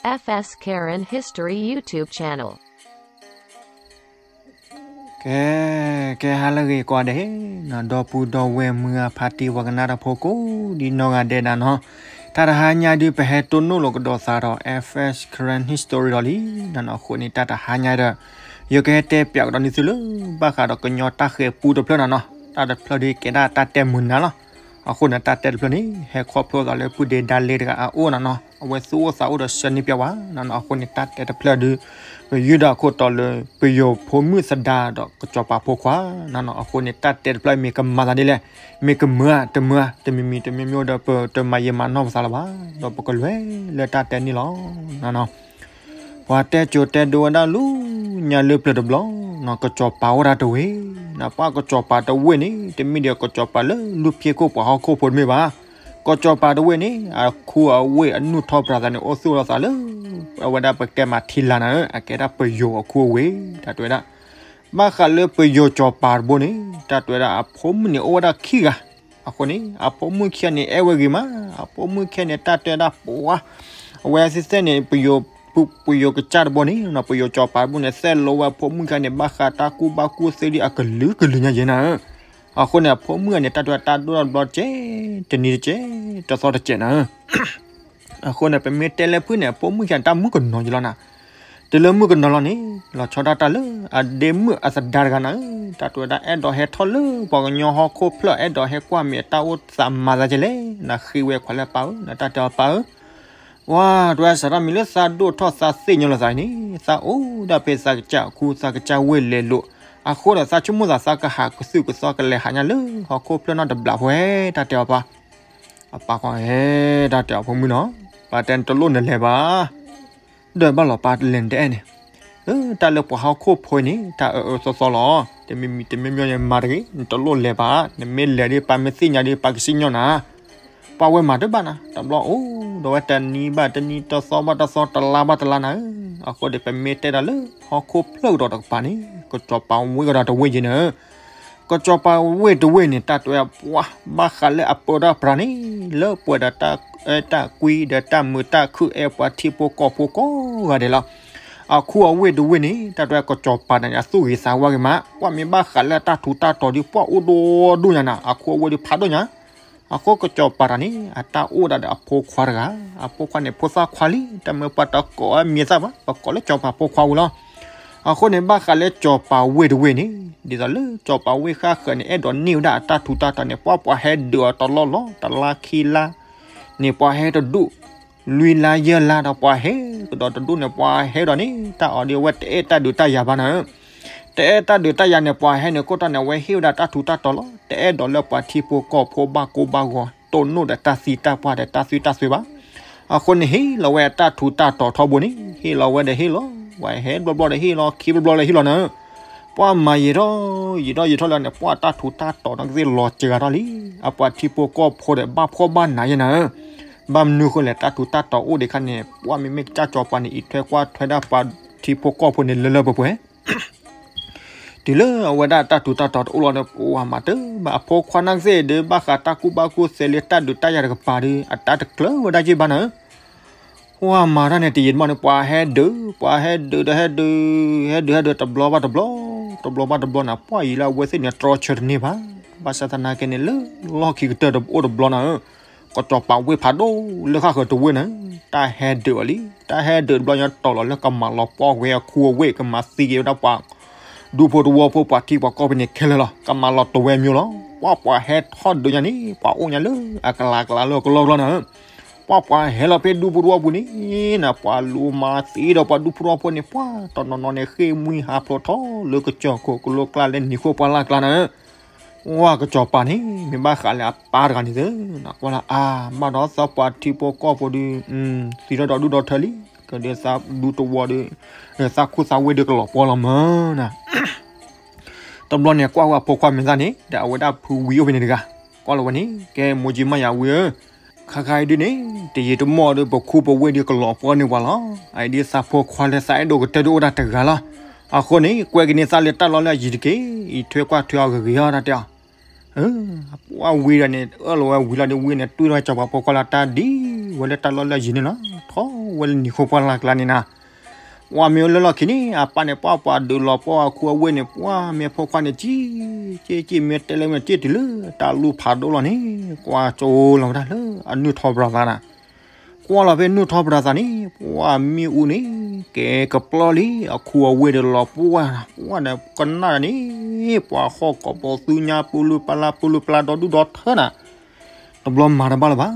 F S Karen History YouTube channel. ကဲ, ကဲဟါလၢအဂ့ၤကိးဂၤဒဲး, ဒီပုၢ်ဒီဝဲၢ်မုၢ်အဖါတံၢ်ပှၤကနၣ်တၢ်ဖိကိးဒ်နီၢ်ဂၤဒဲးဒၣ်နီၤ, တၢ်တဟါညါဒုး ပဟဲတိၢ်နီၣ်လိာ်ကဒီးသးဒီး F S Karen History ဒီးလံနီၤနီၤ. အဃိန့ၣ် တၢ်တဟါညါဒီး ယကဟဲတဲပၠးကဒီးန့ၢ်သုလၢ ဘၣ်ဃးဒီးကညီတၢ်ဃဲၤပူတဖျၢၣ်နီၤနီၤ. တၢ်တဖျၢၣ်ဒုးကဲဒၣ်တၢ်တဲမုာ်နၤလီၤ. အဃိန့ၣ် တၢ်တဲတဖျၢၣ်န့ၣ် ဟဲခီဖျိသးလၢပုၢ်ဒ့ဒါလ့တဂၤအအိၣ်နီၤနီၤ, အဝဲသူၣ်အိၣ်သးအိၣ်ဒီးဆၢန့ၢ်ပၠးဝဲနီၤနီၤ. အဃိန့ၣ် တၢ်တဲတဖျၢၣ်ဒုး ပယုၢ်ဒၣ်ခိၣ်တီလၢ ပယီၤဖိမုၣ်သဒါဒီးကစီၤပၤဖိခွါနီၤနီၤ. အဃိန့ၣ် တၢ်တဲတဖျၢၣ်မ့ၢ်ကမၤသးဒ်လဲၣ်, မ့ၢ်ကမုာ်ဧါတမုာ်ဧါ တမံၤမံၤတမံၤမံၤဒီး ပတမၤယံာ်မၤနီၢ်ပသးလၢၤဘၣ်, ဒီးပကလဲၤလၢတၢ်တဲန့ၣ်လီၤနီၤနီၤ. ပှၤတဲကိၤတဲဒိဝဲဒၣ်လၢညါလၢပျၢၤတဘျီ, ကစီၤပၤအိၣ်ဒၣ်တဝ့ၢ်, နပှၤကစီၤပၤတဝ့ၢ်န့ၣ် တမ့ၢ်ဒီးကစီၤပၤလၢလူၢ်ဖံးခိၣ်ပှၤဟီၣ်ခိၣ်ဖိတမ့ၢ်ဘၣ်. ကစီၤပၤတဝ့ၢ်န့ၣ် အခူအဝ့ၢ်အနုၢ်ထီၣ်ပြးသးန့ၣ် အိၣ်သူၣ်လီၤသးလၢ အဝဲဒၣ်ပကတဲမးထံလာ်နၤဧၢ, အကဲဒၣ်ပယီၤအခူအဝ့ၢ်, တၢ်တဲဝဲဒၣ် ဘၣ်ဃးလၢပယီၤစီၤပၤတဘိန့ၣ် တၢ်တဲဝဲဒၣ်အဖိမုၣ်န့ၣ်အိၣ်ဝဲဒၣ်ခံဂၤ. အဃိန့ၣ် အဖိမုၣ်ခံဂၤန့ၣ် အဲၣ်ဝဲဂ့ၤမး, အဖိမုၣ်ခံဂၤန့ၣ် တၢ်တဲဝဲဒၣ်ပှၤ အဝဲသ့ၣ်သ့ၣ်န့ၣ် ပယီၤ ပယီၤကစၢ်တဘိန့ၣ် ပယီၤစီၤပၤတဘိန့ၣ် သဲၣ်လီၤဝဲအဖိမုၣ်ခံဂၤန့ၣ် ဘၣ်ဃးတၢ်ကူၣ်ဘၣ်ကူၣ်သ့ဒ်အကလုာ်ကလုာ်ညါယဲနၤဧၢ. အဃိန့ၣ် အဖိမုၣ်ခံဂၤန့ၣ် တၢ်တဲဝဲဒၣ်တၢ်ဒိၣ်ထီၣ်တဘျီတကဲး, တနံၤတကဲး, တသီတကဲးနၤဧၢ. အဃိန့ၣ် ပမ့ၢ်တဲလၢဖုၣ်န့ၣ် အဖိမုၣ်ခံဂၤန့ၣ် တၢ်မုၣ်ကနီၤယလီၤနၤ. တုၤလၢမုၣ်ကနီၤလီၤန့ၣ် လီၤဆီဒၣ်တၢ်လၢအဒ့မုၣ်အသဒါတဂၤနၤဧၢ, တၢ်တဲဝဲဒၣ်အဲၣ်ဒိးဟဲထီၣ်လၢပှၤကညီဟီၣ်ခိၣ်ဖျၢၣ် အဲၣ်ဒိးဟဲကွၢ်မ့ၢ်အတၢ်အိၣ်သးမၤသးကလဲၣ်, နဃ့ဝဲခွါလၢပၢ်ဧၢ, နတၢ်တဲအီၤပၢ်ဧၢ. ဝါ တဲဝဲစးထီၣ်မံၤလၢသးဒိၣ်ထီၣ်သးသ့ၣ်ညါလိာ်သးအံၤန့ၣ် သးအိၣ်ဒၣ်ဖဲသးကစၢ်အခူ သးကစၢ်ဝ့ၢ်လဲၤလိာ်, အဃိဒီးသးဆိကမိၣ်သး သးကဟးကသုၣ်ကသီကလဲၤဟးညါလၢဟီၣ်ခိၣ်ဖျၢၣ်နီတဘျီဖိဧဲ, တၢ်တဲအီၤပၢ်. အပၢ်ဃီဧဲ တၢ်တဲအီၤဖိမုၣ်နီၤ, ပၢ်တဲနတလိၣ်နလဲၤဘၣ်, ဒီးဘၣ်လီၤပၢ်လဲၤနတအဲၣ်န့ၣ်, တၢ်လၢပှၤဟီၣ်ခိၣ်ဖိအံၤန့ၣ် တၢ်အၢအၢသီသီလီၤ, တမံၤမံၤတမံၤမံၤန့ၣ်မၤတဂ့ၤ, နတလိၣ်လဲၤဘၣ်, နမ့ၢ်လဲၤဒီး ပၢ်မ့ၢ်သ့ၣ်ညါဒီး ပၢ်ကစံၣ်ညီၣ်နၤ ပှၤဝဲမၤတဘၣ်နၤ, တဘျီအိၣ်ဒီးဝဲတနံၤဘၣ်တနံၤ တသီဘၣ်တသီ တလါဘၣ်တလါနၤဧၢ. အဃိဒီး ပမ့ၢ်တဲဒၣ်လၢဟီၣ်ခိၣ်ဖျၢၣ်ကဒီးတကပၤန့ၣ် ကစီၤပၤဝ့ၢ်ကဒီးတဝ့ၢ်ယဲနၤဧၢ. ကစီၤပၤဝ့ၢ်တဝ့ၢ်န့ၣ် တၢ်တဲဝဲပှၤ ဘၣ်ဃးလၢအပၢတၢ်ပြးန့ၣ် လၢပှဲၤဒီးတၢ်အဲၣ်တၢ်ကွံဒီးတၢ်မုာ်တၢ်ခုၣ် အဲၣ်ပှၤထံဖိကီၢ်ဖိကိးဂၤဒဲးလီၤ. အခူအဝ့ၢ်တဝ့ၢ်န့ၣ် တၢ်တဲဝဲကစီၤပၤန့ၣ် အသူၣ်ဂ့ၤသးဝါဂ့ၤမး, ပှၤမ့ၢ်ဘၣ်ဃးလၢအတၢ်ထူးတၢ်တီၤဒီး ပှၤအိၣ်ဒိၣ်ဒိၣ်ညါနၤ, အခူအဝ့ၢ်ဒီးဖးဒိၣ်ညါ အဃိကစီၤပၤတဂၤန့ၣ် အတၢ်အိၣ်ဒၣ်ဒီးအဖိခွါတဂၤ, အဖိခွါန့ၣ် ဖိသၣ်ခွါလံ, တၢ်မ့ၢ်ပှၤတကိးအမံၤသၣ်ဘၣ်, ပကိးလၢစီၤပၤဖိခွါဝံၤလီၤ. အဃိန့ၣ် ဘၣ်ဃးလၢစီၤပၤဝ့ၢ်တဝ့ၢ်န့ၣ် ဒ်သိးလၢစီၤပၤဝ့ၢ်ဃၣ်ဃၢၤန့ၣ် အဲၣ်ဒိးန့ၢ်ဝဲဒၣ်အတၢ်ထူးတၢ်တီၤန့ၣ် ပှၤပှၤဟဲဒုးအီၤတလီၢ်လီၢ်, တလါခံလါန့ၣ် ပှၤဟဲတဒူၣ်, လွံၢ်လါယဲၢ်လါဒီး ပှၤဟဲကဒီးတဒူၣ်န့ၣ် ပှၤဟဲဒီးန့ၣ် တၢ်အီၤဒီး အဝဲတအဲၣ်တၢ်ဒုးတၢ်ယၤဘၣ်နၤဧၢ. တအဲၣ်တၢ်ဒုးတၢ်ယၤန့ၣ် ပှၤဟဲန့ၣ် ခိၣ်တီန့ၣ် အဝဲဟ့ၣ်ဝဲဒၣ်တၢ်ထူးတၢ်တီၤလီၤ. တအဲၣ်ဒိးလၢပှၤထံဖိကီၢ်ဖိဘၣ်ကိၢ်ဘၣ်ဂီၤ တိၢ်နီၣ်ဒီးတၢ်သံတၢ်ပှၢ်ဒီးတၢ်သွံၣ်တၢ်သွဲဘၣ်. အဃိန့ၣ် ဟ့ၣ်လီၤဝဲအတၢ်ထူးတၢ်တီၤထီဘိန့ၣ် ဟ့ၣ်လီၤဝဲဒီးဟ့ၣ်လီၤ, ပှၤဟဲဘျီဘျီဒီးဟ့ၣ်လီၤ, ခံဘျီဘျီဒီးဟ့ၣ်လီၤနၤဧၢ. ပှၤမၤယံာ်ထီၣ်ယံာ်ထီၣ်ယံာ်ထီၣ်လၢန့ၣ် ပှၤတၢ်ထူးတၢ်တီၤန့ၣ်ကသ့ၣ်လီၤစှၤထီၣ်လံ. အပှၤထံဖိကီၢ်ဖိဒီးဘၣ်ဖှီၣ်ဘၣ်နးယဲနၤဧၢ. ဘၣ်မနုၤဃိလဲၣ် တၢ်ထူးတၢ်တီၤအိၣ်ဒံးခါန့ၣ် ပှၤမ့မ့ၢ်ကစၢ်စီၤပၤန့ၣ် အံးထွဲကွၢ်ထွဲဒၣ်ပှၤထံဖိကီၢ်ဖိန့ၣ်လၢလၢပှဲၤပှဲၤ တုၤလၢအဝဲဒၣ်တၢ်ထူးတၢ်တီၤတအိၣ်လီၤဒီး ပှၤမၤတဘၣ် အဖိခွါနာ်ကသ့ၣ်ဒီး ဘၣ်ဃးတၢ်ကူၣ်ဘၣ်ကူၣ်သ့လၢတၢ်ဒုးတၢ်ယၤတကပၤဒီး အတၢ်တကျၢၤဝဲဒၣ်က့ဘၣ်နၤဧၢ. ပှၤမၤတၢ်န့ၣ် တယံာ်တမီၢ်န့ၣ် ပှၤဟဲဒုး, ပှၤဟဲဒုးဒီးဟဲဒုး, ဟဲဒုးဟဲဒုး တဘျီဘၣ်တဘျီ, တဘျီဘၣ်တဘျီန့ၣ် ပှၤအံၤလၢအဝဲသ့ၣ်န့ၣ် တြီဆၢတန့ၢ်ဘၣ်. ဘၣ်ဆၣ်သနာ်က့န့ၣ် လၢလီၢ်ခံကတၢၢ်တအိၣ်တဘျီနၤဧၢ, ကစီၤပၤဝ့ၢ်ဖးဒိၣ်လၢဃၣ်ဃၢၤတဝ့ၢ်န့ၣ် တၢ်ဟဲဒုးအီၤလံ. တၢ်ဟဲဒုးတဘျီညါတီၢ်လီၤလၢကမၤလီၤပှီၢ်ဝဲအခူအဝ့ၢ် ကမၤသံက့ၤဝဲဒၣ်ပှၤ ဒူဖိတဝီဖိ ပှၤထံပှၤကီၢ်ဖိန့ၣ်ခဲလၢာ်လီၤ. ကမၤလီၤတဝဲမၠိလီၤ. ပှၤပှၤဟဲထီၣ်ဒုးညါန့ၣ် ပှၤအိၣ်ညါလၢအကလၤကလၤလၢအကလီကလီနၤဧၢ, ပှၤပှၤဟဲလီၤဖဲဒူဖိတဝီပူၤန့ၣ်နၤ ပှၤလူၤမၤသံဒီးပှၤဒူဖိတဝီဖိန့ၣ် ပှၤတနီၤနီၤန့ၣ် ဃ့ၢ်မှံဟးဖျိးထီၣ်လၢကစၢၢ်ခိၣ်ကလိကျါလၢနံၤဃိပှၢ်လၢ်ကျါနၤဧၢ. ဝဲကစီၤပၤန့ၣ် မ့ၢ်ဘၣ်ဃးလၢအပၢ်တဂၤန့ၣ်သ့ၣ်နၤ ကွၢ်လၢအါ ဘၣ်ဒီးသးပှၤထံဖိကီၢ်ဖိဒီး သံထီၣ်ဒီးဒူၣ်ဒီးထၢလံ, ကဒုးသးဒူတဝီဒီး သးခူသးဝ့ၢ်ဒီးကလီၤပှီၢ်လီၤမၢ်နၤ. တဘျီန့ၣ် ကွၢ်ဝဲအဖိခွါမဲာ်သၣ်န့ၣ် ဒီးအဝဲဒၣ်ဖုဝံၤအိၣ်ဖဲန့ၣ်တဂၤ, ကွၢ်လီၤဝဲန့ၣ် ကဲမိၢ်ကၠံမးယၤဝံၤဧၢ, ခါခါအံၤဒုးန့ၣ် တယံာ်တမီၢ်ဒီး ပခူပဝ့ၢ်ဒီးကလီၤပှီၢ်န့ၢ်ပှၤလီၤ. အအံၤဒ်သးဖိခွါလၢသးအဲၣ်ဒိးကတၢၢ်ဒုးအိၣ်ဒၣ်တဂၤလီၤ. အဃိန့ၣ် ကွဲက့ၤန့ၢ်သးလၢတၢ်လီၢ်လၢအယံၤတက့ၢ်, အံးထွဲကွၢ်ထွဲအီၤဂ့ၤဂ့ၤအီၤတၢ်တဲအီၤ အဝံၤဒီးန့ၣ် အၢၣ်လီၤဝဲဝံၤလီၤဒီး ဝံၤန့ၣ် တွံၢ်ထီၣ်စီၤပၤဖိခွါလၢတၢ်ဒ်ဝဲလၢတၢ်လီၢ်လၢအယံၤန့ၣ်လီၤ. ကိးဝဲလၢနံၤဃိပှၢ်လၢ်ကျါန့ၣ်နၤ, ပှၢ်မ့ၢ်အိၣ်လၢလီၢ်ခံန့ၣ် အပၢ်န့ၣ် ပှၢ်ပှၤဒုးလီၤပှီၢ်အခူအဝ့ၢ်န့ၣ် ပှၢ်မ့ၢ်ဖိခွါန့ၣ် ကံကံကံ မ့ၢ်တဲလၢမ့ၢ်က့ၣ်တုၤလၢ တၢ်လူၢ်ဖးဒိၣ်လီၤန့ၣ် ကွၢ်ကၠိလီၤဝဲဒၣ်လၢအနုၢ်ထီၣ်ပရၤသးနၤ, ကွၢ်လီၤဖဲနုၢ်ထီၣ်ပရၤသးန့ၣ် ပှၢ်မ့ၣ်အူန့ၣ် ကဲကပျီလံ အခူအဝ့ၢ်ဒီးလီၤပှီၢ်နၤ, ပှၢ်ဒီးကနၣ်ဒၣ်န့ၣ် ပှၤဟီၣ်ကိးပီသူညါ ပူလူပလါ ပူလူပလါ ဒီဒူၣ်ဒီထၢနၤ, တဘျီမၤတဘၣ်လၢၤဘၣ်,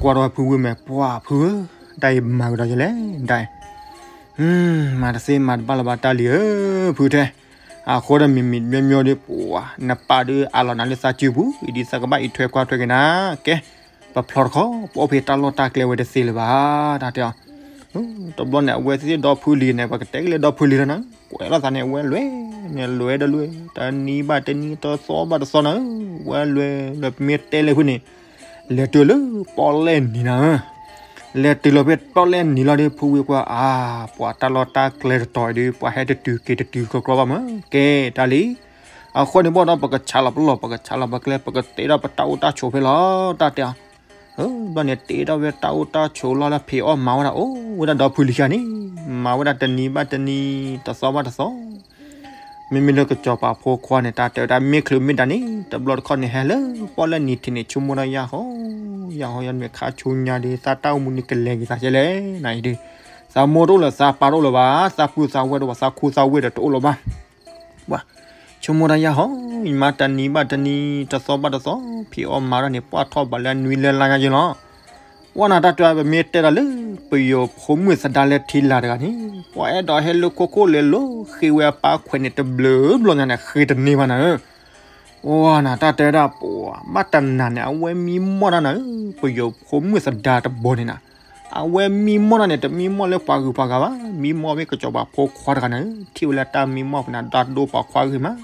ကွၢ်ထီၣ်ဝဲဖုဝ့ၢ်မဲာ် ပှၢ်ဖုဧၢ, တၢ်အံၤမၤကဒီးယလဲၣ်, တၢ်အံၤ မၤတသ့မၤတဘၣ်လၢၤဘၣ် တၢ်လံၤဧၢ, ဖုထဲ, အဃိဒီးမံၤမံၤမံၤမံၤဒီး ပှၢ်နပၢ်ဒီးအးလီၤနၤလၢသးစုပူၤ အံၤဒ်သးကဘၣ်အံးထွဲကွၢ်ထွဲက့ၤနၤ, ကဲ, ပဖျီတခီ ပအိၣ်ဖဲတၢ်လီၢ်တၢ်ကျဲဝဲတသ့လၢၤဘၣ်, တၢ်တဲအီၤ, တဘျီန့ၣ် အဝဲသ့ၣ်ဒီဖုလံၤန့ၣ် ပကတဲက့ၤလၢဒီဖုလံၤလီၤနၤ, ကွဲးလီၤသးန့ၣ် အဝဲလွဲၢ်န့ၣ် လွဲၢ်ဒီးလွဲၢ် တနံၤဘၣ်တနံၤ တသီဘၣ်တသီနၤ, ဝဲလွဲၢ်လၢပမ့ၢ်တဲလၢဖုန့ၣ် လဲၤတုၤလၢပီၣ်လဲၣ်နံၤနၤဧၢ, လဲၤတုၤလီၤဖဲပီၣ်လဲၣ်နံၤလီၤဒီး ဖုဝ့ၢ်ကွၢ် အါ, ပှၤတၢ်လီၢ်တၢ်ကျဲတတီၤအံၤဒီး ပှၤဟဲတတုၤက့ၤတတုၤကီကီဘၣ်မး, ကဲတၢ်လံ, အဃိန့ၣ်ဘၣ်ဒီး ပကဆးလီၤပလီၢ် ပကဆးလီၤပကျဲ ပကတဲထီၣ်ပတၢ်အိၣ်တၢ်ဆိးဖဲလီၤ, တၢ်တဲအီၤ, ဘျီန့ၣ် တဲထီၣ်ဝဲတၢ်အိၣ်တၢ်ဆိးလီၤလၢဖံးအီၣ်မၤဝဲဒၣ် အိၣ်ဝဲဒၣ်ဒီဖုလံၤခံန့ၣ်, မၤဝဲဒၣ်တနံၤဘၣ်တနံၤ တသီဘၣ်တသီ မ့မ့ၢ်လၢကစီၤပၤဖိခွါန့ၣ် တၢ်တဲဝဲဒၣ်မ့ၢ်ချုးမ့ၢ်ဒၣ်န့ၣ် တဘျီတခီၣ်န့ၣ် ဟဲလၢပီၣ်လဲၣ်နံၤထံးန့ၣ် ဆိကမိၣ်တၢ်ယၢ်ဟီ, ယၢ်ဟီယၤန့ၣ် ခါဆိညါဒီး သးတၢ်အိၣ်မူန့ၣ်ကလဲၤက့ၤသးကဲလဲၣ်နၤအံၤဒီး, သးမိၢ်တအိၣ်လၢၤ သးပၢ်တအိၣ်လၢၤဘၣ်, သးပုၢ်သးဝဲၢ်တအိၣ်ဘၣ် သးခူသးဝ့ၢ်ဒီးတအိၣ်လၢၤဘၣ် ပှၤ, ဆိကမိၣ်တၢ်ယၢ်ဟီ, ယမါတနံၤဘၣ်တနံၤ တသီဘၣ်တသီ ဖံးအီၣ်မၤတၢ်န့ၣ် ပှၢ်ထီၣ်ဘးလၢအနွံလၢလါညါယဲလီၤ. ပှၢ်နၤတၢ်တဲ ပမ့ၢ်တဲဒီးလၢ ပယီၤဖိမုၣ်သဒါလၢထံလာ်တဂၤန့ၣ် ပှၤအဲၣ်ဒိးဟဲလၢခိခိၣ်လဲၤလိၤဃ့ဝဲအပၢ်ခွဲးန့ၣ် တဘျုးဘျီညါန့ၣ် ဃ့တန့ၢ်ဘၣ်နၤဧၢ ပှၢ်နၤတၢ်တဲဝဲဒၣ် ပှၤဘၣ်တနၤန့ၣ် အဝဲမံမီၢ်တၢ်နၤဧၢ, ပယီၤဖိမုၣ်သဒါတဘီန့ၣ်နၤ, အဝဲမံမီၢ်တၢ်န့ၣ် တမံမီၢ်လၢပှၤဂုၤပှၤဂၤဘၣ်, မံမီၢ်ဖဲကစီၤပၤဖိခွါတဂၤန့ၣ်, ထံၣ်ဝဲလၢတၢ်မံမီၢ်ဖဲန့ၣ် ဒၣ်ဒိပှၤခွါဂ့ၤမး,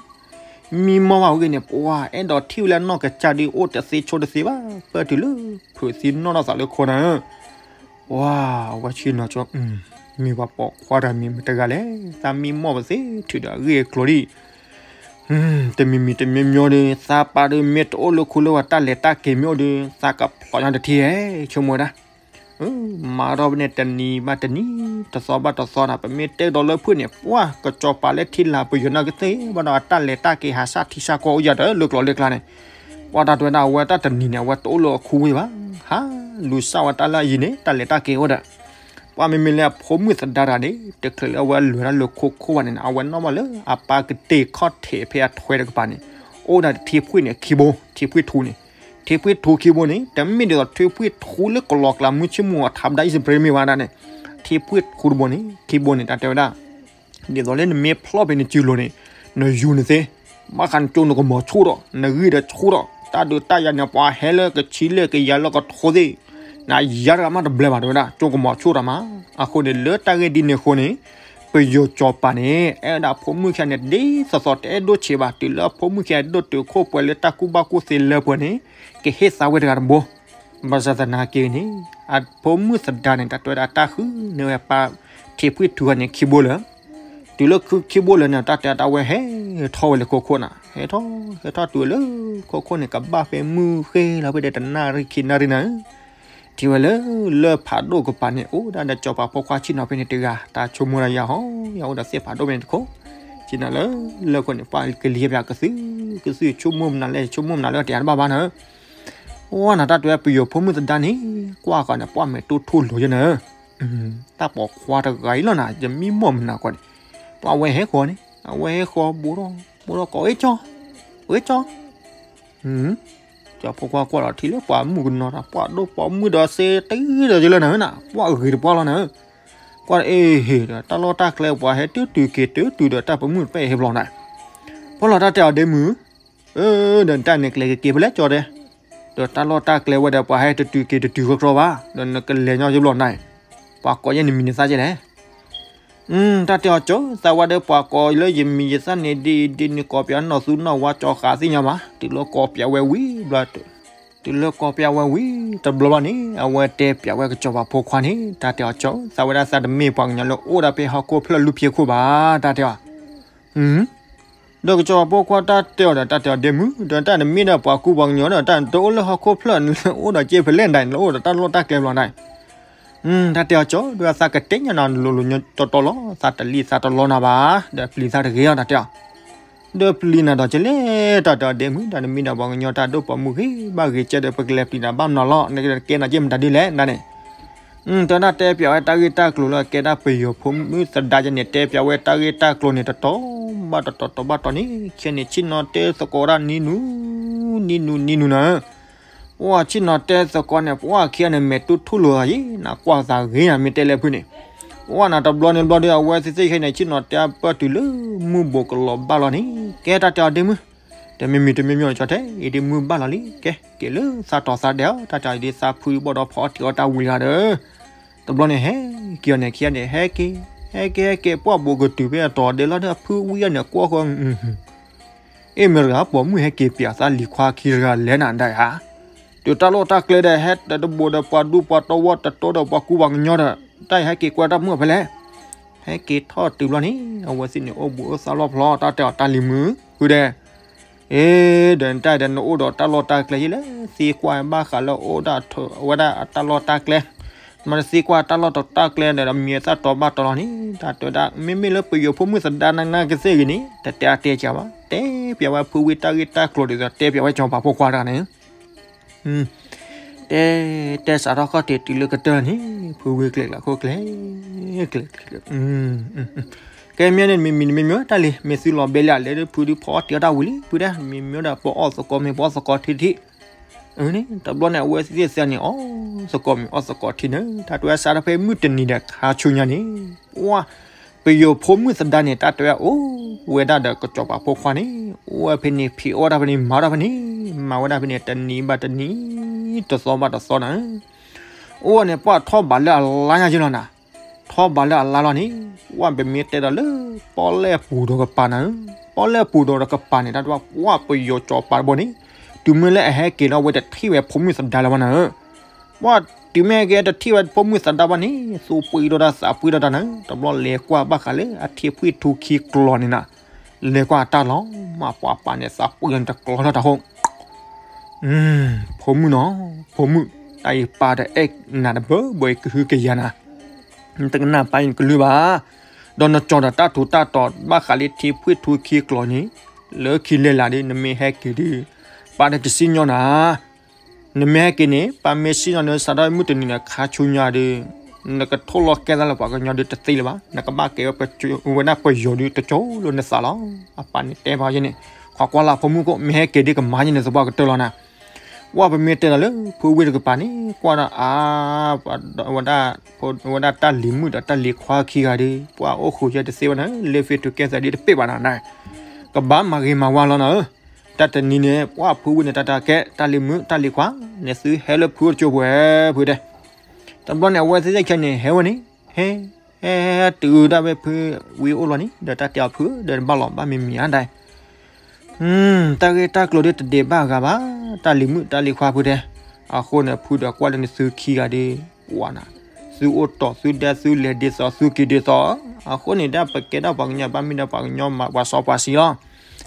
မံမီၢ်ဘၣ်ဝဲဂ့ၤန့ၣ် ပှၤအဲၣ်ဒိးထံၣ်ဝဲလၢနီၢ်ကစၢ်ဒုးအိၣ်တသ့ဆိတသ့ဘၣ်, ပၢၢ်တုၤလၢ ဖုးသံနီၢ်ထီၣ်သးလၢခိနၤဧၢ ပှၤဝဲဆ့ၣ်နီၤကၠီ, မ့ၢ်ပှၤပိာ်ခွါတဂၤမ့ၢ်မတၤတဂၤလဲၣ်, သးမံမီၢ်ပသ့ထုးဒီးအဂ့ၢ်အကျိၤဒံး, တမံၤမံၤတမံၤမံၤဒီး သးပၢ်ဒီးမ့ၢ်တအိၣ်လၢခိလၢဝဲ တၢ်လဲၤတၢ်က့ၤမ့ၢ်အိၣ်ဒီး သးကဖျိးညီတထံၣ်ဧဲ, ဆိကမိၣ်ဝဲဒၣ်, မၤထီၣ်ဖဲန့ၣ်တနံၤဘၣ်တနံၤ တသီဘၣ်တသီနၤ, ပမ့ၢ်တဲကဒီးလၢဖုန့ၣ် ပှၤကစီၤပၤလၢထံလာ်ပယီၤနာ်က့သ့ၣ် ဘၣ်ဒီးအတၢ်လဲၤတၢ်က့ၤဟးစၢ်ထံစၢ်ကီၢ်အိၣ်ယၤဒီးလၢကျိၤလၢကျါန့ၣ်, ပှၤတၢ်တဲဝဲဒၣ် အဝဲတၢ်တနံၤန့ၣ် အဝဲတအိၣ်လၢအခိဝ့ၢ်ဘၣ်, ဟးလူၤစၢ်ဝဲတၢ်လၢအယံၤန့ၣ် တၢ်လဲၤတၢ်က့ၤအိၣ်ဒီး ပှၤမ့မ့ၢ်လၢအဖိမုၣ်သဒါတဂၤန့ၣ် တချုးလၢအဝဲလဲၤတၢ်လၢခိခိၣ်ဘၣ်န့ၣ် အဝဲနီၣ်ဘၣ်လၢအပၢ်ကတ့ၢ်ခီၣ်ထံးဖဲအထွဲတကပၤန့ၣ် အိၣ်ဒၣ်ထံဖှံန့ၣ်ခံဘိ, ထံဖှံထူန့ၣ်, ထံဖှံထူခံဘိန့ၣ် တမ့ၢ်ဒ်သိးထံဖှံထူလၢကလီၤကျါ မုၢ်ဆ့ၣ်မုၢ်ဂီၤထးပဒါအံၣ်စပရ့မ့ၢ်ဝဲဒၣ်န့ၣ်, ထံဖှံထူတဘိန့ၣ် ခံဘိန့ၣ် တၢ်တဲဝဲဒၣ် ဒ်သိးလၢနမ့ၢ်ဖျီၣ်ဖဲနစုလိၤန့ၣ် နယူၤနသ့, ဘၣ်ဃးနကၠိနကမီၤဆူၣ်ဒီး နဂံၢ်ဒီးဆူၣ်ဒီး တၢ်ဒုးတၢ်ယၤန့ၣ် ပှၤဟဲလၢကဆံလၢကယၤလၢကထိသ့ၣ်, နယၤတဂၤမးတဘျဲဘၣ် တဲဝဲဒၣ် ကၠိကမီၤဆူၣ်တၢ်မး, အဃိန့ၣ် လၢတၢ်ဂ့ၢ်ဒ်န့ၣ်အဃိန့ၣ် ပယီၤစီၤပၤန့ၣ် အဲၣ်ဝဲဒၣ်ဖိမုၣ်ခံဂၤန့ၣ် ဒ်သိးသိးတအဲၣ်ဒိၣ်ဆံးဘၣ် တုၤလၢအဖိမုၣ်ခံဂၤဒိၣ်တုာ်ခိၣ်ပှဲၤလၢတၢ်ကူၣ်ဘၣ်ကူၣ်သ့လၢပှဲၤန့ၣ် ကဟ့ၣ်သးဝဲတဂၤတဘိ ဘၣ်ဆၣ်သနာ်က့န့ၣ် အဖိမုၣ်သဒါန့ၣ် တၢ်တဲဝဲဒၣ်တၢ်ဃုန့ၢ်ဝဲပၢ်ထံဖှံထူဂၤန့ၣ်ခံဘိလၢာ်, တုၤလၢခံဘိလၢာ်န့ၣ် တၢ်တဲတၢ်ဝဲဟဲထီၣ်ဝဲလၢခိခိၣ်နၤ, ဟဲထီၣ် ဟဲထီၣ်တုၤလၢခိခိၣ်န့ၣ် ကဘၣ်ဖဲမုၢ်ဃ့လီၤဖဲဒီးတနၣ်ရံၣ်ခံနၣ်ရံၣ်နၤဧၢ ထံၣ်ဝဲလၢ လၢၢ်ဖးဒိၣ်ကပၤန့ၣ် အိၣ်ဒၣ်ဒီးစီၤပၤဖိခွါဆ့ၣ်နီၤဖဲန့ၣ်တဂၤ, တၢ်ဆိကမိၣ်တၢ်ယၢ်ဟီ, ယအိၣ်ဒီးသ့ၣ်ဖးဒိၣ်ဖဲန့ၣ်တခိၣ်, ဆ့ၣ်နီၤလၢ လၢၢ်ခိၣ်န့ၣ် ပှၤကလံၤပၠးကသုၣ်ကသုၣ် ဆိကမိၣ်မနုၤလဲၣ် ဆိကမိၣ်မနုၤလၢတယၤတဘၣ်ဘၣ်နၤဧၢ, အိၣ်နၤတၢ်တဲပယီၤဖိမုၣ်သဒါန့ၣ် ကွၢ်ဃီန့ၣ် ပှၢ်မဲာ်တိၢ်ထိၣ်လိၤယဲနၤဧၢ, တၢ်ပိာ်ခွါတဂၤအံၤလီၤနၤ ယမံမီၢ်မနၤကီးန့ၣ်, ပှၢ်ဝဲဟဲဃီန့ၣ် အဝဲဟဲဃီ ဘိးထီၣ် ဘိးထီၣ်ကီး အ့ၣ်ကၠီ အ့ၣ်ကၠီ ကၠီဖိခွါကွၢ်လီၤထံလၢပှၤမုၣ်ကနီၤတၢ် ပှၢ်ဒိၣ်ပှၢ်မုၣ်ဒီးစ့တ့ဒီးယလၢနၤဧၢနၤ ပှၢ်ဂ့ၤတပှၢ်လီၤနၤဧၢ, ကွၢ်အ့ၣ်ဟ့ၣ်ဒီး တၢ်လီၢ်တၢ်ကျဲပှၤဟဲတုၤတုၤက့ၤတုၤတုၤဒီး တၢ်ပမုၣ်တပဲၢ်ဟဲဘျီနၤ, ဖီလီၤတၢ်တဲအီၤဒ့မုၣ်, ဒီးတၢ်န့ၣ်ကျဲၤကက့ၤဖဲလဲၣ်ကၠီတဲ, ဒီးတၢ်လီၢ်တၢ်ကျဲဝဲဒီး ပှၤဟဲတတုၤက့ၤတတုၤကီကီဘၣ် ဒီးနကလဲၤညီယဘျီနၤ, ပှၤကိးယဲၢ်နမံၤနသၣ်ကဲလဲၣ် တၢ်တဲအီၤကၠီ သးဝဲဒီးပှၤကိးလၢယမံၤယသၣ်န့ၣ် ဒ်အံၤဒ်န့ၣ် ကိးပၠးနီၢ်သူနီၢ်ဝါ ကၠီဃာ်သ့ၣ်ညါမး တုၤလၢကိးပၠးဝဲဝံၤဘျီ တုၤလၢကိးပၠးဝဲဝံၤ တဘျီဘၣ်န့ၣ် အဝဲတဲပၠးဝဲကစီၤပၤဖိခွါန့ၣ် တၢ်တဲအီၤကၠီ သးဝဲဒၣ်သးတမ့ၢ်ပှၤကညီလၢအိၣ်ဒၣ်ဖဲဟီၣ်ခိၣ်ဖျၢၣ်လူၢ်ဖျဲးခိၣ်ဘၣ် တၢ်တဲအီၤ ဒီးကစီၤပၤဖိခွါတၢ်တဲအီၤဒီး တၢ်တဲအီၤဒ့မုၣ် ဒီးတၢ်နမ့ၢ်ဒၣ်ပှၤကူပှၤကညီဒီး တၢ်နတအိၣ်လၢဟီၣ်ခိၣ်ဖျၢၣ် နအိၣ်ဒီးက့ဖဲလဲၣ်ဒၣ် နအိၣ်ဒီးတၢ်လီၢ်တၢ်ကျဲဘျီဒၣ် တၢ်တဲအီၤကၠီ ဒီးသးကတဲညါနၤလိၤလိၤညီတီတီလီၤ, သးတလံၣ်သးတလီနၤဘၣ်, ဒီးပျံၤသးတဂ့ၤအီၤ တၢ်တဲအီၤ. ဒီးပျံၤနၤဒီးကလဲၤ တၢ်တဲအီၤဒ့မုၣ်, ဒီးနမ့ၢ်ဒီးပှၤကညီတၢ်ဒိၣ်ပိာ်မုၣ်ဂ့ၤဘၣ်ဂ့ၤကဲဒီး ပကလဲၤပျံၤနၤဘၣ်မနီၤလီၤ, နကဲနကဲနၤက့မတၤဒ်လဲၣ်နန့ၣ်. တၢ်တဲပၠးဝဲတၢ်ဂ့ၢ်တၢ်ကျိၤလၢကဲဒၣ်ပယီၤဖိမုၣ်သဒါကဲန့ၣ် တဲပၠးဝဲတၢ်ဂ့ၢ်တၢ်ကျိၤန့ၣ် တတီၤဘၣ်တတီၤ တတီၤဘၣ်တတီၤန့ၣ် ခဲန့ၣ် ဆ့ၣ်နီၤတဲသကိးဒၣ်နံၤနူၤ, နံၤနူၤ နံၤနူၤနၤ. ပှၤဆ့ၣ်နီၤတဲသကိးန့ၣ် ပှၤခံဂၤန့ၣ် မဲာ်တူၢ်ထူၣ်လိာ်သးယံၤ နကွၢ်သးဂ့ၤနၤ မ့ၢ်တဲလၢဖုန့ၣ်. ပှၤနၤတဘျီန့ၣ်ဘျီဒီး အဝဲသ့ၣ်သ့ၣ်ခဲန့ၣ် ဆ့ၣ်နီၤတဲပၢၢ်တုၤလၢမုၢ်ဘိးကလီၤဘၣ်လီၤန့ၣ် ကဲတၢ်တဲအီၤဒ့မုၣ်, တမ့ၢ်မံၤတမ့ၢ်မံၤ ကၠီတဲအံၤဒ့မုၣ်ဘၣ်လီၤလံ ကဲ က့ၤလၢသးတီၤသးဒဲးအီၤ တၢ်တဲအံၤဒ့သးဖုဘီၣ်ဒီးဖီအီၣ်တံၤအီၣ်တၢ်ဝံၤလီၤဒီး တဘျီန့ၣ် ဟဲက့ၤအီၤန့ၣ် ခံဂၤန့ၣ် ဟဲက့ၤ ဟဲက့ၤ ဟဲက့ၤ ပှၤဘိးကတုၤဖဲအတီၤဒဲးလီၤဒီး ဖုဝံအီၤန့ၣ် ကွၢ်ဃီ အ့ၣ် မ့ၢ်တဂၤပိာ်မုၣ်ဟဲက့ၤပၠးသးလံၤခွါခံဂၤလဲၣ်နၤဒၣ်ဧါ. တုၤတၢ်လီၢ်တၢ်ကျဲဒီး ဟဲတဘိးဒီးပှၤဒူပှၤတီဝီတတီဒီးပှၤကူပှၤကညီဒီး တၢ်အံၤဟဲက့ၤကွဲတၢ်မုၣ်ဖဲလဲၣ်. ဟဲက့ၤထီၣ်တုၤဘျီန့ၣ် အဝဲသ့ၣ်န့ၣ် အိၣ်ဘူးအိၣ်သးလီၢ်ဖျီ တၢ်တဲအီၤတၢ်လံၤမုၣ် ဖုဒဲး အ့ ဒီးနတၢ်အံၤဒီး နအိၣ်ဒီးတၢ်လီၢ်တၢ်ကျဲယဲလဲၣ် သံကွၢ်ဘၣ်ဃးလၢအိၣ်ဒၣ်ထၢဝဲဒၣ်အတၢ်လီၢ်တၢ်ကျဲ, မ့ၢ်တသံကွၢ်တၢ်လီၢ်တၢ်ကျဲဒီး မံၤသၣ်တီဘၣ်တီလီၤန့ၣ် တၢ်တဲဝဲဒၣ် မ့မ့ၢ်လၢပယီၤဖိမုၣ်သဒါနၤနၤကသ့ၣ်ဂ့ၤန့ၣ် တတဲအါတဲကၢဘၣ်, တဲပၠးဝဲဖုဝံတၢ်ဂ့ၢ်တၢ်ကျိၤဒ်သိး တဲပၠးဝဲကၠီၤပၤဖိခွါတဂၤန့ၣ် တဲ တဲစးထီၣ်ခီၣ်ထံးတုၤလၢကတၢၢ်န့ၣ် ဖုဝံကျဲၤကျဲၤခိၣ်ကျဲၤ ကျဲၤကျဲၤ ကဲမ့ၢ်န့ၣ် မ့မ့ၢ်တမ့ၢ်မ့ၢ်တၢ်လံၤ မ့ၢ်သုလီၤဘဲလၢအလဲၤဒီး ဖုဒုးဖီအီၣ်တံၤအီၣ်တၢ်ဝံၤလံ ဖုဒဲး မ့မ့ၢ်ဒီး ပအီၣ်သကိးမ့ၤ ပအီၣ်သကိးထံထံ န့ၣ် တဘျီန့ၣ် အဝဲသ့ၣ်သ့ၣ်န့ၣ် အီၣ်သကိးမ့ၤ အီၣ်သကိးထံန့ၣ် တၢ်တဲဝဲစးထီၣ်ဖဲမုၢ်တနံၤဒီးခါဆူညါန့ၣ် ပှၤ ပယီၤဖိမုၣ်သဒါန့ၣ် တၢ်တဲဝဲအိၣ်ဝဲဒၣ်ဒီးကစီၤပၤဖိခွါန့ၣ် အိၣ်ဝဲဖဲန့ၣ် ဖံးအီၣ်ဒၣ်ဖဲန့ၣ် မၤဒၣ်ဖဲန့ၣ် မၤဝဲဒၣ်ဖဲန့ၣ် တနံၤဘၣ်တနံၤ တသီဘၣ်တသီနၤ အိၣ်ဝဲန့ၣ် ပှၤထီၣ်ဘးလၢအလါညါယလီၤနၤ ထီၣ်ဘးလၢအလါလီၤန့ၣ် ပှၤပမ့ၢ်တဲဒီးလၢ ပီၣ်လဲၣ်ပူၤဒီးကပၤနၤ ပီၣ်လဲၣ်ပူၤဒီးကပၤန့ၣ် တၢ်တဲဝဲ ပှၤပယီၤကစီၤပၤတဘိန့ၣ် တုၤမ့ၢ်လၢအဟဲက့ၤလီၤ အဝဲတထံၣ်ဝဲဖိမုၣ်သဒါလၢၤဘၣ်နၤ ပှၤတုၤမ့ၢ်ကဲတထံၣ်ဝဲဖိမုၣ်သဒါဘၣ်န့ၣ် သူပှံၤဒီးတၢ်သးပှံၤဒီးတၢ်နၤ တဘျီလဲၤကွၢ်ဘၣ်ဃးလၢ အထံဖှံၣ်ထူခံကျီၤန့ၣ်နၤ လဲၤကွၢ်တၢ်လီၤ မ့ၢ်ပှၤပာ်န့ၣ်သးပှံၤန့ၣ်တကျီလၢတၢ်ဃိ ဖိမုၣ်နီၤ ဖိမုၣ် တၢ်အံၤပၢ်ဒီးအဲၣ်နၤတဘၢဘၢအံၤကဟုကယာ်နၤ နတကနၣ်ပၢ်အံၤနကလုၢ်ဘၣ် ဒီးနကၠီၤဒီးတၢ်ထူးတၢ်တီၤဘၣ်ဃးလၢထံဖှံၣ်ထူခံကျီၤန့ၣ် လၢခံလဲၤလးဒီး နမ့ၢ်ဟဲက့ၤဒီး ပၢ်ဒီးကစံၣ်ညီၣ်နၤ နမ့ၢ်ဟဲက့ၤန့ၣ် ပၢ်မ့ၢ်စံၣ်ညီၣ်နၤ စးထီၣ်မုၢ်တနံၤန့ၣ် ခါဆူညါဒီး နကထိၣ်လီၤကဲသးလၢပှၤကညီဒီးတသ့လၢၤဘၣ် နကဘၣ်ကဲဝဲ ဝဲဒၣ်ပယီၤဒီးတကၠိလၢနသးလီၤ အပၢ်န့ၣ်တဲဘၣ်ယဲန့ၣ် ခွါကွၢ်လၢဖိမုၣ်ခိၣ် မ့ၢ်ဟဲက့ၤဒီးကမၤယဲန့ၣ်သပှၢ်ကတၢၢ်လီၤနၤ ပှၤပမ့ၢ်တဲဒီးလၢ ဖုဝံတကပၤန့ၣ် ကွၢ်ဒီးအါ ဝဲဒၣ် ဝဲဒၣ်တၢ်လံၤမုၣ်ဒီးတၢ်လံၤခွါခံဂၤဒီး ပှၤအိၣ်ဃုာ်ယဲတသ့ဝဲနၤ လၢ Facebook ကဲသးဒ်တပ့ၢ်ဘၣ်နၤ ကဘၣ်မၤဂ့ၤမၤဝါလီၤနၤဧၢ တၢ်တနံၤန့ၣ် ပှၤဖုဝံန့ၣ် တၢ်တၢ်ကဲ တၢ်လံၤမုၣ် တၢ်လံၤခွါ န့ၣ်သုဟဲလၢဖုတကၠိပှဲၤ ဖုတဲ တဘျီန့ၣ် အဝဲသ့ၣ်သ့ၣ်ခဲန့ၣ် ဟဲဝဲန့ၣ် ဟဲ ဟဲ ဟဲတုၤဒၣ်ဝဲဖုဝံအိၣ်လီၤန့ၣ် ဒီးတၢ်တဲအီၤဖု ဒီးတဘၣ်လီၤဘၣ်မံၤမံၤဧါဒၣ် တၢ်ဂ့ၢ်တၢ်ကျိၤဒ်တဒဲးဘၣ်အဂၤဘၣ် တၢ်လံၤမုၣ်တၢ်လံၤခွါဖုတဲ အဃိန့ၣ် ဖုဒီးကွၢ်လၢနသုခံဂၤဒီး ပှၤနၤ သုအိၣ်တီၢ်သုဒဲသုလဲၤဒ်သိးသုက့ၤဒ်သိး အဃိန့ၣ်ဒၣ်ပကဲဒၣ်ပှၤကညီဘၣ်မ့ၢ်ဒၣ်ပှၤကညီမၤပှၤစီပှၤဆှံလီၤ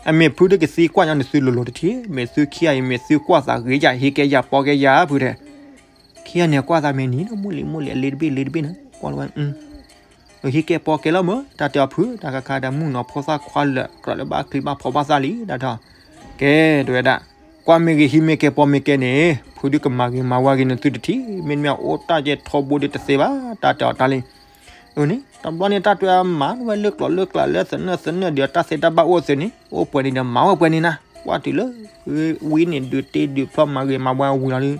အမ့ၢ်ဖုဒုးကသံကွၢ်ညီနသုလိၤလိၤတထံၣ် မ့ၢ်သုခံဂၤအံၤ မ့ၢ်သုကွၢ်သးဂ့ၤယၤ ဟ့ၣ်ကဲယၤပီၣ်ကဲယၤဖုတဲ ခံဂၤန့ၣ်ကွၢ်သးမ့ၢ်နံၤ မိၢ်လံၤမိၢ်လံၤ အလ့တဘ့ၣ်လ့တဘ့ၣ်န့ၣ် ကွၢ်လီၤဝဲ ဟ့ၣ်ကဲပီၣ်ကဲလီၤမၢ် တၢ်တဲအီၤဖု တၢ်ခါခါဒီးမုၢ်နီၤဖိသၣ်ခွါလၢာ် ကြၢးလၢဘၣ်ချံဘၣ်ဖီဘၣ်သၣ်လံ တၢ်တဲအီၤ ကဲ တဲဝဲဒၣ် ကွၢ်မ့ၢ်ဂ့ၤဟံးမ့ၢ်ကဲပီၣ်မ့ၢ်ကဲန့ၣ် ဖုဒုးကမၤဂ့ၤမၤဝါဂ့ၤနသုတထံၣ် မ့တမ့ၢ်အိၣ်တၢ်ယဲၢ်ထီဘိဒ်တသ့ဘၣ် တၢ်တဲအီၤတၢ်လံ အန့ၣ် တဘျီန့ၣ် တၢ်တဲအီၤမၤဝဲလၢကျိၤလၢကျဲလၢသနၢၣ်သနၢၣ်ဒီးတၢ်သ့တၢ်ဘၣ်အိၣ်သ့န့ၣ် အိၣ်ပှဲၤန့ၣ်ဒီးမၤဝဲပှဲၤန့ၣ်နၤ ကွၢ်တုၤလၢ ဝံန့ၣ်ဒုးတ့ဒုးဖျီမၤဂ့ၤမၤဝါဝံၤလီၤဒီး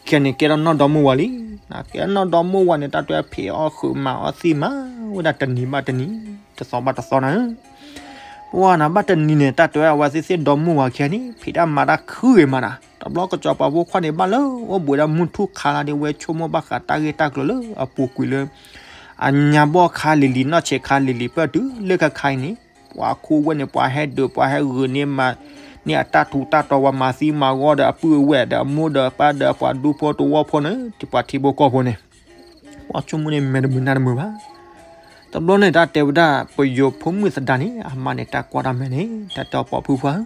ခဲန့ၣ်ကဲထီၣ်နီၢ်ဒီမါဝၤလံ ကဲထီၣ်နီၢ်ဒီမါဝၤန့ၣ် တၢ်တဲအီၤဖံးအီၣ်ဃုာ်မၤအီၣ်သံမၤဝဲဒၣ်တနံၤဘၣ်တနံၤ တသီဘၣ်တသီနၤ ပှၤနၤဘၣ်တနံၤန့ၣ် တၢ်တဲအီၤဝဲသ့ၣ်သ့ၣ်ဒီမါဝၤခံဂၤန့ၣ် ဖံးတၢ်မၤတၢ်ခုဂ့ၤမးနၤ တဘျီကစီၤပၤဖိခွါန့ၣ်ဘၣ်လၢအိၣ်ဘှံးဒၣ်မုၢ်ထူၣ်ခါလီၤဒီး ဝဲဆိကမိၣ်ဘၣ်ဃးတၢ်ဂ့ၢ်တၢ်ကျိၤလၢအပူၤကွံာ်လၢ အညါဘီၣ်ခါလံၤလံၤ နီၢ်ဆဲးခါလံၤလံၤ ပၢၢ်တုၤလၢခါခါအံၤန့ၣ် ပှၤခိၣ်ဝဲန့ၣ် ပှၤဟဲဒုး ပှၤဟဲဂုာ်န့ၢ်မၤန့ၢ်အတၢ်ထူးတၢ်တီၤ ပှၤမၤသံမၤဂီၤဒီးအပုၢ်အဝဲၢ်ဒီးအမိၢ်ဒီးပၢ်ဒီးပှၤဒူဖိတဝီဖိန့ၣ် ပှၤထံဖိကီၢ်ဖိန့ၣ် ပှၤဆိကမိၣ်န့ၣ်မဲာ်တမုာ်နါတမုာ်ဘၣ် တဘျီန့ၣ် တၢ်တဲဝဲဒၣ် ပယီၤဖိမုၣ်သဒါန့ၣ် အမါန့ၣ် တၢ်ကွၢ်တၢ်မဲာ်န့ၣ် တၢ်တဲအီၤပိာ်ဖုပှၢ်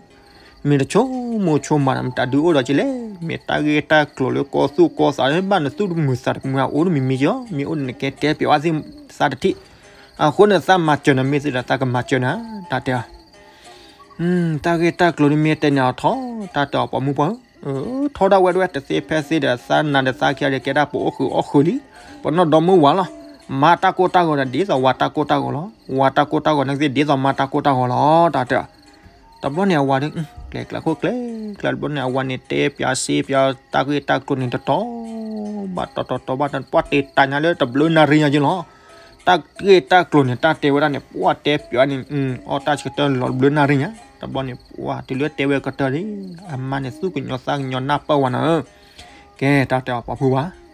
ဧၢ, မ့ၢ်တဆိကမိၣ်ဆိကမးဒီး မတၤဒုးအိၣ်ဒီးက့ၤလဲၣ်, မ့ၢ်တၢ်ဂ့ၢ်တၢ်ကျိၤလၢကီသူၣ်ကီသးလၢဘၣ်နသူၣ်တမုာ်သးတမုာ်အအိၣ်တမံၤမံၤကီ မ့ၢ်အိၣ်ဒီးနကဲတဲပၠးအီၤသ့ၣ်သးတထံၣ်, အဃိန့ၣ်သးမၤစၢၤနၤမ့ၢ်သ့ဒီးသးကမၤစၢၤနၤ, တၢ်တဲအီၤ တၢ်ဂ့ၢ်တၢ်ကျိၤန့ၣ်မ့ၢ်တဲန့ၣ်အီၤထီၣ်, တၢ်တဲအီၤပိာ်မုၣ်ပှၢ်ဧၢ, ထီၣ်ဒၣ်ဝဲဒၣ်တသ့ဖဲသ့ဒီး သးနၤဒီးသးခံဂၤဒီးကဲဒၣ်ပအိၣ်ဃုာ်အီၣ်ဃုာ်လံ, ပနီၢ်ဒီမါဝၤလီၤ, မါတၢ်ကိၢ်တၢ်ဂီၤဒီးဒ်သိးဝၤတၢ်ကိၢ်တၢ်ဂီၤလီၤ, ဝၤတၢ်ကိၢ်တၢ်ဂီၤန့ၣ်သ့ၣ်ဒ်သိးမါတၢ်ကိၢ်တၢ်ဂီၤလီၤ, တၢ်တဲအီၤ တဘျီန့ၣ်အဝၤဒီး ကျဲၤကျါခိၣ်ကျဲၤကျါတဘျီန့ၣ် အဝၤန့ၣ်တဲပၠးစ့ပၠးတၢ်ဂ့ၢ်တၢ်ကျိၤန့ၣ်တတီၤဘၣ်တတီၤတီၤဘၣ်တတီၤ ပှၢ်တဲတၢ်ညါလၢတဘျုးနၣ်ရံၣ်ညါက့လီၤ, တၢ်ဂ့ၢ်တၢ်ကျိၤန့ၣ် တၢ်တဲဝဲဒၣ်န့ၣ် ပှၢ်တဲပၠးန့ၣ် အီၣ်တၢ်ဆၢကတီၢ်လီၤတဘျုးနၣ်ရံၣ်ညါ, တဘျီန့ၣ် ပှၢ်တုၤလၢတဲဝဲကတၢၢ်လံ, အမါန့ၣ်သူၣ်ကညီၤသးကညီၤနၢ်ပၢၢ်ဝဲနၤဧၢ, ကဲတၢ်တဲအီၤပိာ်မုၣ်ပှၢ်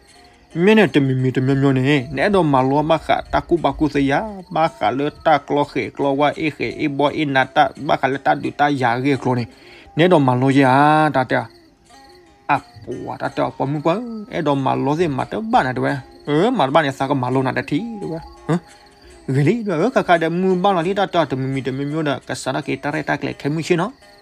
မ့ၢ်န့ၣ်တမံၤမံၤတမံၤမံၤန့ၣ် နအဲၣ်ဒိးမၤလိဘၣ်ဃးတၢ်ကူၣ်ဘၣ်ကူၣ်သ့ဧါ, ဘၣ်ဃးလၢတၢ်ကျီဃဲၤကျီဝါအ့ၣ်ဃဲၤအ့ၣ်ဘီအ့ၣ်နၤတၢ် ဘၣ်ဃးလၢတၢ်ဒုးတၢ်ယၤအဂ့ၢ်အကျိၤန့ၣ် နအဲၣ်ဒိးမၤလိဧါ, တၢ်တဲအီၤ အပှၤတၢ်တဲအီၤပိာ်မုၣ်ပှၢ်ဧၢ, အဲၣ်ဒိးမၤလိသ့ၣ်မၤတဘၣ်နၤတဲဝဲ, မၤတဘၣ်န့ၣ်သးကမၤလိနၤတထံၣ်တဲဝဲ, ဂ့ၤလံ, ခါခါဒီးမုၢ်ဘၣ်လီၤလံ တၢ်တဲအီၤတမံၤမံၤတမံၤမံၤဒီး ကစးထီၣ်က့ၤတၢ်ရဲၣ်တၢ်ကျဲၤခဲမုၢ်ဆ့ၣ်နီၤ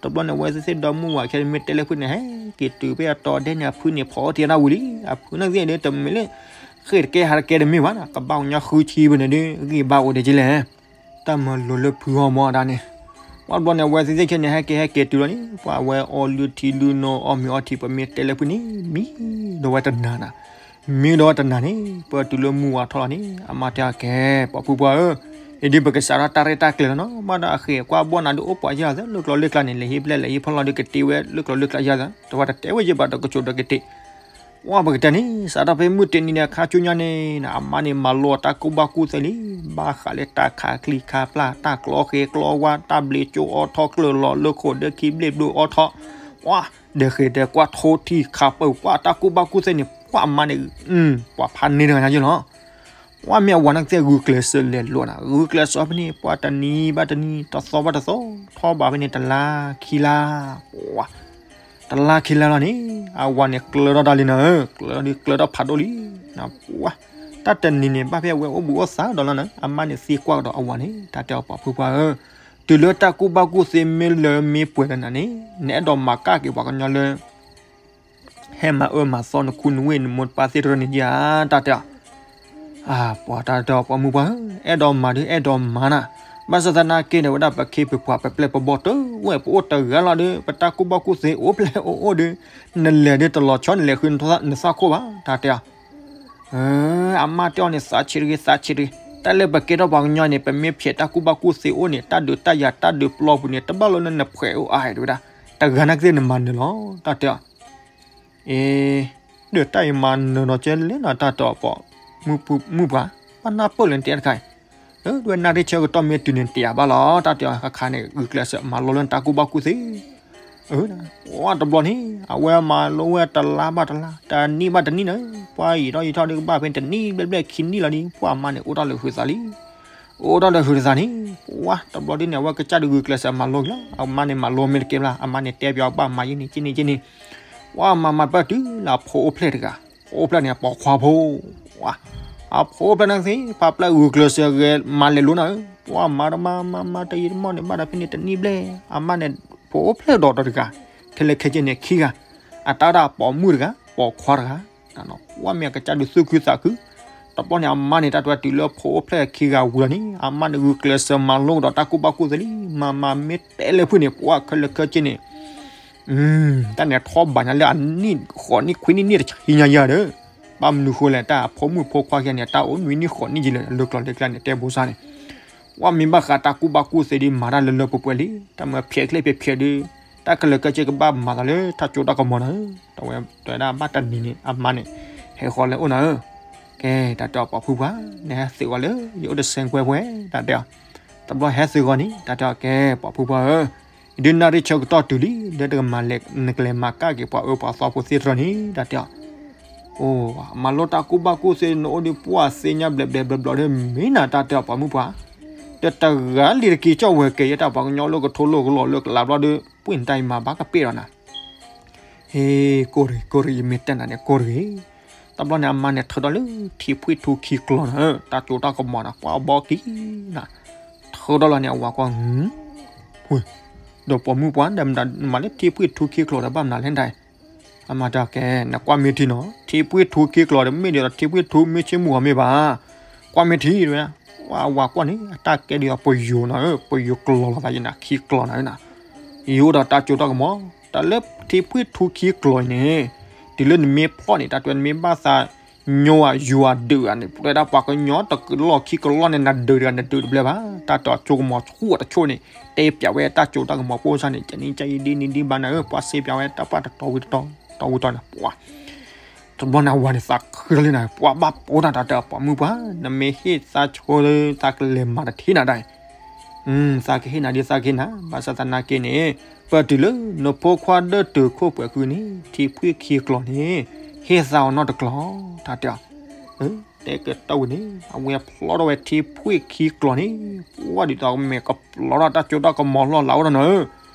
တဘျီန့ၣ် အဝဲသ့ၣ်ဒီမုၢ်ဝၤခဲန့ၣ် မ့ၢ်တဲလၢဖုန့ၣ် ဟဲက့ၤတုၤဖဲအတီၤဒဲန့ၣ် အဖုန့ၣ်ဖီအီၣ်ထံအနၢ်ဝံၤလံ, အဖုန့ၣ်သ့ၣ်ဒီးတမ့ၢ်လၢ ဃ့ၢ်တကဲဟးတကဲတမ့ၢ်ဘၣ်နီၤ, ကဘၣ်ကညီဃုဆံဘၣ်န့ၣ်ဒီး ဂံၢ်ဘါအိၣ်ဒံးက့လဲၣ်, တၢ်မၤလိလၢဖုဂီၢ်မီၢ်ဒၣ်န့ၣ်, ပှၢ်တဘျီန့ၣ် အဝဲသ့ၣ်သ့ၣ်ခဲန့ၣ် ဟဲက့ၤဟဲက့ၤတုၤလီၤန့ၣ် ပှၢ်အဝဲအီလုၢ်ထံလုၢ်နီၤ အီၣ်မ့ၤအီထံ ပမ့ၢ်တဲလၢဖုန့ၣ် မံဒီးဝဲတနၤနီၤ, မံဒီးဝဲတနၤန့ၣ် ပတုၤလၢမုၢ်ဝၤထီၣ်လီၤန့ၣ် အမါတဲအီၤကဲ ပိာ်ဖုပှၢ်ဧၢ, အဒ်ပကစးထီၣ်တၢ်ရဲၣ်တၢ်ကျဲၤလီၤနီၤ, ဘၣ်ဒီးအဃ့ၢ်ကွၢ်ဘီနၤဒုးအိၣ်ပှၤယၢ်သၢ လၢကျိၤလၢကျါန့ၣ် လဲၤဟံးဘျဲၣ်လဲၤဟံးဖီလီၤဒုးကတ့ဝဲ လၢကျိၤလၢကျါယၢ်သၢ တဝဲတတဲဝဲယဘၣ်ဒီးကစိာ်ဒီးကတ့ ပှၢ်ပကတဲန့ၣ် စးထီၣ်ဖဲမုၢ်တနံၤန့ၣ် အခါဆူညါန့ၣ် အမါန့ၣ်မၤလိအတၢ်ကူၣ်ဘၣ်ကူၣ်သ့လံ, ဘၣ်ဃးလၢတၢ်ခးချံခါပျၢ် တၢ်ကျီဃဲၤကျီဝါ တၢ်ဘျ့ကၠိအီထီၣ်ကျၢၢ်လီၤ လၢခိၣ်ဒၢခံဘျ့ဘျိအီထီၣ်, ပှၢ် ဒီးဃ့ၢ်ဒီးကွၢ်ထိထံခးပၢၢ် ပှၢ်တၢ်ကူၣ်ဘၣ်ကူၣ်သ့န့ၣ် ပှၢ်အမါန့ၣ် ပှၤဖးန့ၢ်တဂၤညါယလီၤ ပှၢ်မ့ၢ်အဝၤန့ၣ်သ့ၣ်ဂုာ်ကျဲးစၢးလဲၤလိာ်နၤ ဂုာ်ကျဲးစၢးဖဲန့ၣ် ပှၢ်တနံၤဘၣ်တနံၤ တသီဘၣ်တသီ ထီၣ်ဘးဖဲန့ၣ် တလါခံလါ, ပှၢ် တလါခံလါလီၤန့ၣ် အဝၤန့ၣ်ကျၢၤထီၣ်တၢ်လံနၤဧၢ, ကျၢၤဒီးကျၢၤထီၣ်ဖးဒိၣ်လံ, ပှၢ် တၢ်တနံၤန့ၣ် ဘၣ်ဖဲအဝဲအိၣ်ဘှံးအိၣ်သါဒီးလီၤနၤ အမါန့ၣ်သံကွၢ်ကဒီးအဝၤန့ၣ် တၢ်တဲအီၤပှၤဖုပှၢ်ဧၢ, တုၤလၢတၢ်ကူၣ်ဘၣ်ကူၣ်သ့မ့ၢ်လၢမ့ၢ်ပှဲၤလၢနၤန့ၣ် နအဲၣ်ဒိးမၤကၣ်က့ၤပှၤကညီလၢ ဟဲမၤအၢမၤသီနခူနဝ့ၢ်နမိၢ်နပၢ်သ့ၣ်တဖၣ်န့ၣ်ဧါ, တၢ်တဲအီၤ အပှၤတၢ်တဲအီၤပိာ်မုၣ်ပှၢ်ဧၢ, အဲၣ်ဒိးမၤဒုးအဲၣ်ဒိးမၤနၤ, ဘၣ်ဆၣ်သနာ်က့န့ၣ် ဝဲဒၣ်ပခ့ပပှၤပပျဲၢ်ပဘီၣ်တဝဲၢ် ပအိၣ်တဂၤလီၤဒီး ပတၢ်ကူၣ်ဘၣ်ကူၣ်သ့အိၣ်ဖျဲၣ်အိၣ်အိၣ်ဒီး နလဲၤဒီးတလီၤဆီနလဲၤဃုနသၣ်ခိၣ်ဘၣ်, တၢ်တဲအီၤ အမါတဲအီၤန့ၣ် သးဆံးတဂ့ၤ သးဆံးတဂ့ၤ, တၢ်လၢပကဲထီၣ်ပှၤကညီန့ၣ် ပမ့ၢ်ဖျဲးတၢ်ကူၣ်ဘၣ်ကူၣ်သ့အိၣ်န့ၣ် တၢ်ဒုးတၢ်ယၤတၢ်ဒုးပျီပူၤန့ၣ် တဘၣ်လၢနနဖှဲးအိၣ်အါတဲဝဲဒၣ်, တဂၤနာ်က့သ့ၣ်နမၤနၢၤလီၤ, တၢ်တဲအီၤ အ့ ဒီးတၢ်အံၤမၤနၢၤဒီးကဲလဲၣ်နၤ တၢ်တဲအီၤပိာ်မုၣ်ပှၢ်, ဘၣ်နၢ်ပၢၢ်လၢနတဲတခါအံၤ, ဒ်ဝဲနၣ်ရံၣ်ဆၢကတီၢ်မ့ၢ်တုၤန့ၣ်တဲယၤဘၣ်လီၤ, တၢ်တဲအီၤခါခါန့ၣ် ဂုာ်ကျဲးစၢးမၤလိလၢနတၢ်ကူၣ်ဘၣ်ကူၣ်သ့ ပှၢ်တဘျီန့ၣ် အဝဲမၤလိဝဲတလါဘၣ်တလါ တနံၣ်ဘၣ်တနံၣ်န့ၣ် ပှၢ်ယံာ်ထီၣ်ယံာ်ထီၣ်ဒုးကဘၣ်ဖဲတနံၣ်ဘျဲၣ်ဘျဲၣ်ခံနံၣ်လီၤဒီး ပှၢ်အမါန့ၣ်အိၣ်တ့ၢ်လၢဟုးသးလံ, အိၣ်တ့ၢ်လၢဟုးသးန့ၣ် ပှၢ်တဘျီဒုးန့ၣ် အဝဲကစၢ်ဒုးဂုာ်ကျဲးစၢးမၤလိက့ၤလီၤ, အမါန့ၣ်မၤလိမ့ၢ်တကဲဘၣ် အမါန့ၣ်တဲပၠးအီၤဘၣ်မၤယဲၢ်န့ၣ် က့န့ၣ်က့န့ၣ်, ပှၢ်မၤမၤတဘၣ်တုၤလၢအဖိအိၣ်ဖျဲၣ်တဂၤ, ဖိအိၣ်ဖျဲၣ်န့ၣ် ပိာ်ခွါဖိ အဖိအိၣ်ဖျဲၣ်န့ၣ်သ့ၣ် ဖးပျဲၢ်ဂုာ်ကျဲးစၢးဂဲၤမၤလဲၤလိာ်နၤဧၢ, ပှၢ်မၤတမၤမၤမၤတယံာ်တမီၢ်န့ၣ် ဘၣ်ဒီးဖဲန့ၣ်တနံၣ်ဘျဲၣ် အမါန့ၣ် ဖိအိၣ်ဖျဲၣ်ဒီးတဂၤ, ခဲလၢာ်ခဲဆ့န့ၣ်ခံဂၤ, အတၢ်ဒၣ်ပိာ်မုၣ်တဂၤ ပိာ်ခွါတဂၤ, ပှၢ်မ့ၢ်အကစၢ်ဒုးသူၣ်ခုသးခု, တဘျီန့ၣ် အမါန့ၣ် တၢ်တဝဲတုၤလၢဖိအိၣ်ဖျဲၣ်ခံဂၤဝံၤလီၤန့ၣ် အမါန့ၣ်ဂုာ်ကျဲးစၢးမၤလိကဒီးတၢ်ကူၣ်ဘၣ်ကူၣ်သ့လံ, မၤမၤမ့ၢ်တဲလၢဖုန့ၣ် ပှၢ်ခဲလၢာ်ခဲဆ့န့ၣ် တၢ်န့ၣ်ထီၣ်ဘးညါလၢအနံၣ်ဃိးနံၣ်ခွံနံၣ်နံၣ်တဆံညါယၤဒီး, ဘၣ်မနုၤဃိလဲၣ် တၢ်အဖိမုၣ်ဖိခွါခံဂၤန့ၣ် တၢ်အိၣ်နွံနံၣ်ဃိးနံၣ်က့ၤလၢာ် လၢကျိၤလၢကျဲန့ၣ် တဲဘိစါန့ၣ်, ပှၢ်မ့ၢ်ဘၣ်ဃးတၢ်ကူၣ်ဘၣ်ကူၣ်သ့ဒီး မၤတၢ်လၢလၢပှဲၤပှဲၤလံ, တၢ်မၤဖျဲးချ့ဖျဲးဖျဲးဒီး, တၢ်ခဲလၢာ်ခဲဆ့ကဘၣ်မၤသးလၢတၢ်စိတၢ်ကမီၤနၤဧၢ, တဝဲတဲဒၣ်ဘၣ်တနံၤန့ၣ် အမါန့ၣ် ဟဲဃီၤလၢအိၣ်နၤဧၢ, ကဲ တၢ်တဲအီၤပိာ်ဖုပှၢ်, နဟဲသုးဂီၤလၢ ယအိၣ်တစဲးကွဲးပှဲၤ တၢ်တဲအီၤ, တဘျီဟဲသုးဂီၤန့ၣ် တၢ်တဲအီၤကဲ ပိာ်ဖုပှၢ်ဧၢ ဒုးနၣ်ရံၣ်ဆၢကတီၢ်တုၤလံ လၢတကမၤလဲၤ နကလဲၤမၤကၣ်က့ၤပှၤအၢပှၤသီဖိသ့ၣ်တဖၣ်န့ၣ် တၢ်တဲအီၤ, အိ မၤလိတၢ်ကူၣ်ဘၣ်ကူၣ်သ့ နအိၣ်ဒံးပှၢ်သ့ၣ်ညါဘျဲးဘျဲးဘျီဘျီဒီး မ့ၢ်နၤတၢ်တဲအီၤပိာ်မုၣ်ပှၢ်, တတဂၤလံၤတက့ၤကၠီၣ်ဝဲၤကဲၤယဲတၢ်ပှၤကညီလၢကထိလိာ်ကလီၤလၢကလးဘျီဒီး ပှ့ၤနတၢ်အံၤမၤဘၣ်ကပ့ၢ်ဒီးနၤ ဟ့ ကိၢ်တဂ့ၤ ကိၢ်တဂ့ၤ ယမ့ၢ်တဲနၤန့ၣ် ကိၢ်တဂ့ၤ. တဘျီန့ၣ် အမါန့ၣ် ထုးထီၣ်လၢထံဖှံၣ်ထူခံကျိၤနၤ, တၢ်စိတၢ်ကမီၤနၤ ကွၢ်ဘီကံနၤ, ထုးထီၣ်လီၤန့ၣ် အဝၤကွၢ်, ဒီးပိာ်မုၣ်ပှၢ် ဒီးမနုၤမၤလၢထံဖှံၣ်ထူခံကျိၤဒီး ဘၣ်မနုၤလဲၣ်ဒၣ်, အမၤတၢ်ကဲ နကွၢ်မ့ၢ်ထံနီၤ ထံဖှ့ၣ်ထူခံကျိၤဒီး မ့ၢ်ဒ်သိးထံဖှ့ၣ်ထူမ့ၢ်ဆ့မုၢ်ဂီၤမ့ၢ်ဘၣ်, ကွၢ်မ့ၢ်ထံတဲဝဲဒၣ်, ဝၤဝၤကွၢ်န့ၣ် အတၢ်ကဲဒ်သိးပယိၤနီၤဧၢ, ပယိၤကျိၤလီၤသးယနၤ ခံကျိၤနီၤဧၢနီၤ, ယအိၣ်ဒီးတၢ်စိတၢ်ကမီၤ, တၢ်လၢထံဖှ့ၣ်ထူခံကျိၤအံၤန့ၣ်, တုၤလၢနမ့ၢ်ဖျီၣ်န့ၣ် တၢ်တဲနမ့ၢ်ဘၣ်သး ညိဝၤယိဝၤဒုးဧါန့ၣ် ပှဲဒၣ်ပှၤကညီတကလီၢ်ခံကလီၢ်န့ၣ် နဒုးတဂၤနဒုးတဘျဲၣ်ဘၣ်, တၢ်တဲအစိကမီၤဆူၣ်အတဆိၣ်န့ၣ် တဲပၠးဝဲတၢ်စိတၢ်ကမီၤပိၢ်စၢ်န့ၣ် ကနံၣ်ကနံၣ်ဒ်နံၣ်ဒ်ဘၣ်နၤဧၢ, ပှၤစ့ပၠးဝဲတၢ်ပာ်တတီဝံၤတတီ တီဝံၤတတီန့ၣ် ပှၤ တဘျီန့ၣ်အဝၤန့ၣ်သးခုလီၤလံနၤ, ပှၤဘၣ်ပိာ်တၢ်တၢ်တဲပှၤမုၢ်ပှၢ်, နမ့ၢ်ဟ့ၣ်သးဆိလၢသးကလဲၤမၤတထံၣ်နၤဒၣ်အံၤ, သးကဟ့ၣ်နၤဒ်သးကဟ့ၣ်နၤ, ဘၣ်ဆၣ်သနာ်က့န့ၣ်, ပတုၤလၢနဖိခွါဒၢၣ်တုာ်ခိၣ်ပှဲၤကုန့ၣ် ထံဖှ့ၣ်ခံကျိၤန့ၣ် ဟ့ၣ်သးအီၤနီတကျိၤ, တၢ်တဲအီၤ, တဲကတၢၢ်ဝဲန့ၣ် အဝဲဖျီထီၣ်ဝဲထံဖှ့ၣ်ခံကျိၤန့ၣ်, ပှၤဒ်သိးမဲာ်ကဖျီထီၣ်တၢ်စိတၢ်ကမီၤလီၢ်လၤအိၣ်ဒီးနၤဧၢ,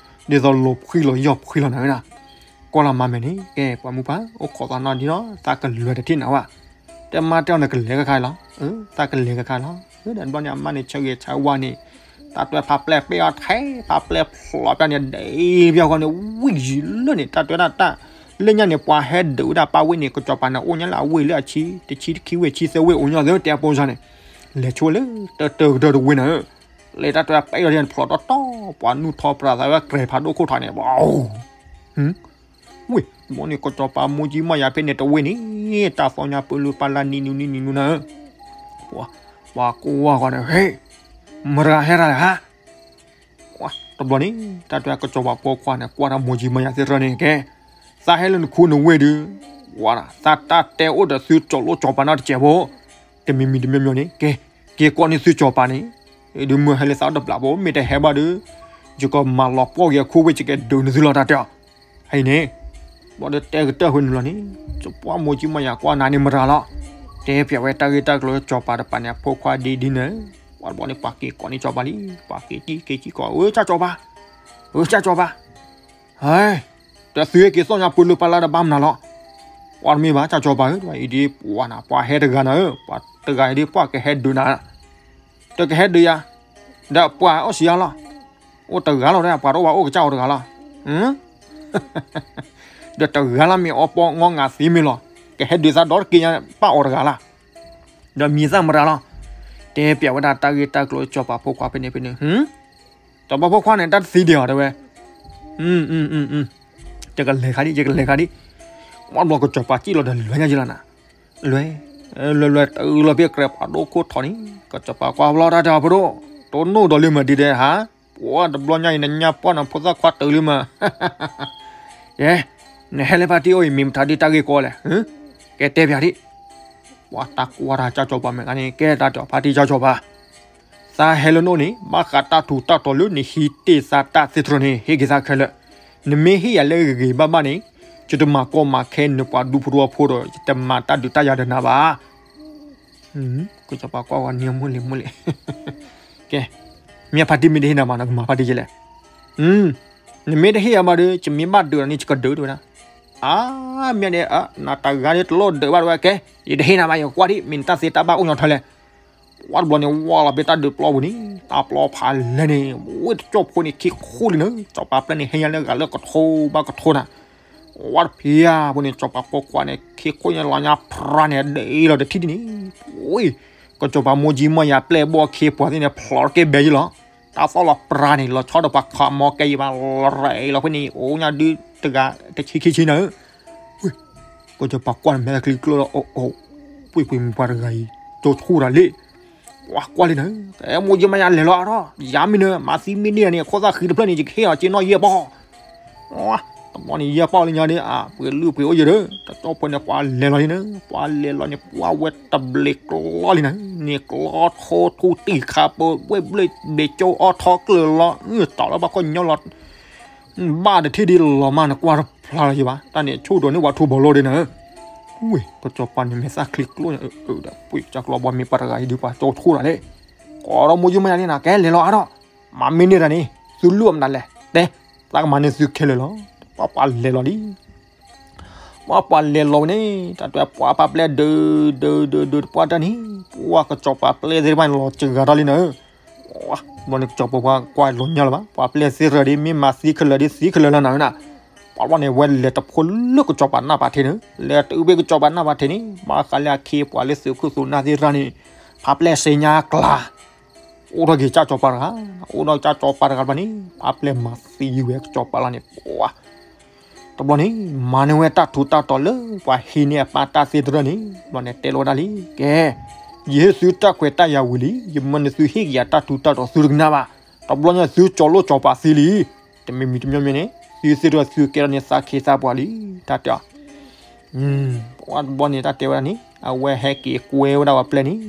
ဒ်သိးလီၤဖှံလီၤယီၢ်ဖှံလီၤနၤဧၢနီၤ, ကွၢ်လီၤမၤမဲာ်န့ၣ် ကဲပှၤမုၢ်ပှၢ် အိၣ်ခိးသးနီၤဒ်နီၤ သးကလဲၤတထံၣ်နၤဝဲ, တဲမါတဲအီၤနကလဲၤကခါလီၤ, သးကလဲၤကခါလီၤ, ဒီးတဘျီန့ၣ်အမါန့ၣ်ဆၢဂ့ၤဆၢဝါန့ၣ်, တၢ်တွဲဖးပျဲၢ်ပ့ၢ်အီၤထဲ ဖးပျဲၢ်ဖျိးပျၢ်န့ၣ် ဒ်ပျၢ်ဃီန့ၣ် ဝံၣ်ယံၤလၢန့ၣ် တၢ်တွဲဒၣ်တၢ်, လၢညါန့ၣ် ပှၤဟဲဒုးဝဲဒၣ်ပၢ်ဝ့ၢ်န့ၣ် ကစီၤပၤန့ၣ်အိၣ်ညါလၢအဝ့ၢ်လၢအဆံ တဆံတခံဝ့ၢ်ဆံသၢဝ့ၢ် အိၣ်ညါသ့တဲအပိစၢ်န့ၣ်, လဲၤဆိလၢတၢ်တၢ်ကတၢၢ်တဝ့ၢ်နၤဧၢ, လဲၤတၢ်တွဲပ့ၢ်အီၤန့ၣ် ဖျိးတီတီ ပှၤနုာ်ထီၣ်ပြးသးဝဲကြဲးဖးဒိၣ်ခိၣ်ထီၣ်န့ၣ်, ဝ့ၢ်ဘီန့ၣ် ကစီၤပၤမိၢ်ကၠံမီၢ်ယၤဖဲန့ၣ်တဝ့ၢ်န့ၣ်, တၢ်သီညါပၢလူပၢ်လၢနံၤနူနံၤနံၤနူနၤဧၢ, ပှၤကိးဝါဃီန့ၣ် ဟ့ၣ်, မတၤဂၤဟဲတၢ်လဲၣ်ဟါ, တဘျီန့ၣ် တၢ်တဲကစီၤပၤဖိခွါန့ၣ် ကွၢ်တၢ်မိၢ်ကၠံမီၢ်ယၤသ့ၣ်တဖၣ်န့ၣ် ကဲ, သးဟဲလၢနခူနဝ့ၢ်ဒုး, ဝါဒၣ် သးတၢ်တဲအိၣ်ဒီးသုကၠီၤလိၣ်ကၠီၤပၤနီတစဲးဖိ, တမံၤမံၤတမံၤမံၤန့ၣ် ကဲ, က့ၤကိးန့ၢ်သုကၠီၤပၤန့ၣ်, ဒုးမုၢ်ဟဲလၢသးအိၣ်တဘျီဖိ မ့ၢ်တဟဲဘၣ်ဒီး, ယကမၤလီၤပှီၢ်က့ၤအခိၣ်ဝ့ၢ် ယကဒုးနသုလီၤတၢ်တဲအီၤ, ဟဲအံၤန့ၣ်, ဘီဒီးတဲကတၢၢ်ဃုာ်နုာ်လီၤန့ၣ်, ပှၤမိၢ်ကၠံမီၢ်ယၤကွၢ်နၤန့ၣ်မတၤလီၤ, တဲပၠးဝဲတၢ်ဂ့ၢ်တၢ်ကျိၤကၠီၤပၤတပၤန့ၣ် အဖိခွါဒ်ဒ်န့ၣ်, ပှၤတဘျီန့ၣ် ပှၤက့ၤကိးန့ၢ်ကၠီၤပၤလံ, ပှၤက့ၤက့ၤက့ၤက့ၤကိး အၢ ကၠီၤကၠီၤပၤ, အၢ ကၠီၤကၠီၤပၤ, ဟဲ တသုက့ၤသီၣ်ညါပၢလူပၢ်လၢတဘၣ်မနုၤလီၤ, ပှၤတမ့ၢ်ဘၣ် ကၠီၤကၠီၤပၤဧၢ, အံၤဒ်ပှၤနၤ ပှၤဟဲတဂၤနၤဧၢ, ပှၤတဂၤအံၤဒ်ပှၤကဟဲဒုးနၤ, တကဟဲဒုးယၤ, ဒီးပှၤအိၣ်စံးအါလီၤ, အိၣ်တဂၤလီၤ ပှၤတအိၣ်ဘၣ်အိၣ်ကစၢ်အီၤတဂၤလီၤ, ဒီးတဂၤလၢမ့ၢ်အီပီငီငၤသ့မ့ၢ်လီၤ, ကဟဲဒုးသးဒီတက့ၢ်ညါ ပၢ်အီၤတဂၤလီၤ, ဒီးမံၤသၣ်မတၤလီၤ, တဲပၠးဝဲဒၣ်တၢ်ဂ့ၢ်တၢ်ကျိၤကၠီၤပၤဖိခွါဖဲန့ၣ်ဖဲန့ၣ်, ကၠီၤပၤဖိခွါန့ၣ် တၢ်တသံဒံးအီၤတဲဝဲ, ယကလဲၤခါဒံး ယကလဲၤခါဒံး, မ့ၢ်ဘျီကၠီၤပၤစံၣ်လီၤဒီးလဲၤညါယလီၤနၤ, လဲၤ, လဲၤလဲၤ တုၤလီၤဖဲကြဲးဖးဒိၣ်ခိၣ်ထီၣ်န့ၣ် ကၠီၤပၤကွၢ်ဘျီတၢ်တဲအီၤဖိဒိၣ်, တိၢ်နီၣ်ဒီးလံမးဒ်တဲဟါ, ပှၤတဘျီညါအံၤ နညါပှၢ်နဖိသၣ်ခွါတုၤလံမး, ယဲ, နဟဲလၢဖါတံၢ်အိၣ်အံၤ မ့ၢ်မတၤဒ်တၢ်ဂ့ၢ်ကီလဲၣ်, ကဲတဲပၠးဒံး, ပှၤတၢ်ကွၢ်တၢ်ကၠီၤပၤမဲာ်ကါန့ၣ် ကဲတၢ်တဲအီၤဖါတံၢ်ကၠီၤပၤ သးဟဲလၢနအိၣ်န့ၣ် ဘၣ်ဃးတၢ်ထူးတၢ်တီၤလၢနဟံးတ့ၢ်သးတၢ်သ့ၣ်တဖၣ်န့ၣ် ဟ့ၣ်က့ၤသးခဲလၢာ်, နမ့ၢ်ဟ့ၣ်ယၤလၢဂ့ၤဂ့ၤဘၣ်ဘၣ်န့ၣ် ယတမၤကီမၤခဲနပှၤဒူဖိတဝီဖိဒီး ယတမၤတၢ်ဒုးတၢ်ယၤဒီးနၤဘၣ်. ကစီၤပၤကွၢ်ဝဲန့ၣ် မိၢ်လံၤမိၢ်လံၤ, ကဲ, မ့ၢ်ဖါတံၢ်မ့ၢ်တဟ့ၣ်နၤဘၣ် နကမၤဖါတံၢ်ကလဲၣ်. နမ့ၢ်တဟ့ၣ်ယၤဘၣ်ဒီး ယမ့ၢ်ဘၣ်ဒုးဒီးန့ၣ် ယကဒုးတဲဝဲဒၣ်. အါ, မ့ၢ်န့ၣ် နတဂၤန့ၣ်တလိၣ်ဒုးဘၣ်တဲဝဲ ကဲ, ယတဟ့ၣ်နၤဘၣ် ယကွၢ်ဒံး မ့ၢ်နတၢ်သ့တၢ်ဘၣ်အိၣ်ညီထီလဲၣ်. ပှၤတဘျီန့ၣ် ဝါလီၤဖဲတၢ်ဒုးပျီပူၤန့ၣ် တၢ်ပျီဖးလဲၢ်န့ၣ် ဝ့ၢ်တကၠီၣ်ဖိန့ၣ် ခံခိၣ်လံနၤ, စီၤပၤပျဲၢ်န့ၣ် ဟဲညါလၢဂၤလၢကထိဘၣ်ကထိနၤ. ဝါတဖံးဧါ, အဃိန့ၣ် စီၤပၤဖိခွါန့ၣ် ခံခိၣ်ညါလီၤညါဖြါန့ၣ် ဒ်လီၤတထံၣ်ဒ်န့ၣ်, ဝ့ၢ်, ကစီၤပၤမိၢ်ကၠံမီၢ်ယၤပျဲၢ်ဘီၣ်ခ့ပှၤသ့ၣ်န့ၣ် ဖျိးတက့ၢ်ဘဲယလီၤ. တၢ်သီၣ်လီၤဖြါန့ၣ် လီၤဆီဒီးပှၤခးမီကဲယဘၣ် လီၤရဲၣ်လီၤဖဲန့ၣ် အိၣ်ညါဒုတဂၤ တဆံခံဆံနၤဧၢ. ကစီၤပၤကွၢ်န့ၣ် မဲာ်ချံကျိဒီး အိၣ်အိၣ်, ပှ့ၤပှ့ၤမုၢ်ပှၤတဂၤအံၤ ကၠိဆူၣ်တၢ်လံ. ပှၤကွၢ်လံနၤ, မိၢ်ကၠံမီၢ်ယၤလဲၤလီၤအါထီၣ်, ယၤမ့ၢ်နၢၤ မၤသံမ့ၢ်န့ၢ်န့ၣ် ခိၣ်သၣ်ဃံတဖျၢၣ်န့ၣ် ယကဟ့ၣ်အီၤက့ၤနီၣ်ယဲၢ်ပီၢ်. တဘျီန့ၣ် ယဲၢ်ပီၢ်လၢညါဒီး အပှ့ၤလုၢ်ပှ့ၤအိၣ်ယဲၢ်ဒီး တကၠီၣ်ဖိန့ၣ် ပှၤလဲၤလီၤလံနၤ, ပှၤလဲၤလီၤန့ၣ် ပှၤဝဲတဘျ့ကျီလံနၤ, န့ၣ်ကျီထိထူတံၢ်ခါပဝဲဘျ့ဘ့ၣ်ကၠိအီထီကျၢၤလီၤ, တီၢ်လၢဘၣ်ခီၣ်ညီလီၤ ဘၣ်တထံၣ်ဒ်လီၤမး နကွၢ်တဖျါလီၤယဘၣ်, တၢ်န့ၣ်ဆိၣ်ဒိးန့ၢ်ပှၤထူဘီလိဒ်နၤ. ဝ့ၢ်, ကစီၤပၤန့ၣ်မဲာ်သၣ်ချံကျိဒီး ပှ့ၤကၢကျီဘီမ့ၢ်ပှၤတဂၤအံၤဒုးပှၤကၠိဆူၣ်တၢ်လံ. ကိးဒီးမိၢ်ကၠံမီၢ်ယၤန့ၣ်နၤ ကဲလဲၤလီၤအါထီၣ်, မၤမ့ၢ်န့ၢ်တၢ်န့ၣ် သုလူၢ်အမနုၤလဲၣ်, တဲ, သးကမၤန့ၢ်သုခဲလၢာ်လီၤ. ပှၤပှၤလဲၤလီၤလံ ပှၤပှၤလဲၤလီၤဝဲန့ၣ် တၢ်တဲပှၤပှၤပျဲၢ်ဒုးဒုးဒုးဒုးတပှၢ်တၢ်န့ၣ်, ပှၤကစီၤပၤပျဲၢ်သ့ၣ်တဖၣ်န့ၣ် လီၤစှၤထီၣ်လံနၤ. ဘျီန့ၣ်ကစီၤပၤကွၢ်လီၤညါလၢၤဘၣ်, ပှၤပျဲၢ်သ့ၣ်တဖၣ်ဒီး မ့ၢ်မၤသံခဲလၢာ်ဒီး သံခဲလၢာ်လီၤနၤဝဲနၤ. ပှၤဘျီန့ၣ် ဝဲလဲၤတဖိလၢကစီၤပၤနၢ်ပၤထံးန့ၣ်, လဲၤတုၤဖဲကစီၤပၤနၢ်ပၤထံးန့ၣ် ဘၣ်ဃးလၢအခ့အပှၤလၢသုးခိၣ်သုးနၢ်သ့ၣ်တဖၣ်န့ၣ် ဖးပျဲၢ်စ့ညါကျါ အိၣ်ထီၣ်က့ၤကၠၢ်စီၤပၤတဂၤ, အိၣ်ဒီးကၠၢ်စီၤပၤတဂၤဘၣ်န့ၣ် ဖးပျဲၢ်မၤသံဝဲကစီၤပၤလီၤန့ၣ် ပှၤ တဘျီန့ၣ် မၤန့ၢ်ဝဲတၢ်ထူးတၢ်တီၤလၢပှၤဟံးန့ၢ်အပၢ်တၢ်သ့ၣ်တဖၣ်န့ၣ် ဘျီန့ၣ်တဲလီၤဝဲဒၣ်လံ, ကဲ, ယဟ့ၣ်သုတၢ်ခွဲးတၢ်ယာ်ဝံၤလံ, ယမၢန့ၢ်သုဟ့ၣ်က့ၤယၤတၢ်ထူးတၢ်တီၤသုတကနၣ်ဘၣ်, တဘျီညါသုကၠီၤလိၣ်ကၠီၤပၤသံလံ, တမံၤမံၤတမံၤမံၤန့ၣ် သုသ့ၣ်တဖၣ်သုကဲထီၣ်န့ၢ်သးခ့သးပှၤလံ, တၢ်တဲအီၤ ပှၤတဘျီန့ၣ် တၢ်တဲဝဲဒၣ်န့ၣ် အဝဲဟဲက့ၤကွဲဝဲဒၣ်ပှၤပျဲၢ်န့ၣ်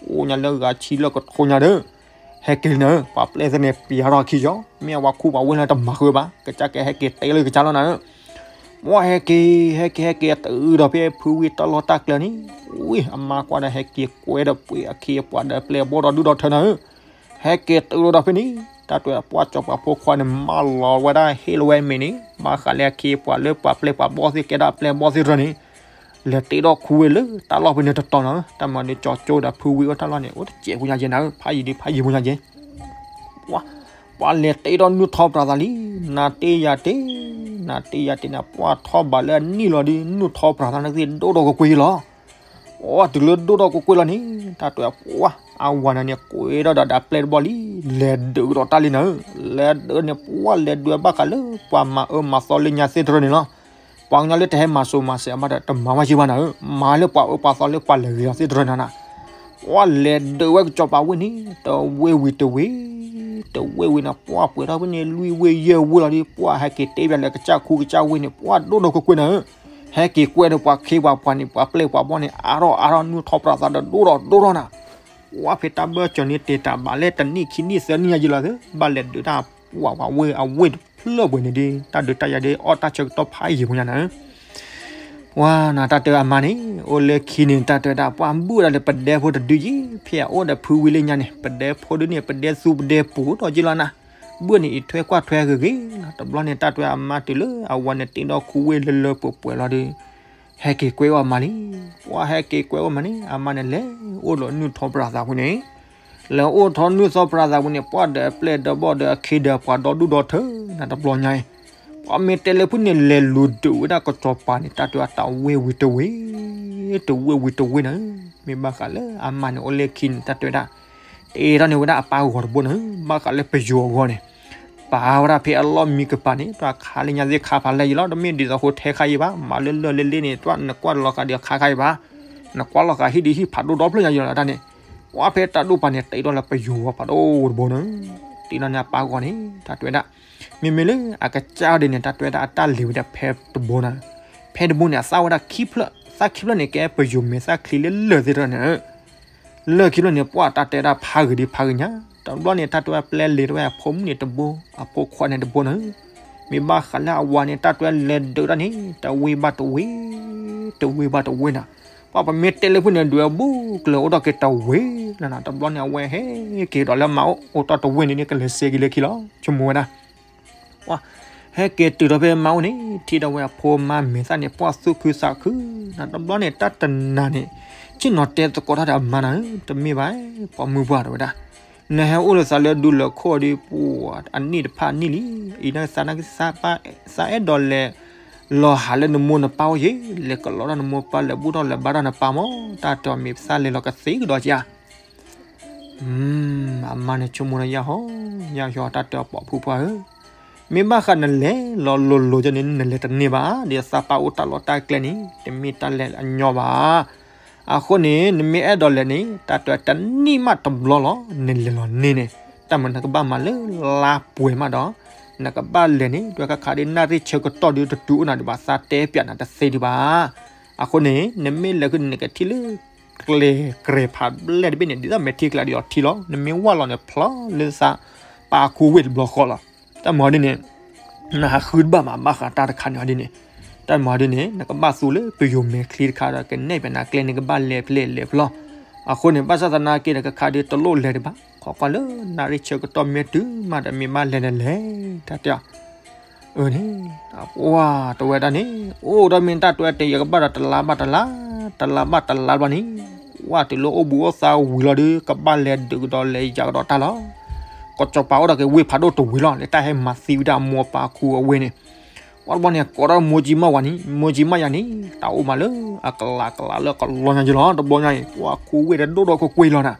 အိၣ်ညါလၢဂၤဆံလၢကထိညါဒီး ဟဲက့ၤလံနၤဧၢ, ပှၤပျဲၢ်သ့ၣ်န့ၣ် ပျဲထီၣ်ခံကၠီ, မ့ၢ်အဝဲခူၣ်ပှၤဝ့ၢ်လၢတမၤဃုာ်ဘၣ်, ကစၢ်ကဟဲက့ၤတဲလၢကစၢ်လီၤနၤဧၢ, ပှၤဟဲက့ၤ ဟဲက့ၤ ဟဲက့ၤတုၤဒီးဖဲဖုဝံတၢ်လီၢ်တၢ်ကျဲန့ၣ်, ဝံၤ အမါကွၢ်ဒီးဟဲက့ၤကွဲဒီးပှ့ၤအခ့အပှၤဒီးပျဲၢ်ဘီဒီးဒူၣ်ဒီးထၢနၤဧၢ, ဟဲက့ၤတုၤလီၤဒီးဖဲန့ၣ် တၢ်တဲပှၤစီၤပၤဖိခွါန့ၣ် မၢလီၤဝဲဒၣ်ဟ့ၣ်လီၤဝဲမ့ၤန့ၣ် ဘၣ်ဃးလၢအခ့အပှၤလၢပှၤပျဲၢ်ပှၤဘီၣ်သ့ၣ်ကဲဒၣ်ပျဲၢ်ဘီၣ်သ့ၣ်တဖၣ်န့ၣ် လဲၤတ့ထီၣ်ခူဝ့ၢ်လၢတၢ်လီၢ်ဖဲန့ၣ်တတီၤနၤဧၢ, တၢ်မၤဒုးကၠီၤကၠိဒီးဖုဝံအိၣ်တၢ်လီၢ်န့ၣ် အိၣ်တစဲးဖိညါကဲနၤဧၢ, ဖးယံၤဒုးဖးယံၤဖိညါကဲ ပှၤ ပှၤလဲၤတ့ထီၣ်နုၢ်ထီၣ်ပြးသးလံ, နၤတ့ယၤတ့, နၤတ့ယၤတ့န့ၣ် ပှၤထီၣ်ဘးလၢအနံၣ်လီၤဒီး နုၢ်ထီၣ်ပြးသးန့ၣ်သ့ၣ်ဒိၣ်ထီၣ်ကကွ့ၢ်လီၤ, ပှၤတုၤလၢဒိၣ်ထီၣ်ကကွ့ၢ်လီၤန့ၣ် တၢ်တဲပှၤ အဝၤန့ၣ်န့ၣ် ကွဲထီၣ်ဒီးဒီးပျဲၢ်တဘီၣ်လံ, လဲၤဒုးကဒီးတၢ်လံနၤဧၢ, လဲၤဒုးန့ၣ် ပှၤလဲၤဒုးဘၣ်ဃးလၢပှၤမၤအၢမၤသီလၢညါသ့ၣ်တဖၣ်န့ၣ်လီၤ, ပှၤကညီလၢတဟဲမၤစိၤမၤစဲးအမါဒီး တမၤဝဲက့ဘၣ်နၤဧၢ, မၤလၢပှၤအၢပှၤသီလၢပှၤလဲၤဂ့ၤအီၤသ့ၣ်တဖၣ်န့ၣ်နၤ ပှၤလဲၤဒုးဝဲကစီၤပၤဝ့ၢ်န့ၣ် တဝ့ၢ်ဝံၤတဝ့ၢ်, တဝ့ၢ်ဝံၤန့ၣ် ပှၤပှဲၤထီၣ်ဖဲန့ၣ် လွံၢ်ဝ့ၢ်ယဲၢ်ဝ့ၢ်လီၤဒီး ပှၤဟဲက့ၤတ့ဘၣ်လၢကစၢ်ခူကစၢ်ဝ့ၢ်န့ၣ် ပှၤဒိၣ်ထီၣ်ကကွ့ၢ်နၤဧၢ, ဟဲက့ၤကွဲဒီးပှၤခ့ပှၤပှၤန့ၣ် ပှၤပျဲၢ်ပှၤဘီၣ်န့ၣ် အါထီၣ်အါထီၣ်နုၢ်ထီၣ်ပြးသးဒီးဒိၣ်ထီၣ်ဒိၣ်ထီၣ်နၤ, ပှၤဖဲတၢ်ဘၢၣ်စၢၤန့ၣ် တ့တၢ်ဘၣ်လၢတနံၣ်ခံနံၣ်သၢနံၣ်ညါယံၤလီၤသ့ ဘၣ်လဲၤဒုးတၢ်ပှၤပှၤဝ့ၢ်အဝ့ၢ်တဖျၢၣ်ပှဲၤန့ၣ်ဒီး တၢ်ဒုးတၢ်ယၤဒီးအီၣ်တၢ်ဆၢကတီၢ်ဖးယံၤဖိညါနၤဧၢ ပှၤနၤတၢ်တဲအမါန့ၣ် အိၣ်လၢခံန့ၣ် တၢ်တဲဝဲဒၣ် ပှၤဘုၣ်ဝဲဒၣ်လၢပဒဲဖိတဒုယံၤ ဖဲအအိၣ်ဒီးဖုဝံလၢညါန့ၣ် ပဒဲဖိဒုန့ၣ် ပဒဲသူပဒဲပူၤဒီးယံၤလီၤနၤ, ဘုၣ်န့ၣ်အံးထွဲကွၢ်ထွဲဂ့ၤဂ့ၤလီၤ. တဘျီန့ၣ် တၢ်တဲအမါတုၤလၢအဝၤန့ၣ်တ့ဒီးခူဝ့ၢ်လၢလၢပှဲၤပှဲၤလီၤဒီး ဟဲက့ၤကွဲအီၣ်မးလံ. ပှၤဟဲက့ၤကွဲအီၣ်မးန့ၣ် အမါန့ၣ်လဲၤအိၣ်လီၤနုၢ်ထီၣ်ပြးသးဝံၤန့ၣ် လဲၤအိၣ်ထီၣ်နုၢ်ထီၣ်ပြးသးဝံၤန့ၣ် ပှၤဒီးအပျဲၢ်ဒီးဘီၣ်ဒီးအခ့ဒီးပှၤဒီဒူၣ်ဒီထၢနၤတဘျီညါအံၤ, ပှၤမ့ၢ်တဲလၢဖုၣ်န့ၣ် လဲၤလူၤဒုးဝဲဒၣ်ကစီၤပၤန့ၣ် တၢ်တဲဝဲတဝ့ၢ်ဝံၤတဝ့ၢ်, တဝ့ၢ်ဝံၤတဝ့ၢ်နၤ, မ့ၢ်ဘၣ်ဃးလၢအမါန့ၣ်အိၣ်လၢခံန့ၣ် တၢ်တဲဝဲဒၣ် တ့ထီၣ်န့ၢ်ဝဲဒၣ်အပၢ်ဂီၤတဘိနၤ, ဘၣ်ဃးလၢပယိၤအဂီၢ်န့ၣ် ပာ်ဝဲဒၣ်ဖဲအလီၢ်မံကပၤန့ၣ် တၢ်ခးလၢညါသ့ၣ်ခးဖးလဲၢ်ယံၤလီၤ, တမ့ၢ်ဒ်သိးဃိထဲခါအံၤဘၣ်, မၤလၢလၢၢ်လ့လ့န့ၣ် နကွၢ်လီၤဃာ်ဒီးခါခါအံၤဘၣ်, နကွၢ်လီၤဃာ်ဟံၣ်ဒုးဟံၣ်ဖးဒိၣ်ဒီဖျၢၣ်ညါယံၤလီၤတၢ်န့ၣ်, ပှၤဖဲတၢ်ဒိၣ်ပာ်န့ၣ် တ့ထီၣ်လၢပယိၤအဂီၢ်ဖးဒိၣ်တဘိနၤ, တ့ထီၣ်န့ၢ်အပၢ်ဂီၤန့ၣ် တၢ်တဲဝဲဒၣ် မ့မ့ၢ်လၢအကစၢ်ဒ်န့ၣ် တၢ်တဲဝဲဒၣ်အတၢ်လဲၤဝဲဒၣ်ဖဲတဘိနၤ, ဖဲတဘိန့ၣ် အသၣ်ဝဲဒၣ်ခံဖျၢၣ်, သၣ်ခံဖျၢၣ်န့ၣ် ကဲပယိၤမဲာ်သၣ်ချံလၢလၢၢ်သ့ၣ်တဖၣ်န့ၣ် လၢၢ်ခံဖျၢၣ်န့ၣ် ပှၤတၢ်တဲဒၣ်ဖးဂ့ၤဒံးဖးဂ့ၤညါ, တဘျီန့ၣ် တၢ်တဲဝဲပျဲလဲၤတဝဲအဖိမုၣ်န့ၣ်တဘိ, အဖိခွါန့ၣ်တဘိနၤ, မ့ၢ်ဘၣ်ဃးလၢအဝၤန့ၣ် တၢ်တဲဝဲလဲၤဒုးတၢ်န့ၣ် တဝ့ၢ်ဘၣ်တဝ့ၢ်, တဝ့ၢ်ဘၣ်တဝ့ၢ်နၤ, ပှၤပမ့ၢ်တဲလၢဖုၣ်န့ၣ် ဒုးအဘူးကလၢၤအိၣ်ထီၣ်က့ၤတဝ့ၢ်လီၤနၤ, တဘျီန့ၣ် အဝဲဟဲက့ၤဒီးလၢမါအိၣ်, အိၣ်တ့ၢ်တဝ့ၢ်န့ၣ်န့ၣ် ကလဲၤစဲက့ၤလၢခံလီၤ, ဆိကမိၣ်ဝဲဒၣ် ပှၤ ဟဲက့ၤတုၤဒီးဖဲမါအိၣ်န့ၣ် ထံၣ်ဒီးဝဲအဖိမါမဲာ်သၣ်န့ၣ် ပှၤသူၣ်ခုသးခု, နၤတဘျီန့ၣ် တၢ်တနၤန့ၣ် ဆ့ၣ်နီၤတဲသကိးတၢ်ဒီးအမါနၤဧၢ, တမ့ၢ်ဘၣ်, ပှၤမုၢ်ပှၢ်တဲဝဲဒၣ်, နဟဲအိၣ်လၢသးလၢဒူလၢၢ်ခိၣ်ဒီး ပှၤအနံၣ်တဖၣ်အနံၣ်လံ, အံၤနသးနကသးပၢ်, သးအဲၣ်ဒိးလဲၤ လီၤဟးလၢနမိၢ်နပၢ်အိၣ်ယ့ၣ်, လဲၤကလီဒီးနမိၢ်ပၢ် လဲၤဘူၣ်ထီၣ်လဲၤဘါထီၣ်နပၢ်မး, တၢ်တဲအီၤမ့ၢ်ပသးလဲၤလီၤကသ့ကဒီးဧါ အမါန့ၣ်ဆိကမိၣ်ဒီးယၢ်ဟီ, ယၢ်ဟီတၢ်တဲအီၤပိာ်ဖုပှၢ်ဧၢ, မ့ၢ်ဘၣ်ဃးနလဲၤလီၤလိၤလိၤကန့ၣ် နလဲၤတန့ၢ်ဘၣ်, ဒီးသးပၢ်အိၣ်တၢ်လီၢ်တၢ်ကျဲန့ၣ် တမ့ၢ်တၢ်လဲၤအညီဘၣ်. အဃိန့ၣ် နမ့ၢ်အဲၣ်ဒိးလဲၤန့ၣ် တၢ်တဲတနံၣ်မးတဘျီလီၤ, နလဲၤလီၤန့ၢ်န့ၣ် တၢ်မၤနကဘၣ်မၤလၢလါပှဲၤမးဒီး နကဘၣ်လဲၤန့ၣ် ဒွဲခါခါဒ်နၣ်ရံၣ်ဆၢကတီၢ်ဒ်တတုၤအိၣ်နၤဒံးဘၣ် သးတဲပျးနၤတသ့ဒံးဘၣ်. အဃိန့ၣ် နမ့ၢ်လဲၤဃုာ်န့ၣ် နကထံၣ်လၢ ကျဲၤကြဲၤဖးဘျဲၣ်တဘ့ၣ်န့ၣ် ဒ်သိးမဲာ်ထံကျါဒီးအီၤထံလီၤ. နမ့ၢ်ဝၢ်လီၤန့ၣ် ဖျီလၢသးပၢ်အခိဝ့ၢ်တဘျီဃီလီၤ. တၢ်မၤဒ်န့ၣ် နဟးဃုတဘၣ်မးဘၣ်ဃးတၢ်တခါန့ၣ်အီၤဒ်န့ၣ်, တၢ်မၤဒ်န့ၣ် နကဘၣ်သူလၢပယိၤမဲာ်ချံတခါဒီး ကနဲၣ်ပျးနၤကျဲန့ၣ် ကဘၣ်လဲၤဖဲလဲၣ်လဲၤဖဲလဲၣ်. အဃိန့ၣ် ဘၣ်ဆၣ်သနာ်က့ဒီး ကခါဒ်တလိၣ်လဲၤဒံးဘၣ်, ခီခီလၢနၣ်ရံၣ်ဆၢကတီၢ်မ့ၢ်တုၤမးဒီး မ့ၢ်ဘၣ်လဲၤဒီးလဲၤ တၢ်တဲအီၤ အန့ၣ် ပှၢ်တဝဲဒၣ်န့ၣ် အိၣ်ဒီးမ့ၢ်တၢ်တဲတယဲၢ်ကဘၣ်ဒီးတလါဘၣ်တလါ, တလါဘၣ်တလါဘျီန့ၣ် ဝဲတုၤလၢအိၣ်ဘှံးအိၣ်သါဝံၤလီၤဒီး ကဘၣ်လဲၤဒုးကဒီးလဲၤယၤကဒီးတၢ်လီၤ. ကစီၤပၤအိၣ်ဒီးက့ၤဝ့ၢ်ဖးဒိၣ်တဝ့ၢ်လီၤ လၢတၢ်ဟဲမၤသံဝဲဒၣ်အမိၢ်အပၢ်အခိအဝ့ၢ်န့ၣ်, ပှၤတဘျီန့ၣ် ကိးထီၣ်မိၢ်ကၠံမၢ်ဝၤန့ၣ်, မိၢ်ကၠံမၢ်ယၤန့ၣ် တၢ်အိၣ်မးလၢအကလးကလးလၢကလီညါက့လီၤ. တဘျီညါအံၤ ပှၤခူဝ့ၢ်တဒိၣ်ဒီးကကွ့ၢ်လီၤနၤ.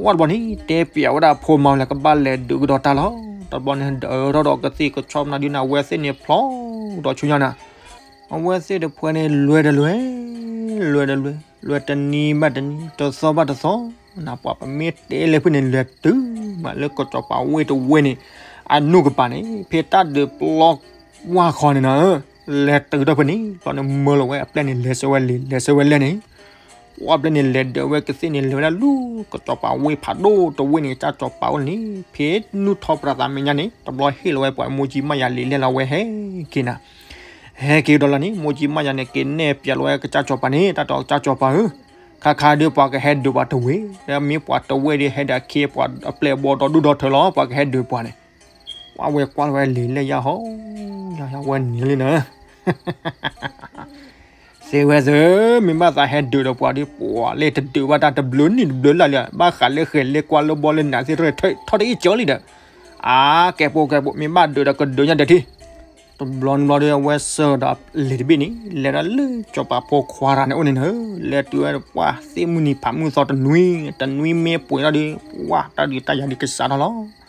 ပှၤတဘျီန့ၣ် တဲပျးဝဲဒၣ်အဖိမါလၢကဘၣ်လဲၤဒုးကဒီးတၢ်လီၤ. တဘျီန့ၣ် ဒၢထီၣ်ဒီးကသ့ၣ်ကဆီမနုၤဒုးန့ၣ် အဝဲသ့ၣ်န့ၣ်ဖျီဒီးဆူညါနၤ. အဝဲသ့ၣ်တဖုန့ၣ် လဲၤတလဲၤ, လဲၤတလဲၤ, လဲၤတနံၤဘၣ်တနံၤ, တသီဘၣ်တသီ, နပှၤပမ့ၢ်တဲလဲၤဖုန့ၣ် လဲၤတုၤမးလၢကစီၤပၤဝ့ၢ်တဝ့ၢ်န့ၣ် အနူၢ်ကပၤန့ၣ် ဖဲတၢ်ဒုးပျီကွၢ်ဃီန့ၣ်နၤ, လဲၤတုၤထီၣ်ဖဲန့ၣ် ဘျီန့ၣ်မၢလီၤဝဲအပျဲၢ်န့ၣ် လဲၤဆၢဝဲလံာ် လဲၤဆၢဝဲလဲၢ်န့ၣ် ပှၤပျဲၢ်န့ၣ် လဲၤဒၢးဝဲကသ့ၣ်န့ၣ် လဲၤဝဲဒၣ်လူၤကစီၤပၤဝ့ၢ်ဖးဒိၣ်တဝ့ၢ်န့ၣ် ကစၢ်စီၤပၤအိၣ်န့ၣ် ဖဲနူၢ်ထီၣ်ပြးသးမဲာ်ညါန့ၣ် တဘျီဟ့ၣ်လီၤဝဲပှၤမိၢ်ကၠံမၢ်ယၤလံာ်လဲၢ်လီၤ ဝဲဟဲက့ၤနၤ. ဟဲက့ၤဒီးလီၤန့ၣ် မိၢ်ကၠံမၢ်ယၤန့ၣ် က့ၤနဲၣ်ပျးလီၤဝဲကစၢ်စီၤပၤန့ၣ် တၢ်ဒီးကစၢ်စီၤပၤဧၢ, ခါခါဒုးပှၤကဟဲဒုးပှၤတဝ့ၢ်, မ့ၢ်ပှၤတဝ့ၢ်ဒုးဟဲဒၣ်ခ့ပှၤအပျဲၢ်အဘီၣ်ဒီဒူၣ်ဒီထၢလီၤ ပှၤကဟဲဒုးပှၤန့ၣ် ပှၤဝဲကွၢ်လီၤဝဲလံာ်လဲၢ်ယါဟီ, ယါယါဝဲနံၤလံနၤ သ့ဝဲသ့, မ့ၢ်ဘၣ်သးဟဲဒုးဒီးပှၤဒီး ပှၤလၢတဒုးဘၣ်တၢ်တဘျုးနံၣ်တဘျုးလၢ်လၢ် ဘၣ်ဃးလၢဃဲၤလၢကွၢ်လၢဘီလၢနးသ့ၣ်တဖၣ် ထီၣ်တအံၣ်ကၠီလံဒီး, အါ ကဲပိာ်ကဲပိာ် မ့ၢ်ဘၣ်ဒုးဒီးကဒုးညါဒီးထံ တဘျီနဘျီဒီး အဝဲဆှၢဒီးလံာ်တဘ့ၣ်န့ၣ် လဲၤဒီးလၢစီၤပၤဖိခွါတဂၤန့ၣ်အိၣ်န့ၣ်နၤ, လဲၤတုၤဝဲပှၤသ့ၣ်မုၢ်နံၤဖးမုၢ်သီတနွံ, တနွံမ့ၢ်ပှဲၤထီၣ်ဒီး ပှၤတၢ်ဒုးတၢ်ယၤဒုးကစးထီၣ်လီၤ.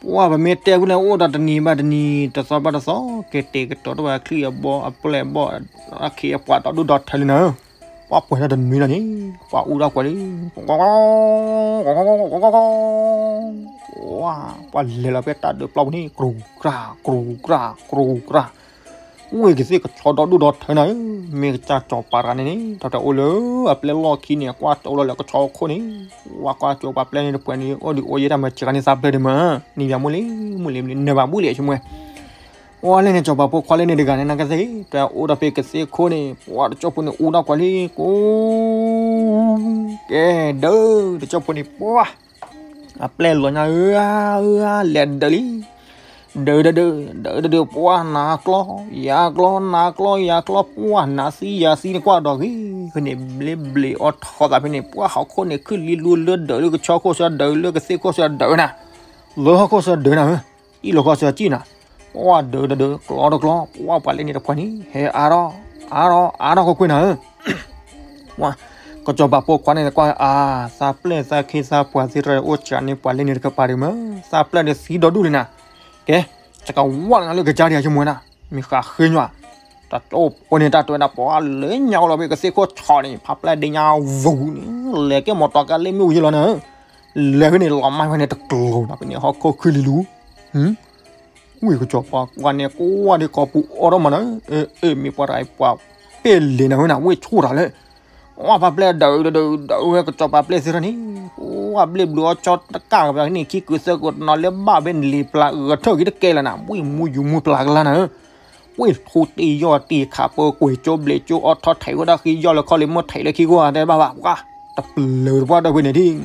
ပှၤပမ့ၢ်တဲဖုန့ၣ် အိၣ်ဒီးတနံၤဘၣ်တနံၤ တသီဘၣ်တသီ, ကတဲာ်ကတီၤတၢ်ဝဲအချံအဘီအပျဲၢ်အဘီၣ် အခ့အပှၤဒီဒူၣ်ဒီထၢလံနၤ, ပှၤပှဲၤထီၣ်တနွံလီၤန့ၣ် ပှၤအူထီၣ်ကွၢ်လံ ပှၤလဲၤလီၤဖဲတၢ်ဒုးပျီပူၤန့ၣ် ကြူးကြၢ် ကြူးကြၢ် ကြူးကြၢ်, ဝ့ၢ်ကသ့ၣ်ကဆီဒီဒူၣ်ဒီထၢနၤဧၢ, မ့ၢ်ကစၢ်စီၤပၤတဂၤန့ၣ်န့ၣ် တၢ်တအိၣ်လၢအပျဲၢ်လီၢ်ခံန့ၣ် ကွၢ်ကၠိလီၤလၢကဆီခိၣ်န့ၣ်, ဝဲကွၢ်ကၠိပှၤပျဲၢ်န့ၣ်တပှဲၤန့ၣ် အိၣ်ဒုးအိၣ်ယဲၢ်တၢ်မၤစှၤန့ၣ်သးပျဲၢ်ဒံးမး, နံၤယၤမုၢ်လံ မုၢ်လံမုၢ်လံ နၢၤဘၣ်ဘူၣ်လံအဆိကမိၣ်ဝဲ ပှၤလဲၣ်န့ၣ် စီၤပၤဖိခွါလဲၣ်န့ၣ်တဂၤန့ၣ် နကသ့ၣ် တၢ်အိၣ်ဒီးဖဲကသ့ၣ်ခိၣ်န့ၣ် ပှၤတကၠိၢ်ဖိန့ၣ် အူထီၣ်ကွၢ်လံ ကိး ကဲ ဒုး တကၠိၢ်ဖိန့ၣ် ပှၤ အပျဲၢ်လီၤညါဧၢ ဧၢ လဲၤဒုးလံ ဒုးဒုးဒုး ဒုးဒုးဒုး ပှၤနးကျီ ယၤကျီ နးကျီ ယၤကျီ ပှၤနးသံယၤသံန့ၣ် ကွၢ်ဒီးဂ့ၤဂ့ၤန့ၣ် ဘျ့ဘျ့အီထီသးဖဲန့ၣ် ပှၤဟီၣ်ခိၣ်န့ၣ် ခုၣ်လံလူလၢဒုးလၢကဆီခိၣ်စၢၤဒုးလၢကသ့ၣ်ခိၣ်စၢၤဒုးနၤ လၢဟီၣ်ခိၣ်စၢၤဒုးနၤဧၢ အံၣ်လီၤခီစၢၤကံၣ်နၤ ပှၤဒုးဒုးဒုး ကျီတကျီ ပှၤပှၤလဲၣ်န့ၣ်တခွါန့ၣ် ဟဲအါထီၣ် အါထီၣ် အါထီၣ်ကွ့ၢ်ကွ့ၢ်နၤဧၢ ပှၤ ကစီၤပၤဖိခွါန့ၣ်ကွၢ်အါ သးပျဲၢ်သးခ့သးပှၢ်သ့ၣ်တဖၣ်အိၣ်စှၤန့ၣ် ပှၤလဲၣ်န့ၣ်တကပၤဒံးမး သးပျဲၢ်ဒုးသံဒီဒူၣ်လံနၤ ကဲ စကဝၣ်လၢကစၢ်ဒံးအဆိကမိၣ်ဝဲဒၣ် မ့ၢ်ဃးဃ့ညီၣ် တၢ်အိၣ်န့ၣ် တၢ်တဲဝဲဒၣ် ပှၤလၢညါလီၤဖဲကသ့ၣ်ခိၣ်ဆီန့ၣ် ဖးပျဲၢ်ဒ့ညါဝူၤန့ၣ် လဲၤကဲမီတီကါလၢမ့ၣ်အူယဲလီၤနၤဧၢ လဲၤဖဲန့ၣ် လီၤမၢ်ဖဲန့ၣ်တကျိၤနၤ ဖဲန့ၣ်ဟီၣ်ခိၣ်ခုၣ်လံလူ ဝံၤကစီၤပၤကွၢ်န့ၣ် ကွၢ်ဒ်ကီၢ်ပူၤအီထီၣ်မးနၤဧၢ အၢ မ့ၢ်ပှၤတဂၤအံၤ ပှၤပဲၢ်လံၤနၤဝဲနၤ ဝ့ၢ်ဆူၣ်တၢ်လၢ ပှၤဖးပျဲၢ်ဒုးဒုးဒုး ဒုးဝဲကစီၤပၤပျဲၢ်သ့ၣ်တဖၣ်န့ၣ် ပှၤဘျ့ဘျုးအီၣ်ဆီတကၢ်ကပၤန့ၣ် ခံကုာ်သၢကုာ်တနီၤလၢဘၣ်ဖဲန့ၣ်လံာ်ပျၢ်ဂဲၤထၢၣ်က့ၤတကဲလၢၤနၤ ဝ့ၢ်မူယူၤမူပျၢ်ကလါနၤဧၢ ဝ့ၢ်ထူတ့ၢ်ယီၢ်တ့ၢ်ခးပၢကွဲၤကၠိဘျဲးကၠိအီထီၣ်ထဲးဝဲဒၣ်ဃ့ယီၢ်လၢခီလံာ် မ့ၢ်ထဲးလၢခံဂီၢ်တဲဘၣ်ဘၣ် ပှၤတပျၢၤတပှၢ်ဒီးဖဲန့ၣ်ဒ်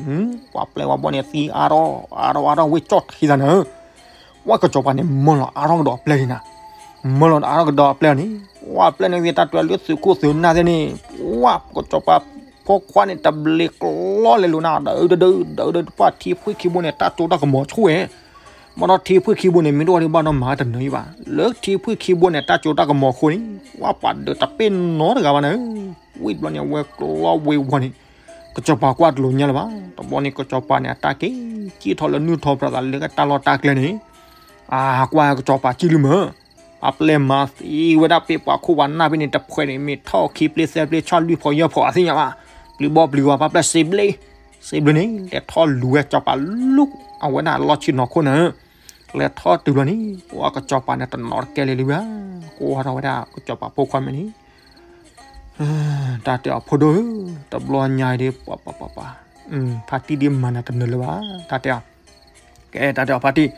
ပှၤပျဲၢ်ဝဲဘီန့ၣ်သံအါထီၣ် အါထီၣ်အါထီၣ်ဝ့ၢ်ကၠီၣ်ထံသးနၤဧၢ ပှၤကစီၤပၤန့ၣ် မၢလီၤအါထီၣ်ကဒီးအပျဲၢ်န့ၣ်နၤ မၢလီၤအါထီၣ်ကဒီးအပျဲၢ်န့ၣ် ပှၤပျဲၢ်န့ၣ်ဂ့ၤတၢ်တွဲလၢသုးခိၣ်သုးနၢ်သ့ၣ်န့ၣ် ပှၤကစီၤပၤဖိခွါန့ၣ် တဘျ့ကျီလဲၤလိာ်နၤ ဒုးဒုးဒုး ဒုးဒုး ပှၤထံဖှံခံဘိန့ၣ် တၢ်ကၠိတၢ်ကမီၤဆိၣ်ဝဲ ဘၣ်ဒီးထံဖှံခံဘိန့ၣ် မ့ၢ်တအိၣ်ဒံးဘၣ်ဒီးမၤတနၢၤအံၤဘၣ် လၢထံဖှံခံဘိန့ၣ် တၢ်ကၠိတၢ်ကမီၤဃိန့ၣ် ပှၤပှၤဒုးတပ့ၢ်နီတဂၤဘၣ်နၤဧၢ ဝံၤဘျီန့ၣ် အဝဲကျီဝ့ၤဝီၤန့ၣ် ကစီၤပၤကွၢ်တလိာ်ညါလၢၤဘၣ် တဘျီန့ၣ် ကစီၤပၤန့ၣ် အတၢ်က့ၤကံၣ်ထီၣ်လၢနုၢ်ထီၣ်ပြးသးလၢကတၢ်လီၢ်တၢ်ကျဲန့ၣ် အကွၢ်ကစီၤပၤကံၣ်လံမၢ် ပှၤပျဲၢ်မၤသံဝဲဒၣ်ပ့ၣ်ပှၤခိၣ်ပှၤနၢ်ဖဲန့ၣ် တဖှဲးန့ၣ် မ့ၢ်ထီၣ်ခံပျ့သၢပျ့ ဆီၣ်လွံၢ်ဖီယဲၢ်ဖီအသ့ၣ်ညါဘၣ် ပျံၤဘီပျံၤဝါ ပှၤပျဲၢ်စံးဘျ့ စံးဘျ့န့ၣ် လဲၤထီၣ်လူၤဝဲစီၤပၤလူၤ အဝဲဒၣ်လီၢ်ဆ့ၣ်နီၤခိၣ်နၤဧၢ လဲၤထီၣ်တုၤဘျီန့ၣ် ပှၤကစီၤပၤန့ၣ် တနီၤတကဲလၢၤလံဘၣ် ကွၢ်ထီၣ်ဝဲဒၣ်ကစီၤပၤဖိခွါမဲာ်န့ၣ် တၢ်တဲအီၤဖိဒိၣ်ဧၢ တဘျီညါအံၤဒ် ပှၤပှၤပှၤပှၤ ဖါတံၢ်ဒ်မၤနၤတနၢၤလၢၤဘၣ် တၢ်တဲအီၤ ကဲ တၢ်တဲအီၤဖါတံၢ်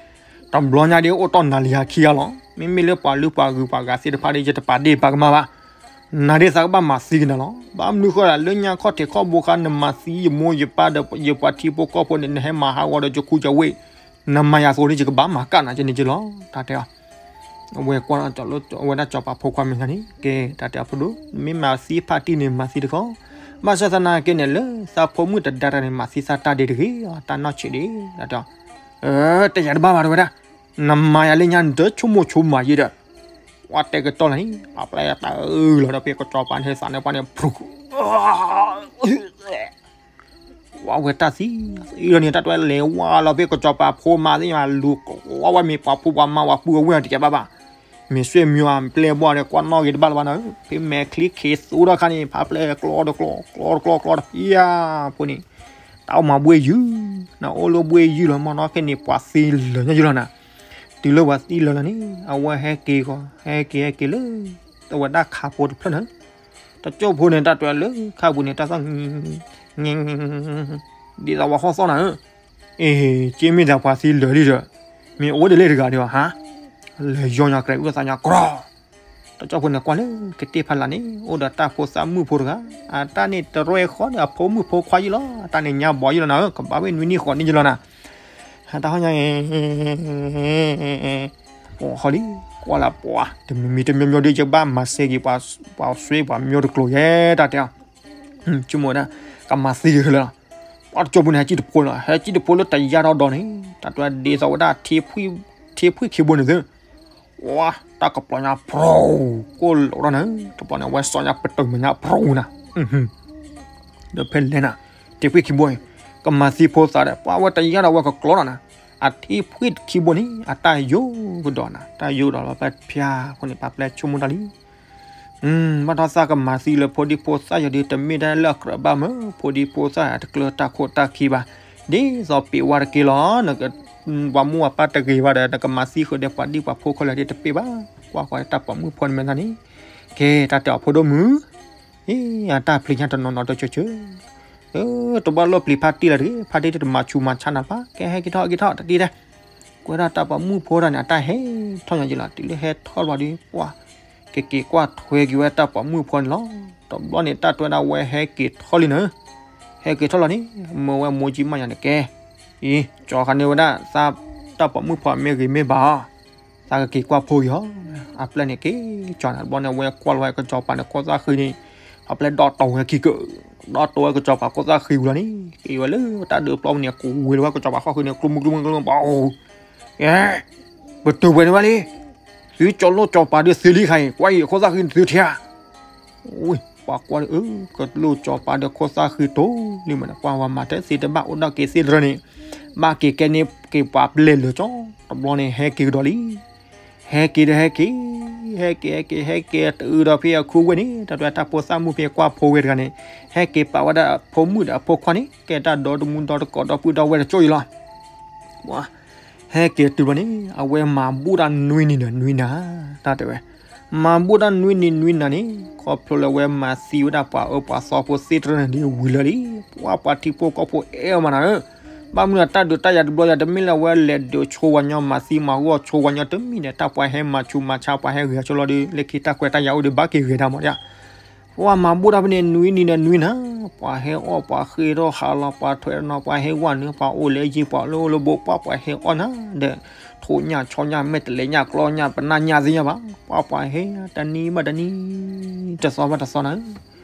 တဘျီညါဒ်အိၣ်တီၢ်နၤလံၤဟးခံဂၤလီၤ မ့မ့ၢ်လၢပှၤလုၢ်ပှၤဂုၤပှၤဂၤသ့ၣ်တဖၣ်ဒီး ယတပာ်ဒ့ၣ်ပာ်ကမၣ်ဘၣ် နၤဒ်သးကဘၣ်မၤသံကနၤလီၤ ဘၣ်မနုၤဃိဒၣ် လၢညါခီၣ်ထံးခီၣ်ဘိခါ နမၤသံယမိၢ်ယပၢ်ဒီးယပှၤထံဖိကီၢ်ဖိန့ၣ် နဟဲမၤဟးဂီၤဒီးယခူယဝ့ၢ် နမၤယၤအသိးန့ၣ် ယကဘၣ်မၤကၣ်နၤကန့ၣ်က့လီၤ တၢ်တဲအီၤ အဝဲကွၢ်လီၤ အဝဲဒၣ်စီၤပၤဖိခွါမဲာ်ညါန့ၣ် ကဲ တၢ်တဲအီၤဖိဒိၣ် မ့ၢ်မၤသံဖါတံၢ်န့ၣ် မၤသံတခီ ဘၣ်ဆၣ်သနာ်က့န့ၣ် လၢသးဖိမုၣ်တဒါတၢ်န့ၣ် မၤသံသးတၢ်ဒ့တဂ့ၤ တၢ်နီၢ်ဆံးဒ့ တၢ်တဲအီၤ တယၤတဘၣ်ဘၣ်တဲဝဲဒၣ် နမၤယၤလၢညါ နတဆိကမိၣ်ဆိကမးယဲဒီး ပှၤတဲကတီၢ်လၢန့ၣ် ပှၤပျဲတၢ်အုၣ်လီၤဒီးဖဲကစီၤပၤန့ၣ်သးန့ၣ်ပှၤန့ၣ် ဖရူ ဝဲတၢ်သံ သံလီၤန့ၣ် တၢ်တွဲလဲၤဝါလီၤဖဲကစီၤပၤဖိမါသ့ၣ်ညါ လူၤကျီဝဲမ့ၢ်ပှၤဖိပှၤမါပှၤပုၢ်ဝဲၢ်တကဲဘၣ်ဘၣ်. မ့ၢ်ဆွေမျိုးအပျဲၢ်ဘီၣ်ဒီး ကွၢ်နီၣ်ဂ့ၤတဘၣ်လၢၤဘၣ်နၤ, ဖဲမဲာ်ချံခံသူဒီးခါန့ၣ် ဖးပျဲၢ်ကျီတကျီ ကျီတကျီ ကျီတဖျၢၣ်ဖိန့ၣ် တၢ်အိၣ်မၤဘှ့ၣ်ယုၢ်, နအိၣ်လၢဘှ့ၣ်ယုၢ်လီၤ မ့ၢ်နီၢ်ဖဲန့ၣ် ပှၤသံလၢာ်ညါယုၢ်လီၤနၤ. တုၤလၢပှၤသံလၢာ်လီၤန့ၣ် အဝဲဟဲက့ၤဂီၤ ဟဲက့ၤဟဲက့ၤလၢ တဝဲဒၣ်ခါဖိတဖျၢၣ်န့ၣ် တကၠိၢ်ဖိန့ၣ် တၢ်တွဲလၢခါပူၤန့ၣ် တၢ်သီၣ် ဒ်သိးပှၤဟီၣ်သီၣ်နၤဧၢ, အ့ က့မ့ၢ်ဒၣ်ပှၤသံလၢာ်လံဒီး မ့ၢ်အိၣ်ဒ်လဲၣ်တဂၤဒံးဘၣ်ဟါ, လၢာ်ယီညါကြဲးအုၣ်သးညါကြီ, တကၠိၢ်ဖိန့ၣ်ကွၢ်လၢကတ့ၢ်ဖးလၢ်န့ၣ် အိၣ်ဒီးတၢ်ဖိသၣ်မုၣ်ဖိတဂၤ, အတၢ်န့ၣ်တရဲဃီဒီးအဖိမုၣ်ဖိခွါယုၢ်လီၤ, အတၢ်န့ၣ်ညါဘီယုၢ်လီၤနၤဧၢ, ကဘၣ်ဝဲနွံနံၣ်ဃိးနံၣ်ယုၢ်လီၤနၤ တၢ်ဟီၣ်ညါ ပှၤဟီၣ်လံ, ကွၢ်လၢပှၤ တမံၤမံၤတမံၤမံၤဒီး ယကဘၣ်မၤစဲက့ၤ ပှၤဆွေပှၤမျိုးတကျိၤယဲတၢ်တဲအီၤ, ဆိကမိၣ်ဝဲဒၣ် ကမၤသံက့ၤလီၤ, ပှၤတကၠိၢ်ဖိန့ၣ် ဟဲကံၣ်တဖိလီၤ, ဟဲကံၣ်တဖိလၢတယါထီၣ်ဒီးန့ၣ် တၢ်တွဲဒ်သိးဝဲဒၣ် ထ့ဖှံၣ်ခံဘိန့ၣ်သု, ဝါ တၢ်ကပျီညါ ဖြူ ကိၢ်လိာ်ထီၣ်န့ၣ် တဘျီန့ၣ် အဝဲစီၤညါပတုာ်မဲာ်ညါ ဖြူ နၤ ဒီးဖဲလဲၣ်နၤ, ထံဖှံၣ်ခံဘိအံၤ ကမၤသံဖိသၣ်ဒီး ပှၤဝဲတယါဒီးဝဲကကျီလီၤနၤ, အထံဖှံၣ်ခံဘိန့ၣ် အတၢ်ယိၤကဒီးနၤ, တၢ်ယိၤကဒီးလီၤဖဲဖၠါအဃိန့ၣ် ပှၤပျဲဆိကမိၣ်တၢ်လံ, ဘၣ်ထီၣ်သးကမၤသံလၢဖိဒံဖိသၣ်ယီၤဒီး တမ့ၢ်တၢ်လၢအကြၢးဘၣ်မၢ်, ဖိဒံဖိသၣ်အတကျၢၤတၢ်ခိၣ်တၢ်ခံဘၣ်, ဒ်သိးပ့ၤဝါတက့ၢ်လီၤ, နက ပှၤမိၢ်ပှၤပၢ်တဂ့ၤဘၣ်ဒီး နကမၤသံဃုာ်ဒီးပှၤဒံပှၤဖိခဲလၢာ်ဒီးတပ့ၤဘၣ်, ကွၢ်ကွၢ်တၢ်ပိာ်မုၣ်ဖိန့ၣ်မ့ၢ်သးန့ၣ်, ကဲ တၢ်တဲအီၤဖိဒိၣ်မုၣ် အ့ အတၢ်ပျံၤညါတနီၤနီၤတကၠၢၢ်ကၠၢၢ်, တဘၣ်လိၣ်ပျံၤဖါတံၢ်လၢၤတဂ့ၤ, ဖါတံၢ်တမၤဆူးမၤဆါနၤဘၣ်, ကဲဟဲက့ၤထီၣ်က့ၤထီၣ်တၢ်တံၢ်တဲ, ကွဲဒၣ်တၢ်ပိာ်မုၣ်ဖိတၢ်န့ၣ် အတၢ်ဟဲထီၣ်ညါက့ၤလီၤ, တုၤလၢဟဲထီၣ်လီၤဒီး ပှၤ ကက့ၤကွၢ်ထွဲက့ၤဝဲတၢ်ပိာ်မုၣ်ဖိန့ၣ်လီၤ, တဘျီန့ၣ် တၢ်တွဲဒၣ်ဝဲဟဲက့ၤထီၣ်လံနၤ, ဟဲက့ၤထီၣ်လီၤန့ၣ် မၢဝဲမိၢ်ကၠံမးယၤန့ၣ်ကဲ, အံၤ ကၠီၤခါန့ၢ်ဝဲဒၣ် သးတၢ်ပိာ်မုၣ်ဖိမ့ၢ်ဂ့ၤမ့ၢ်ဘၣ်အီၤ သးကက့ၤကွၢ်ဖိက့ၤအီၤ, အပျဲၢ်န့ၣ်က့ၤကၠီၤနၤ, တဘျီန့ၣ် အဝဲကွၢ်လီၤဝဲကစီၤပၤန့ၣ် ခိၣ်သၣ်ဃံန့ၣ်, အပျဲၢ်ဒီးတိာ်ဝဲခံကၢၢ်, ဒီးတိာ်ဝဲကစီၤပၤခိၣ်သၣ်ဃံဝံၤလီၤန့ၣ် က့ၤဝဲလၢတၢ်ဒုးပျီပူၤန့ၣ် ကဝ့ၤလီၤဝဲကစီၤပၤခိၣ်ဃံန့ၣ် ကျိမုကျိမုကျိမု ဘၣ်အိၣ် ကဲ ပတုာ်ပှဲၤန့ၢ်ဘၣ်လံ, သုကၠီၤလိၣ်ကၠီၤပၤဒီးသုလံခါအံၤ ကွၢ်အံၤခိၣ်သၣ်ဃံသုထံဧါ, ဝံၤ ပှၤကွၢ်အၢ ကလိၣ်ကၠီၤပၤဒီးခိၣ်သၣ်ဃံတိၢ်လံမးန့ၣ် ပှၤဝဲမၤတသ့တဘၣ်အိၣ်ဒီးက့ၤသ့တရၢန့ၣ်, ဘၣ်က့ၤကဲန့ၣ်က့ၤပှၤပျဲၢ်လၢာ်ကၠီ, တဘျီန့ၣ် ဟဲက့ၤကဒီးလံ ဟဲက့ၤဒီးဟဲက့ၤ, ဟဲက့ၤဟဲက့ၤဟဲက့ၤတုၤဒီးဖဲအခိၣ်ဝဲန့ၣ် တၢ်တွဲတၢ်ဖိသၣ်မုၣ်ဖဲကွၢ်ဖိဝဲတဂၤန့ၣ်, ဟဲက့ၤပာ်ဝဲဒၣ်အဖိမုၣ်ဒီးအဖိခွါန့ၣ် ကဲတၢ်ဒီတမူဒီတကိးဒီပုၢ်ဒီဝဲၢ်တကၠိၢ်အံၤလီၤ. ပှၤ ဟဲက့ၤတုၤဘျီန့ၣ် အဝဲမၤဘူၣ်တၢ်နွံနံၤဒီးနွံနၤ, တၢ်တဲဝဲ, မၤဘူၣ်တၢ်နွံနံၤနွံနၤန့ၣ် ခီဖျိလၢအဝဲမၤသံဝဲဒၣ်ပှၤအၢပှၤသီဖိသ့တရၢန့ၣ်ဒ်ဝံၤလၢာ်လံ, ပှၤပှၤထံဖိကီၢ်ဖိအဲၣ်အီၤမးနၤဧၢ ဘၣ်မနုၤအတၢ်ဒုးတၢ်ယၤတဘျီ ယၤတမ့ၢ်လၢအဝဲလဲၤဒုးဆိဝဲညီ မၤသံမၤဂီၢ်ဆိဝဲညီ တမ့ၢ်ဒီး တၢ်ပှၤဟဲမၤဆူးမၤဆါ ပှၤဟဲဂဲၤဆိလီၤဒီး လၢခံတၢ်ကွဲးတၢ်ယၤအိၣ်ဒီး ဘၣ်က့ၤဂဲၤတၢ်မးဒ်, ပှၤမၤဘူၣ်တၢ်ဖဲန့ၣ်နွံနံၤဒီးနွံနၤ, ပှၤဟဲအီၣ်ပှၤဃ့ထီၣ်ဟးလီၤ ပှၤထွဲဒီးနီၤ ပှၤဟဲဝဲနုာ် ပှၤအိၣ်လၢယံၤ ပှၤလၢအိၣ်လၢဘိ ပှၤပှၤဟဲအီၣ်နၤဒီး ထိၣ်ညၣ်ဆီညၣ် မဲာ်တလဲညၣ်ကျီညၣ် ပနၢ်ညၣ်သ့ၣ်ညါဘၣ်, ပှၤပှၤဟဲတနံၤဘၣ်တနံၤ တသီဘၣ်တသီနၤ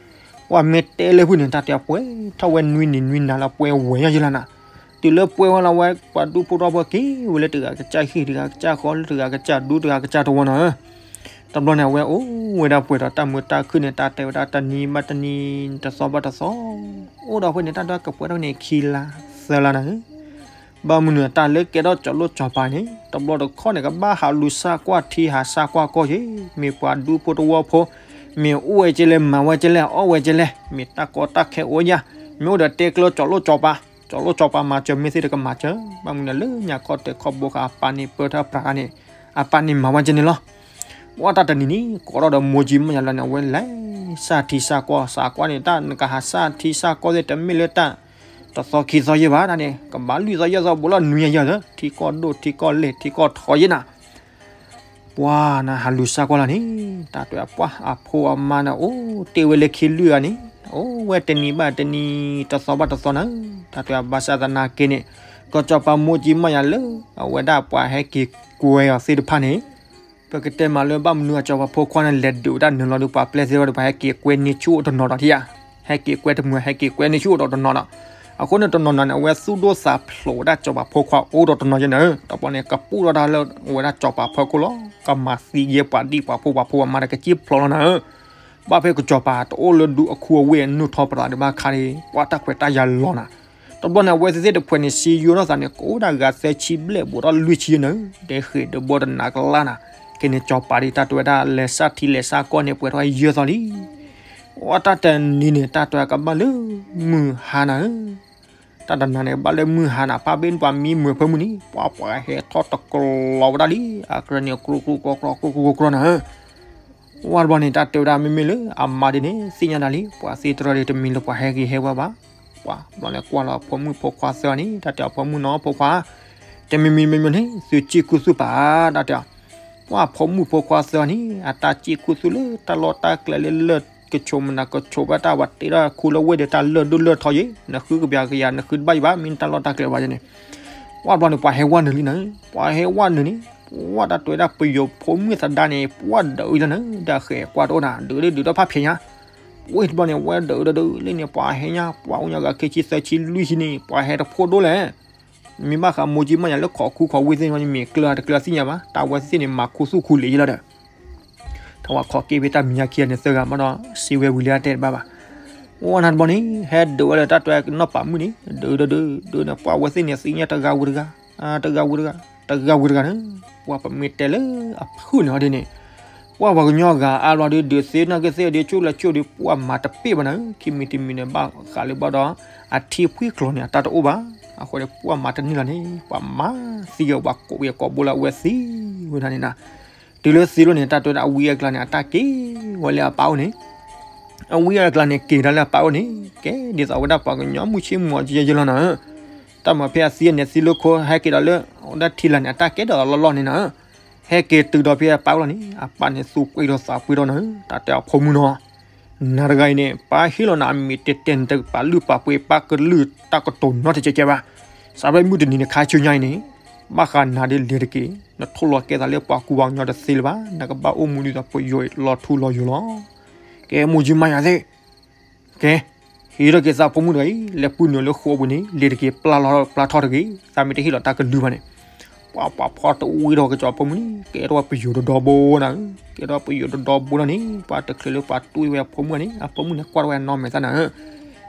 ပှၤမ့ၢ်တဲလၢဖုၣ်န့ၣ် တၢ်တဲပှဲၤထီၣ်ဝဲနွံနံၤနွံနၤလၢပှဲၤဝဲယဲလီၤနၤ, တုၤလၢပှဲၤဝဲလီၤဝဲ ပှၤဒူဖိထီၣ်ဖိက့ၤဝဲလၢတဂၤကစၢ်ဟံၣ် တဂၤကစၢ်ဃီ လၢတဂၤကစၢ်ဒူ တဂၤကစၢ်တဝီနၤဧၢ, တဘျီန့ၣ် အဝဲအိၣ်ဝဲဒၣ်ပှဲၤဒီးတၢ်မုာ်တၢ်ခုၣ်န့ၣ် တၢ်တဲဝဲဒၣ်တနံၤဘၣ်တနံၤ တသီဘၣ်တသီ, အိၣ်ဒီးဖဲန့ၣ် တၢ်ဒွးကပှဲၤထီၣ်န့ၣ် ခံလါသၢလါနၤဧၢ ဘၣ်မနုၤတၢ်လၢကဲထီၣ်ကၠီၤလိၣ်ကၠီၤပၤန့ၣ် တဘျီတခီၣ်န့ၣ် ကဘၣ်ဟးလူၤစၢ်ကွၢ်ထံဟးစၢ်ကွၢ်ကီၢ်က့ၤ, မ့ၢ်ပှၤဒူဖိတဝီဖိ, မ့ၢ်အိၣ်ဝဲကဲလဲၣ် မၤဝဲကဲလဲၣ် အီၣ်ဝဲကဲလဲၣ်, မ့ၢ်တၢ်ကီတၢ်ခဲအိၣ်ယါ, မ့ၢ်အိၣ်ဒီးတဲကျၢၤကၠီၤလိၣ်ကၠီၤပၤ, ကၠီၤလိၣ်ကၠီၤပၤမၤစၢၤ မ့ၢ်သ့ၣ်တကမၤစၢၤ, ဘၣ်မနုၤလၢညါခီတဲာ်ခီဘိဃာ်အပၢ်န့ၣ် ပၢထၢၣ်ပြးန့ၣ်, အပၢ်န့ၣ်မၤဝဲကဲန့ၣ်လီၤ ပှၤတၢ်တနံၤန့ၣ် ကိးထီၣ်ဒီးမိၢ်ကၠံမၢ်ယၤလၢန့ၣ် အဝဲလဲၤစၢ်ထံစၢ်ကီၢ် စးကွၢ်န့ၣ် တၢ်နကဟးစၢ်ထံစၢ်ကီၢ်သ့ၣ် တမ့ၢ်လၢတၢ်တသီခံသီယဲၢ်ဘၣ် တၢ်န့ၣ် ကဘၣ်လွံၢ်သီယဲၢ်သီ ဘူးလီၤနွံယဲၢ်သီ ထံကီၢ်ဒိၣ်ထံကီၢ်လဲၢ်ထံကီၢ်ထီယဲၢ်နၤ ပှၤနဟးလူၤစၢ်ကွၢ်လီၤန့ၣ် တၢ်တဲအပှၢ်အဖိအမါန့ၣ် အိၣ်တ့ၢ်ဝဲလၢခံလွံၢ်ဂၤန့ၣ် အိၣ်ဝဲတနံၤဘၣ်တနံၤ တသီဘၣ်တသီနၤ တၢ်တဲဘၣ်ဆၣ်သနာ်က့န့ၣ် ကစီၤပၤမိၢ်ကၠံမၢ်ယၤလၢ အဝဲဒၣ်ပှၤဟဲက့ၤကွဲအီၤသ့ၣ်တဖၣ်န့ၣ် ပကတဲမးလၢဘၣ်မနုၤအကစီၤပၤဖိခွါန့ၣ် လဲၤဒုးဝဲဒၣ်နုာ်လီၤဒီးပှၤပျဲၢ်သ့ၣ်တဖၣ်ဒီး ပှၤဟဲက့ၤကွဲန့ၢ်ဆူၣ်အိၣ်တနီၤဒီးထံၣ်ဧါ, ဟဲက့ၤကွဲတမုာ် ဟဲက့ၤကွဲန့ၢ်ဆူၣ်အိၣ်ဒီးတနီၤဒီး အဃိန့ၣ်တနီၤနီၤန့ၣ် အဝဲသူၣ်ဒိၣ်သးဖျိးဝဲဒၣ်စီၤပၤဖိခွါအိၣ်ဒီးတနီၤယဲန့ၣ်, တဘျီန့ၣ် ကပူၣ်ထီၣ်တၢ်လၢအဝဲဒၣ်စီၤပၤဖိခိၣ်လီၤ. ကမၤသံက့ၤပှၤဒံၣ်ပှၤဖိပှၤဖိပှၤမါဒီး ကစံၣ်ဖျိးလီၤနၤဧၢ. ဘၣ်ဖဲကစီၤပၤတအိၣ်လၢဒူအခိအဝ့ၢ် နုာ်ထီၣ်ပသးဒံးဘၣ်ခါန့ၣ် ပှၤတၢ်ခွဲးတၢ်ယာ်လီၤနၤ. တဘျီန့ၣ် အဝဲသ့ၣ်တဖုန့ၣ် စံယိထီၣ်သးန့ၣ် ကအိၣ်ဒၣ်ဂၤသၢဆံဘျဲၣ်ဘူးထီၣ်လွံၢ်ဆံယဲန့ၣ်, ဒဲဃ့ၢ်ဒၢဘီတနးကလါနၤ. ခဲန့ၣ် စီၤပၤဒ်တၢ်တဲဝဲဒၣ် လဲၤစၢ်ထံလဲၤစၢ်ကီၢ်န့ၣ် ပှဲၤထီၣ်ယဲၢ်သီလံ. အတၢ်တနံၤန့ၣ် တၢ်တဲဝဲကဘၣ်လၢမုၢ်ဟါနၤဧၢ. တၢ်တနၤန့ၣ် ဘၣ်လၢမုၢ်ဟါနၤ ဖါဘ့ၣ်ပှၤမံမုာ်အဖၢမုၢ်န့ၣ် ပှၤပှၤဟဲထီၣ်တကျိၤဝဲဒၣ်လံ. အကြၢးန့ၣ် ကြိကြိကြိကြိကြိကြိကြိနၤဧၢ. ဝဲတဘျီန့ၣ် တၢ်တဲဝဲဒၣ်မ့မ့ၢ်လၢအမါဒ်န့ၣ် သ့ၣ်ညါဒၣ်လံ ပှၤသ့တရၢဒီး တမံၤလၢပှၤဟဲက့ၤဟဲဝဲဘၣ်. ပှၤဘျီန့ၣ် ကွၢ်လီၤအဖိမုၣ်ဖိခွါသၢဂၤန့ၣ် တၢ်တဲအဖိမုၣ်နီၤ ဖိခွါ, တမံၤမံၤမံၤမံၤန့ၣ် သုစံၣ်ခူသူၣ်ပာ် တၢ်တဲအီၤ. ပှၤဖိမုၣ်ဖိခွါသၢဂၤန့ၣ် အတၢ်စံၣ်ခူသူၣ်လၢတၢ်လီၢ်တၢ်ကျဲလၢလၢၢ်ကဆိးမနၤကဆိးဘၣ်တၢ် ပှၤတ့ထီၣ်ခူလၢဝ့ၢ်ဒီး တၢ်လၢၢ်ဒိၣ်လၢၢ်ထီယဲၢ်, နဃုကဘျံးကယၤ နဃုတဘၣ်ယံၤဘၣ် မ့ၢ်တၢ်လီၢ်တၢ်ကျဲဘၣ်ယဲၢ်န့ၣ်. ပှၤဘျီန့ၣ် ပှၤဟဲဝဲနုာ်လံနၤ, ပှၤဟဲဝဲနုာ်န့ၣ် ပှၤတၢ်တဲဝဲဒၣ်ပယီၤဖိမုၣ်သဒါန့ၣ် ပှၤဒုးအံၤလီၤနၤ, ဒီးဃဲၤကွၢ်တအိၣ်နၤ ဒုးဒုးဒုးထီၣ်ဖးဖျဲးညါ. ဝဲတဘျီန့ၣ် ဝဲဒုးဒုးဒုးလၢန့ၣ် ပှၤဟဲညါ ပှၤအိၣ်ညါဂၤခံဆံသၢဆံလွံၢ်ဆံန့ၣ် ပှၤဟဲတဖိဒိၣ်လဲၣ်. မ့ၢ်ဘၣ်ဃးမိၢ်ကၠံမးညါလၢခိးခူခိးဝ့ၢ်သ့ၣ်န့ၣ် မ့ၢ်ကျၢၤတကျၢၤသ့ၣ်ညါဘၣ်, တၢ်ဝဲသ့ၣ်န့ၣ် မၤခူသူၣ်ခူလံာ်ယဲၢ်လီၤဒီး တၢ်ဝဲခိးက့ၤဖဲတၢ်မဲာ်ညါခံဂၤန့ၣ်သၢဂၤမးဒီး စံးဝဲဝံၤလၢအတဲတဘၣ်ဘၣ်. အိၣ်နၤတဘျီန့ၣ် ဟဲဒုးဝဲလၢတၢ်တဲနီၢ်ပာ်မုၣ်န့ၣ် ဒုးဒုးဒုးဒုးန့ၣ် ပှၤဝဲသ့ၣ်န့ၣ် သ့ၣ်ညါတဂၤဝံၤတဂၤ, တဂၤဝံၤတဂၤ, တဂၤဝံၤတဂၤန့ၣ်, ပှၤပမ့ၢ်တဲလၢအဖုၣ်န့ၣ်အီၤဒ်န့ၣ်, ပှၤပှၤကညီအဂၤအါဘျီဒီး ဒုးသ့ၣ်နီၣ်က့ၤသ့ၣ်ဒီး ဆိၣ်လၢဆိၣ်ဒီး ပှၤမၤတပ့ၢ်ဘၣ်နၤ, ခံမံၤတမံၤန့ၣ် ဘၣ်ဃးလၢဘၣ်ဒီး အထံဖှံကျိၤန့ၣ် အတၢ်တအိၣ်ဘၣ်. အဃိန့ၣ် ပှၤမၤတန့ၢ်လီၤန့ၣ် ပှၤမၤသံက့ၤ ပှၤကိးဘိလၢအဝဲသံဝဲဒၣ်န့ၣ်နၤ. တုၤလၢသံလီၤန့ၣ် တၢ်တဲဝဲဒၣ်အဝံအကျါန့ၣ် အတၢ်က့ၤဝဲလၢအပၢ်အိၣ်န့ၣ်, အဝံအကျါန့ၣ် က့ၤဒၣ်လၢအပၢ်အိၣ်န့ၣ်, ကဲဒ်သိးဝဲဒၣ်ပှၤကညီမုၢ်ဆ့ၣ်မုၢ်ဂီၤယဲၢ်ယဲၢ်လီၤနၤ. တၢ်မၤဖဲအသံန့ၣ် သံလၢခိ ဟဲက့ၤဒီးလၢ အိၣ်ဒၣ်ထံလာ်န့ၣ် အတၢ်ကဲဒီးလီၢ်လီၢ်န့ၣ်နၤ. ဟဲက့ၤတုၤဒီးဖဲအပၢ်အိၣ်လီၤန့ၣ် အပၢ်န့ၣ်သူၣ်ပှ့ၤဒီးသးပှ့ၤဒီးနၤ, တၢ်တဲအဖိမုၣ်နီၤ နၤတဂၤအံၤန့ၣ် ပၢ်ဟ့ၣ်လီၤနၤအမံၤတဲတဲ နတပာ်လုၢ်ပာ်ပှ့ၤပၢ်ကလုၢ်တၢ်ကတိၤနီတစဲးကဲဘၣ်. စးဖဲမုၢ်တနံၤန့ၣ် ခါဆူညါအံၤန့ၣ် ဘၣ်ဃးနၤဒ်လဲၤတက့ၢ်, နထိၣ်လီၤကဲသးလၢပှၤကူပှၤကညီတသ့လၢၤဘၣ်, နကဘၣ်အိၣ်မူဒ်သိးပယီၤလီၤထူလီၤယိာ်လီၤ. ကဲမိၢ်ကၠံမါယၤသ့ၣ်, ကဲ ဟ့ၣ်ထီၣ်က့ၤသးဖိမုၣ်တဂၤအံၤ လဲၤပုၢ်နုာ်လၢဃိာ်ပူၤန့ၣ် လဲၤတက့ၢ် ပျၢ်လီၤပျၢ်ထီၣ်တဂ့ၤ, သးမ့ၢ်တဟ့ၣ်လီၤတၢ်ကလုၢ်ဘၣ်န့ၣ်. ပှၤပှၤဖီတဝံၤဒီးကစီၤဖိမုၣ်န့ၣ် ကဲထီၣ်ပယိၤတဒီဘိနၤ, ကဲထီၣ်ပယိၤတဒီဘိလီၤန့ၣ် ပှၤတချုးလၢပှၤတွံၢ်ဝဲအဖိမုၣ်န့ၣ် အဖိမုၣ်န့ၣ်ကွၢ်ထီၣ်ဝဲအနီၢ်မဲာ်သၣ်နၤဧၢ.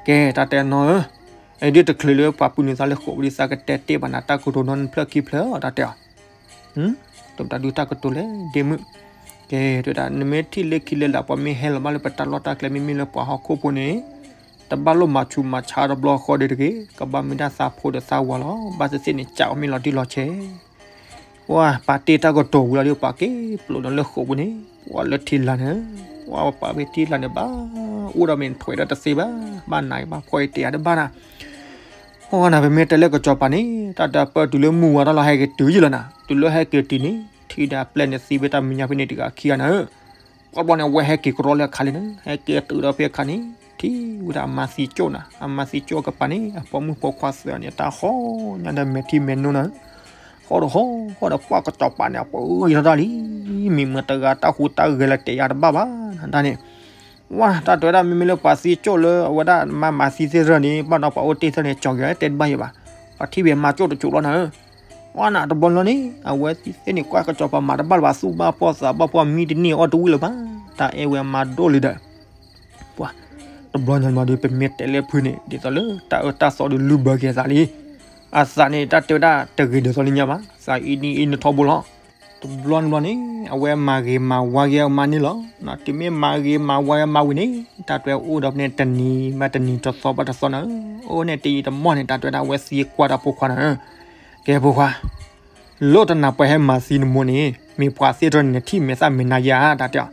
ကဲတၢ်တဲနီၤဧၢ, ဒ်တချုးလၢပှၤပုၢ်နုာ်သးလၢဃိာ်ပူၤဒ်သးကတဲတ့ၢ်ဘၣ်နၤ တၢ်ကတိၤနီတဖျၢၣ်ခံဖျၢၣ်အီၤ တၢ်တဲအီၤ တမတၤဒုးတၢ်ကတိၤလဲၣ် ဒ့မုၣ်. ကဲတဲဝဲဒၣ် နမ့ၢ်ထံၣ်လၢခံလၢလာ် ပှၤမ့ၢ်ဟဲလီၤဘၣ်လၢပတၢ်လီၢ်တၢ်ကျဲ မ့မ့ၢ်လၢပှၤဟီၣ်ခိၣ်ဖိန့ၣ် တဘၣ်လိၣ်မၤဆူးမၤဆါတဘျီဃီဒီးတဂ့ၤ, ကဘၣ်မ့ၢ်ဒၣ်သးဖိဒီးသးဝၤလီၤ. ဘၣ်သ့ၣ်သ့ၣ်န့ၣ် ကးအီၤမ့ၢ်လီၤတံၢ်လီၤဆဲး ပှၤပာ်တ့ၢ်တၢ်ကတိၤဝံၤလီၤဒီး ပှၤက့ၤပျိးဒီးလၢဃိာ်ပူၤန့ၣ် ပှၤလၢထံလာ်န့ၣ် ပှၤပာ်ဝဲထံလာ်န့ၣ် ဘၣ်အိၣ်ဒီးမ့ၢ်ထွဲးဒီးတသ့ဘၣ်, ဘၣ်နၤဘၣ်ဖှီၣ်အံၤတဲယၤတဘၣ်နၤ. အိၣ်နၤ ပမ့ၢ်တဲလၢကစီၤပၤန့ၣ် တၢ်တပၢၢ်တုၤလၢမုၢ်ဝါထီၣ်လီၤ ဟဲက့ၤတုၤယံၤလီၤနၤ, တုၤလၢဟဲက့ၤတုၤန့ၣ် ထံဒီးအပျဲၢ်န့ၣ်သံဝဲတၢ်မဲာ်ညါဖဲန့ၣ်တဂၤခံဂၤနၤဧၢ. ပှၤဘျီန့ၣ် အဝဲဟဲက့ၤကရီလၢအခါလံနၤ, ဟဲက့ၤတုၤဒီးဖဲအခါန့ၣ် ထံၣ်ဝဲဒၣ်အမါသံကၠိၣ်နၤ, အမါသံကၠိၣ်အကပၤန့ၣ် အဖိမုၣ်ဖိခွါသၢဂၤန့ၣ် တၢ်ဟီၣ်ညါဒီးမဲာ်ထံမဲာ်နိနၤ ဟီၣ်ဒီးဟီၣ်ဒီးပှၢ်ကစီၤပၤန့ၣ် အပှၤအၢယံၤထီၣ်တၢ်လံ, မံၤမတၤတဂၤတၢ်ဟူးတၢ်ဂဲၤလၢတဲယၤတဘၣ်ဘၣ်နၤတၢ်န့ၣ်. ဝဲတၢ်တဲဝဲဒၣ်မ့မ့ၢ်လၢပှၤသံကၠိၣ်လၢအဝဲဒၣ်မါမၤသံသ့ၣ်တဖၣ်န့ၣ် ဘၣ်ဒီးပှၤအိၣ်တ့ၢ်သ့ၣ်န့ၣ် ကၠီၤက့ၤတဲတဘၣ်ယံၤဘၣ်, ပှၤထံၣ်ဝဲမၤကၠိၣ်တကၠိၣ်လီၤနၤဧၢ. ဝဲနၤတဘျီလီၤန့ၣ် အဝဲသ့ၣ်န့ၣ် ကွၢ်ကစီၤပၤမၤတဘၣ်လၢၤဘၣ် သူၣ်ဘၣ်ဖှီၣ်သးဘၣ်ဖှီၣ် မံတန့ၢ်အီၣ်တဝံၣ်လၢၤဘၣ်, တၢ်အဲၣ်ဝဲအမါဒိၣ်လံဒီး ပှၤတဘျီညါမးဒီး ပမ့ၢ်တဲလၢဖုန့ၣ် ဒ်သိးလၢတၢ်အၢတၢ်သီဒီးလုၢ်ဘၢက့ၤအသးလံ. အသးန့ၣ် တၢ်တဲဝဲဒၣ်တဂ့ၤဒ်သိးလၢညါဘၣ်, သးအံၤနံၤအံၤနထီဘိလီၤ. တဘျီတဘျီန့ၣ် အဝဲမၤဂ့ၤမၤဝါက့ၤအမါန့ၣ်လီၤ. တုၤမ့ၢ်မၤဂ့ၤမၤဝါက့ၤအမါဝံၤန့ၣ် တၢ်တဲအိၣ်ဒီးဖဲန့ၣ်တနံၤဘၣ်တနံၤ တသီဘၣ်တသီနၤဧၢ, အိၣ်န့ၣ်တယံာ်တမီၢ်န့ၣ် တၢ်တဲဝဲဒၣ်အဝဲသံကွၢ်တၢ်ဖိခွါနၤဧၢ. ကဲဖိခွါ လၢတနၤပှၤဟဲမၤသံနမိၢ်န့ၣ် မ့ၢ်ပှၤသ့ၣ်တဖၣ်န့ၣ် နထံၣ်မဲာ်သၣ်မဲာ်နါယါ တၢ်တဲအီၤ.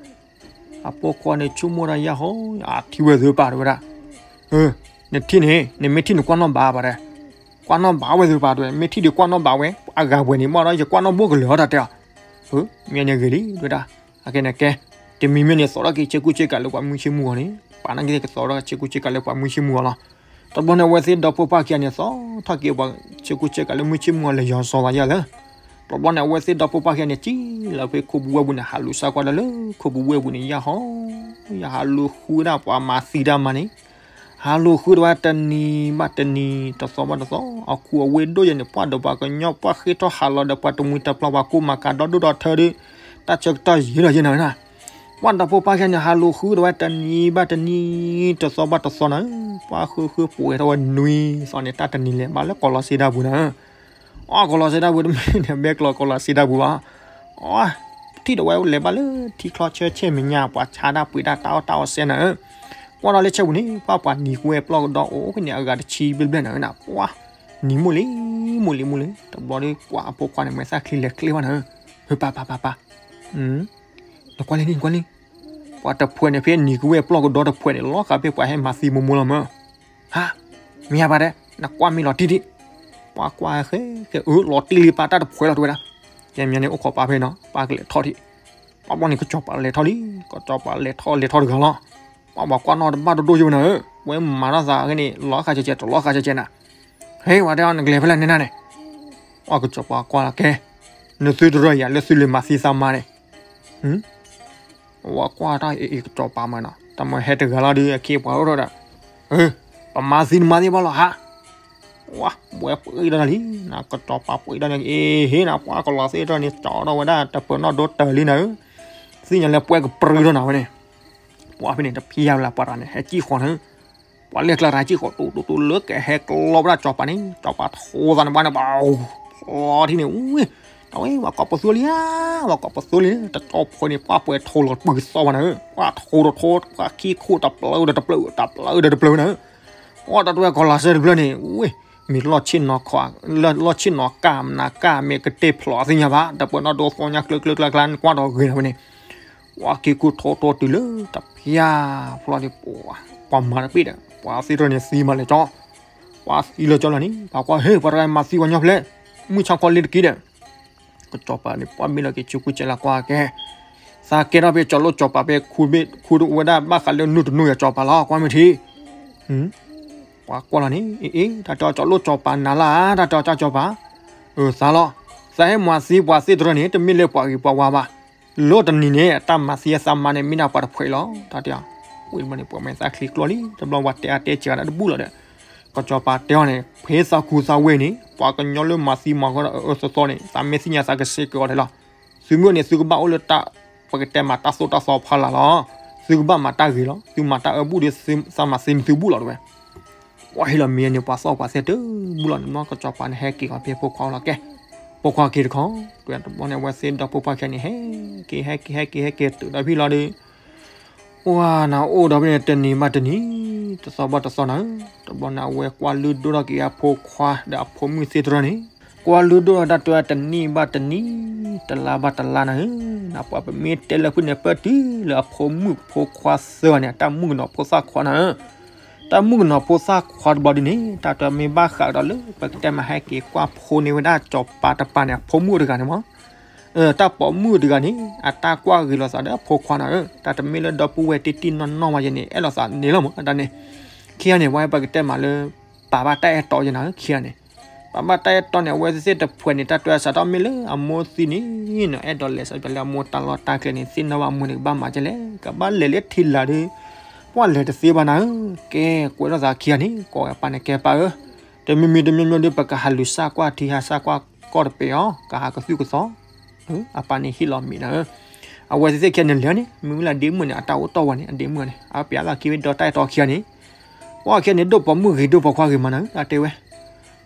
အဖိခွါန့ၣ် ဆိကမိၣ်တၢ်ယၢ်ဟီ, အထံၣ်ဝဲသ့ၣ်တဖၣ်တဲဝဲဒၣ်, နထံၣ်န့ၣ် နမ့ၢ်ထံၣ်န့ၣ်ကွၢ်နီၣ်ဘၣ်ဘၣ်တဲ, ကွၢ်နီၣ်ဘၣ်ဝဲသ့ၣ်တဖၣ်တဲဝဲ, မ့ၢ်ထံၣ်ဒီးကွၢ်နီၣ်ဘၣ်ဝဲ, အဂၤပှဲၤန့ၣ် မ့ၢ်ဒီးယကွၢ်နီၣ်ဘိၣ်ကလၢာ်အီၤ တၢ်တဲအီၤ. မ့ၢ်န့ၣ်ဂ့ၤလံ တဲဝဲဒၣ်, အကဲန့ၣ်ကဲ, တမံၤမ့ၢ်န့ၣ် သိးထီၣ်က့ၤဆ့ကူဆ့ကၤလၢပှၤမုၢ်ဆ့ၣ်မုၢ်ဂီၤန့ၣ်, ပာ်နာ်က့ၤကသိးထီၣ်ဆ့ကူဆ့ကၤလၢပှၤမုၢ်ဆ့ၣ်မုၢ်ဂီၤလီၤ. တဘျီန့ၣ် အဝဲသ့ၣ်ဒီဖိပၢ်ခံဂၤန့ၣ် သိးထီၣ်က့ၤပှၤဆ့ကူဆ့ကၤလၢမုၢ်ဆ့ၣ်မုၢ်ဂီၤ လဲၤယီၤစီၤသးယၤလၢ တဘျီန့ၣ် အဝဲသ့ၣ်ဒီဖိပၢ်ခံဂၤန့ၣ် စံၣ်လီၤဖဲခိၣ်ပူၤဝဲၢ်ပူၤန့ၣ် ဟးလူၤစၢ်ကွၢ်ဒၣ်လၢခိၣ်ပူၤဝဲၢ်ပူၤန့ၣ် ယၢ်ဟီ, ယဟးလူၤဃုဒၣ်ပှၤမၤသံတၢ်မၤန့ၣ်, ဟးလိာ်ဃုတဝဲတနံၤဘၣ်တနံၤ တသီဘၣ်တသီ အခူအဝ့ၢ်ဒိၣ်ယဲန့ၣ် ပှၢ်ဒီးပှၤကညီ ပှၢ်ဃ့ထီၣ်ဟးလီၤဒီးပှၤတမှံၤတပျီၤ ပှၤကူၣ်မၤကၤဒီဒိၣ်ဒီထၢဒီး တၢ်ဆၢကတီၢ်ယံာ်ဒီးယဲန့ၣ်နၤ, ပှၢ်ဒီဖိပၢ်ခဲန့ၣ် ဟးလိာ်ဃုတဝဲတနံၤဘၣ်တနံၤ တသီဘၣ်တသီနၤ, ပှၢ်ဃုဃုပှဲၤထီၣ်ဝဲနွံသီန့ၣ် တၢ်တနံၤလဲၤဘၣ်လၢကီၢ်လီၤစ့ဒၢပူၤနၤ အီၣ်ကီၢ်လီၤစ့ဒၢပူၤတမ့ၢ်န့ၣ် ဘဲကျီၢ်ကီၢ်လီၤစ့ဒၢပူၤဘၣ်, အီၣ် ထံၣ်ဒီးဝဲလဲၤဘၣ်လၢထံချီဆၢဆဲၣ်မဲာ်ညါ ပှၤဆါတၢ်ပှ့ၤတၢ်တၢ်အီၣ်တၢ်အီစဲနၤဧၢ, ကွၢ်ဒီးလၢဆဲပူၤန့ၣ် ပှၢ်ပှၤနံၤကွဲပျီၢ်ကဒီးအိၣ်ဖဲန့ၣ် အဂၤတဆံဘျဲၣ်ဘျဲၣ်နၤဧၢနၤ, ပှၢ် နံၤမိၢ်လံ မိၢ်လံ မိၢ်လံ, တဘျီဒီးကွၢ်အဖိခွါန့ၣ် မဲာ်သၣ်ချံလဲၤကျဲဘၣ်နၤဧၢ, ဟၢ ပၢ်ပၢ်ပၢ်ပၢ် နကွၢ်လံ နကွၢ်လံ, ပှၤတဖှဲးန့ၣ် ဖဲနံၤကဝဲၢ်ပျီၢ်ကဒီတဖှဲးန့ၣ် လီၤဃာ်ဖဲပှၤဟဲမၤသံမိၢ်မိၢ်လီၤမၢ်, ဟါ, မ့ၢ်ဧါပၢ်တဲ, နကွၢ်မ့ၢ်လီၤတံၢ်တံၢ်, ပှၤကွၢ်ဃဲဃဲ အၢ လီၤတံၢ်လံပၢ် တၢ်တဖှဲးလီၤတဝဲဒၣ်, ကဲမ့ၢ်န့ၣ် အိၣ်ခိးပၢ်ဖဲနီၤ ပၢ်ကလဲၤထီၣ်ထံၣ်, ပှၢ်ဘျီန့ၣ် ကစီၤပၤလဲၤထီၣ်လံ, ကစီၤပၤလဲၤထီၣ်လဲၤထီၣ်တဂၤလီၤ, ပှၢ်ပှၤကွၢ်နီၣ်တဘၣ်တဒိၣ်ယိနၤဧၢ, ဝဲမၤထီၣ်သးအဂ့ၢ်န့ၣ် လီၤဃာ်ကဲကဲ တလီၤဃာ်ကဲကဲနၤ, ဟဲ ပှၤတဲအီၤ နကလဲၤဖဲလဲၣ်န့ၣ်နၤန့ၣ်, ပှၢ်ကစီၤပၤကွၢ်လီၤကဲ, နသုတရၢယၤလၢသုလဲၤမၤသံသးမါန့ၣ် ဝဲကွၢ်တၢ်အံၤ ကစီၤပၤမးနီၤ တၢ်မ့ၢ်ဟဲတဂၤလီၤဒီး အခ့အပှၤအိၣ်ထီၣ်ဒီး, ပမၤသံနမၤသံဘၣ်လီၤဟါ, ဝဲပှ့ၤဒီးနၤလံ, ကစီၤပၤပှ့ၤဒီးန့ၣ် အ့ဟ့နၤ ပှၤကလီၤသ့ၣ်ထီၣ်န့ၣ် ကၠီထီၣ်ဝဲဒၣ် တပၢၤနီၣ်ဒိတၢၢ်လံနၤဧၢ, သ့ၣ်ညါလၢပှဲၤကပြုထီၣ်နၤဝဲန့ၣ်, ပှၤဖဲန့ၣ် တဖျါဝဲလၢပှၤတဂၤန့ၣ် ဟဲကံၣ်ဃီနၤဧၢ ပှၤလဲၤကျါတၢ်ကံၣ်ဃီ တူတူတူလၢကဟဲကျီဝဲဒၣ်ကစီၤပၤန့ၣ် ကစီၤပၤထိသးန့ၣ်ဘၣ်န့ၣ် ပှၤ, ဖျီထံန့ၣ် ဝံ, တဝဲ ပှၤကိးပသူလံဧါ, ပှၤကိးပသူလံ, တကၠီဖိန့ၣ် ပှၢ်ပှဲၤထိလီၤပှဲၤသီဘၣ်နၤဧၢ, ပှၤထိဒီးထိ, ပှၤခံခိၣ်တပျၢၤဒီးတပျၢၤ တပျၢၤဒီးတပျၢၤနၤဧၢ, ပှၤတၢ်တဝဲကီၢ်လၤစဲတဖျၢၣ်န့ၣ် ဝံ, မ့ၢ်လီၢ်ဆ့ၣ်နီၤခီ, လီၢ်ဆ့ၣ်နီၤကၢ်မနၤကၢ် မ့ၢ်ကတ့ၢ်ဖျိးသ့ၣ်ညါဘၣ် တပၢၤနီၣ်ဒိသီညါကျၢကျၢကျါကျါန့ၣ် ကွၢ်ဒီးဂ့ၤနၤဝဲန့ၣ် ပှၤက့ၤကူၣ်ထီထီတုၤလၢတဖျါ, ဖျီဒံးပှၤ, ပှၤမၤတပ့ၢ်ဒီး ပှၤသ့ၣ်ထီၣ်န့ၣ်သံမးလဲၤကၠီ, ပှၤသံလၢကၠီလီၤန့ၣ် ပှၤကွၢ် ဟ့ၣ် ပှၤတဂၤမၤသံပှၤညီဖျဲး, မုၢ်ဆါခီလ့တက့ၢ်ဒီး, ကစီၤပၤန့ၣ် ပှၤမ့ၢ်လီၤက့ၤဆူကူစဲးလၢကွၢ်ကဲ, သးကဲထီၣ်ဖဲကၠီၤလိၣ်ကၠီၤပၤဖဲခူဝဲဒၣ်ဘၣ်ဃးလၢနုၢ်တနုၢ်ယၤကၠီၤပၤလီၤ ကွၢ်မ့ၢ်ထံ ပှၤကွၢ်လီၤန့ၣ် အ့ အ့ တၢ်တဲအီၤကၠီၤလိၣ်ကၠီၤပၤနၤလၢ တၢ်တဲအီၤကၠီၤပၤ, အၢ သးလီၤ, သးဟဲမၤသံပှၤသ့ၣ်တဖၣ်န့ၣ် တမ့ၢ်လၢပှၤဂ့ၤပှၤဝါဘၣ်, လၢတနံၤန့ၣ် တၢ်မၤသံအသးမါန့ၣ် မ့ၢ်ဒၣ်ပှၤတဖှဲးလီၤ တၢ်တဲအီၤ, ဝံၤတဘျီန့ၣ် ပှၤမဲာ်သၣ်ချံကျီလံ တဘျီပှၤတဲအါတဲစှၤဒၣ်တဘူၣ်လီၤဒီး, ကစီၤပၤတဲအီၤန့ၣ် ဖဲသးခူသးဝ့ၢ်န့ၣ် ပှၤကညီလၢမၤသံမၤဃီဒီးအအၢသီသီန့ၣ် သးမ့ၢ်သ့ၣ်ညါသးကစဲးက့ၤအီၤဒဲးလီၤ, သုမ့ၢ်အိၣ်န့ၣ် သုကဘၣ်အိၣ်လၢတၢ် ပကတဲမၤတၢ်သိၣ်တၢ်သီဖီလာ်လီၤ, သုကဘၣ်မၤတၢ်ဂ့ၤလီၤ, သုမၤတၢ်အၢဘူၣ်ဒီး သးမၤသံမသုဘူၣ်လီၤတဝဲ, ပှၤဟ့ၣ်လီၤမ့ၢ်န့ၣ် ပှၤသီၣ်ပှၤသဲတဘူၣ်လီၤန့ၣ် ကစီၤပၤန့ၣ်ဟဲက့ၤအီၤဖဲဖိခွါအအိၣ်လီၤကဲ, ဖိခွါက့ၤတခီ, တဝဲတဘျီန့ၣ် အဝဲသ့ၣ်ဒီဖိပှၢ်ခဲန့ၣ် ဟဲက့ၤ ဟဲက့ၤ ဟဲက့ၤ ဟဲက့ၤတုၤဒီးဖံလီၤဒီး ပှၤနၤအိၣ်ဒီးဖဲန့ၣ် တနံၤဘၣ်တနံၤ, တသီဘၣ်တသီနၤဧၢ, တဘျီန့ၣ် အဝဲကွၢ်လုၢ်ဒိၣ်ထီၣ်က့ၤအဖိခွါဒီးအဖိမုၣ်သ့ၣ်တဖၣ်န့ၣ်, ကွၢ်လုၢ်ဒိၣ်ထီၣ်တၢ်တဲတနံၣ်ဘၣ်တနံၣ်, တလါဘၣ်တလါနၤဧၢ, နပှၤပမ့ၢ်တဲလၢဖုၣ်န့ၣ် ပၢၢ်တုၤလၢအဖိမုၣ်ဖိခွါသၢဂၤန့ၣ် အတၢ်မုၣ်ကနီၤဖိသၣ်ခွါနၤဧၢ, တၢ်မုၣ်ကနီၤဖိသၣ်ခွါတဘျီဒ်န့ၣ် တၢ်တဲမ့ၢ်ဘၣ်ဃးဒီးလၢ ပကတဲမၤဟဲက့ၤကွၢ်ဖိန့ၢ်ဝဲဒၣ်စီၤပၤတပၤန့ၣ် အဖိမုၣ်တဂၤန့ၣ်မး တၢ်ပိာ်မုၣ်တဂၤန့ၣ် အတၢ်ကွၢ်ဂ့ၤလိာ်သးဒီးအဖိခွါနၤဧၢ, တၢ်တမ့ၢ်လၢဒီပုၢ်ဝဲၢ်တံၢ်တံၢ်နီၢ်နီၢ်မးယဲန့ၣ် အဲၣ်လိာ်သးန့ၣ်လီၤမး တၢ်န့ၣ်, ခံဂၤန့ၣ် ပှၤပကတဲမးလၢ ပာ်ဘၣ်တၢ်အဲၣ်တီယဲနၤဧၢ ခံဂၤန့ၣ်, ပာ်ဘၣ်တၢ်အဲၣ်တီန့ၣ် အဝဲသ့ၣ်တဖှဲးန့ၣ် တၢ်တဲစးထီၣ်မ့ၢ်လၢအမိၢ်သံန့ၣ် နအဲၣ်ဒိးလဲၤစးပၠးလၢအမိၢ်တၢ်လီၢ်တၢ်ကျဲန့ၣ် သ့ၣ်နီၣ်ဘၣ်အမိၢ်န့ၣ် ကဘၣ်မၤကဲလဲၣ်, ကဘၣ်လဲၤလၢထံလာ်ဒီး ပှၤလဲၤတသ့ဘၣ်နၤဧၢ, ကဲကွဲးထီၣ်သးခံဂၤန့ၣ် ကိးဝဲပၢ်န့ၣ် ကဲပၢ်ဧၢ, တမံၤမံၤတမံၤမံၤဒီး ပကဟးလူၤစၢ်ကွၢ်ထံဟးစၢ်ကွၢ်ကီၢ်တပဲာ်အီၤ ကဟးကသုၣ်ကသီ အပၢ်န့ၣ်ဟ့ၣ်လီၤမ့ၢ်နၤဧၢ, အဝဲသ့ၣ်ခံဂၤန့ၣ်လဲၤန့ၣ် မ့ၢ်ဝံၤလၢအဒ့မုၣ်န့ၣ် အတၢ်အိၣ်တီၢ်ဝဲန့ၣ် အဒ့မုၣ်န့ၣ် အပျးလီၤခံဝဲဒီးတၢ်အဲၣ်တီခံဂၤန့ၣ်, ပှၤခံဂၤန့ၣ် ဒိၣ်ပိာ်မုၣ်ဂ့ၤဒိၣ်ပိာ်ခွါဂ့ၤမးနၤဧၢ တၢ်တဲဝဲ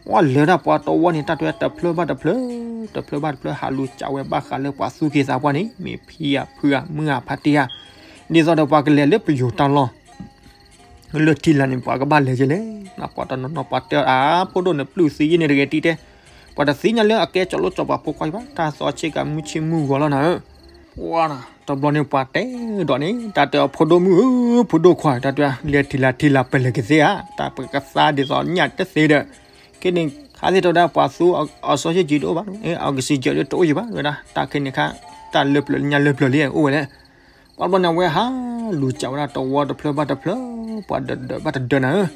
ပှၤလဲၤဒၣ်ပှၤတဝီန့ၣ် တၢ်တဲတဖျၢၣ်ဘၣ်တဖျၢၣ်, တဖျၢၣ်ဘၣ်တဖျၢၣ် ဟးလူၤစးဝဲဘၣ်ဃးလၢပှၤသူၣ်က့သးပှၢ်န့ၣ် မ့ၢ်ဖံဧါဖုဧါမုၢ်ဧါဖါတံၢ်ဧါ, ဒ်သိးဒီးပှၤကလဲၤလၢပယိၤတၢ်လီၢ် လၢထံလာ်န့ၣ် ပှၤကဘၣ်လဲၤကဲလဲၣ်, ပှၤတနီၤနီၤပှၤတဲအါ ဖိဒိၣ်န့ၣ်ပျုၢ်သံယဲန့ၣ်တဂ့ၤတံၢ်တဲ, ပှၤတသ့ၣ်ညါလၢအကဲစီၤလိၣ်စီၤပၤဖိခွါဘၣ်, တၢ်သီဆ့ကၤမုၢ်ဆ့ၣ်မုၢ်ဂီၤလီၤနၤဧၢ, ပှၤတဘျီန့ၣ်ပှၤတဲဒီးန့ၣ် တၢ်တဲအီၤဖိဒိၣ်မုၣ်ဧၢ, ဖိဒိၣ်ခွါ တၢ်တဲ လဲၤထံလာ်ထံလာ်ပလဲၤကသ့ဧါ, တၢ်ပကသါဒ်သိးညၣ်တသ့ဒီး, ခဲန့ၣ် ခါသ့ၣ်တဲဝဲဒၣ်ပှၤသူအစီဆ့ကၤတအိၣ်ဘၣ်, အကစံးကၠီၤတအိၣ်ယံၤဘၣ် ဝဲဒၣ် တၢ်ခဲန့ၣ်ခါ တၢ်လၢပျၢၤလၢညၣ်လၢပျၢၤလံအိၣ်ဝဲလဲၣ်, ပှၤတဘျီန့ၣ် အဝဲဟးလူၤစးဝဲဒၣ်တဝီတဖျၢၣ်ဘၣ်တဖျၢၣ်, ပှၤဒၢးဒၢးဘၣ်တဒၢးနၤဧၢ,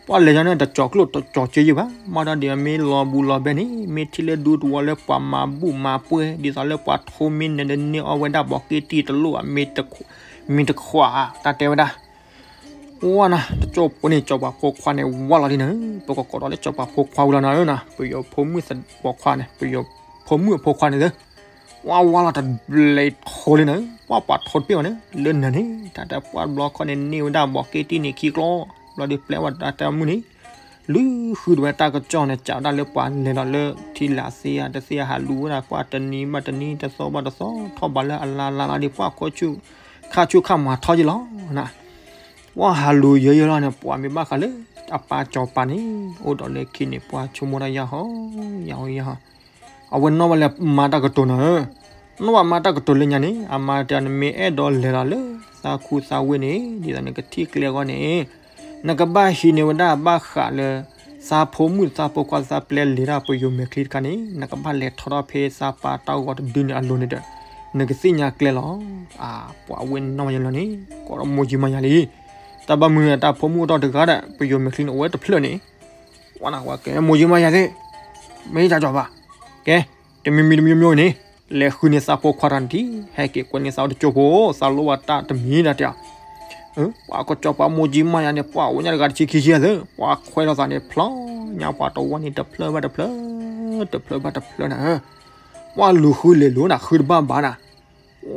ပှၤလဲၤညါန့ၣ် တကၠီၤကျိၣ်တကၠီၤစ့ယံၤဘၣ်, မ့ၢ်ဒီးဒ်မ့ၢ်လီၤဘူးလီၤဘဲန့ၣ် မ့ၢ်ထံၣ်လၢဒူသဝီလၢပှၤမၤဘူၣ်မၤပှဲၤ ဒ်သိးလၢပှၤထိမ့ၢ်နဒန့ၢ်အီၣ်ဝဲဒၣ်ဘီးက့တံၢ်တလိၣ်ဧါ, မ့ၢ်တခွးဧါ, တၢ်တဲဝဲဒၣ် ဝါနၤ တကၠိဖိန့ၣ် စီၤပၤဖိခွါန့ၣ် ဝါလီၤလံနၤ, ပကကိးဒီးလၢစီၤပၤဖိခွါဝံၤလီၤနၤဧၢနၤ, ပယီၤဖိမုၣ်သပိာ်ခွါန့ၣ် ပယီၤဖိမုၣ်အဖိခွါန့ၣ်သၢ, ဝါဝါလီၤတဘျဲးထိလံနၤ, ပှၤပှၤထိတပ့ၢ်ဘၣ်န့ၣ် လၢနၤန့ၣ် တၢ်တပှၢ်ဘျီခီန့ၣ် န့ၢ်ဝဲဒၣ်ဘီးက့တံၢ်န့ၣ်ခံကျီ, ဘျီဒုးပျဲဝဲဒၣ်တၢ်မုၢ်န့ၣ် လုၢ်ဃုတဝဲတၢ်ကစီၣ်န့ၣ် စးဝဲဒၣ်လၢပှၤလဲၤလီၤလၢထံလာ်သ့ဧါတသ့ဧါ ဟးလူၤဝဲဒၣ်ပှၤတနံၤဘၣ်တနံၤ တသီဘၣ်တသီ ထီၣ်ဘးလၢအလါလါလါဒီး ပှၤခိၣ်ဆူၣ်ခါဆူၣ်ခါမၤထီၣ်ယံလီၤနၤ, ပှၤဟးလူၤယံယံလီၤန့ၣ် ပှၤမ့ၢ်ဘၣ်ဃးလၢအပၢ်စီၤပၤန့ၣ် အိၣ်ဒီးလၢခံန့ၣ် ပှၤဆိကမိၣ်တၢ်ယါဟီ ယါဟီယါဟီ အဝဲနီၢ်ဘၣ်လဲၤမၤတၢ်ကတိၤနၤဧၢ, နီၢ်ဘၣ်မၤတၢ်ကတိၤလၢညါန့ၣ် အမၤတၢ်နမ့ၢ်အဲၣ်ဒိးလဲၤလီၤလၢသးခူသးဝ့ၢ်န့ၣ် ဒ်သိးနကထံၣ်ကျဲအဂီၢ်န့ၣ် နကဘၣ်ဟံးန့ၢ်ဝဲဒၣ်ဘၣ်ဃးလၢ သးဖိမုၣ်သးဖိခွါသးပျဲလဲၤတၢ်ပယိၤမဲာ်ချံတခါန့ၣ် နကဘၣ်လဲၤထီၣ်ထီၣ်ဖဲသးပၢ်တၢ်ဂီၤတဒုန့ၣ်အလိၤန့ၣ်ဒီး နကသ့ၣ်ညါကျဲလီၤ. အပှၤဝဲနီၢ်မၤယလီၤန့ၣ် ကိးဒီးမိၢ်ယံမၤယၤလံ. တၢ်ဘၣ်မုာ်န့ၣ် တၢ်ဖိမုၣ်အိၣ်ထီၣ်တဂၤဒီး ပယိၤမဲာ်ချံန့ၣ်အိၣ်ဝဲတဖျၢၣ်န့ၣ် ဝဲကဲမိၢ်ယံမၤယၤသ့ၣ် မ့ၢ်တၢ်ကီဘၣ်. ကဲ တမံၤမံၤတမံၤမံၤန့ၣ် လဲၤဃုန့ၢ်သးဖိခွါတၢ်န့ၣ်ထံၣ် ဟဲက့ၤကွဲန့ၢ်သးအိၣ်တကၠိဖိ သးလိၣ်ဘၣ်တၢ်တမံၤဒၣ်တဲ ပှၤကစီၤပၤမိၢ်ကၠံမါယၤန့ၣ် ပှၤအိၣ်ညါတဂၤတဆံခံဆံသၢ ပှၤခွဲးလိာ်သးန့ၣ် ဖျီညါပှၤတဝီန့ၣ် တဖျၢၣ်ဘၣ်တဖျၢၣ် တဖျၢၣ်ဘၣ်တဖျၢၣ်နၤ, ပှၤလူၤဃုလဲၤလိာ်နၤ ဃုတဘၣ်ဘၣ်နၤ,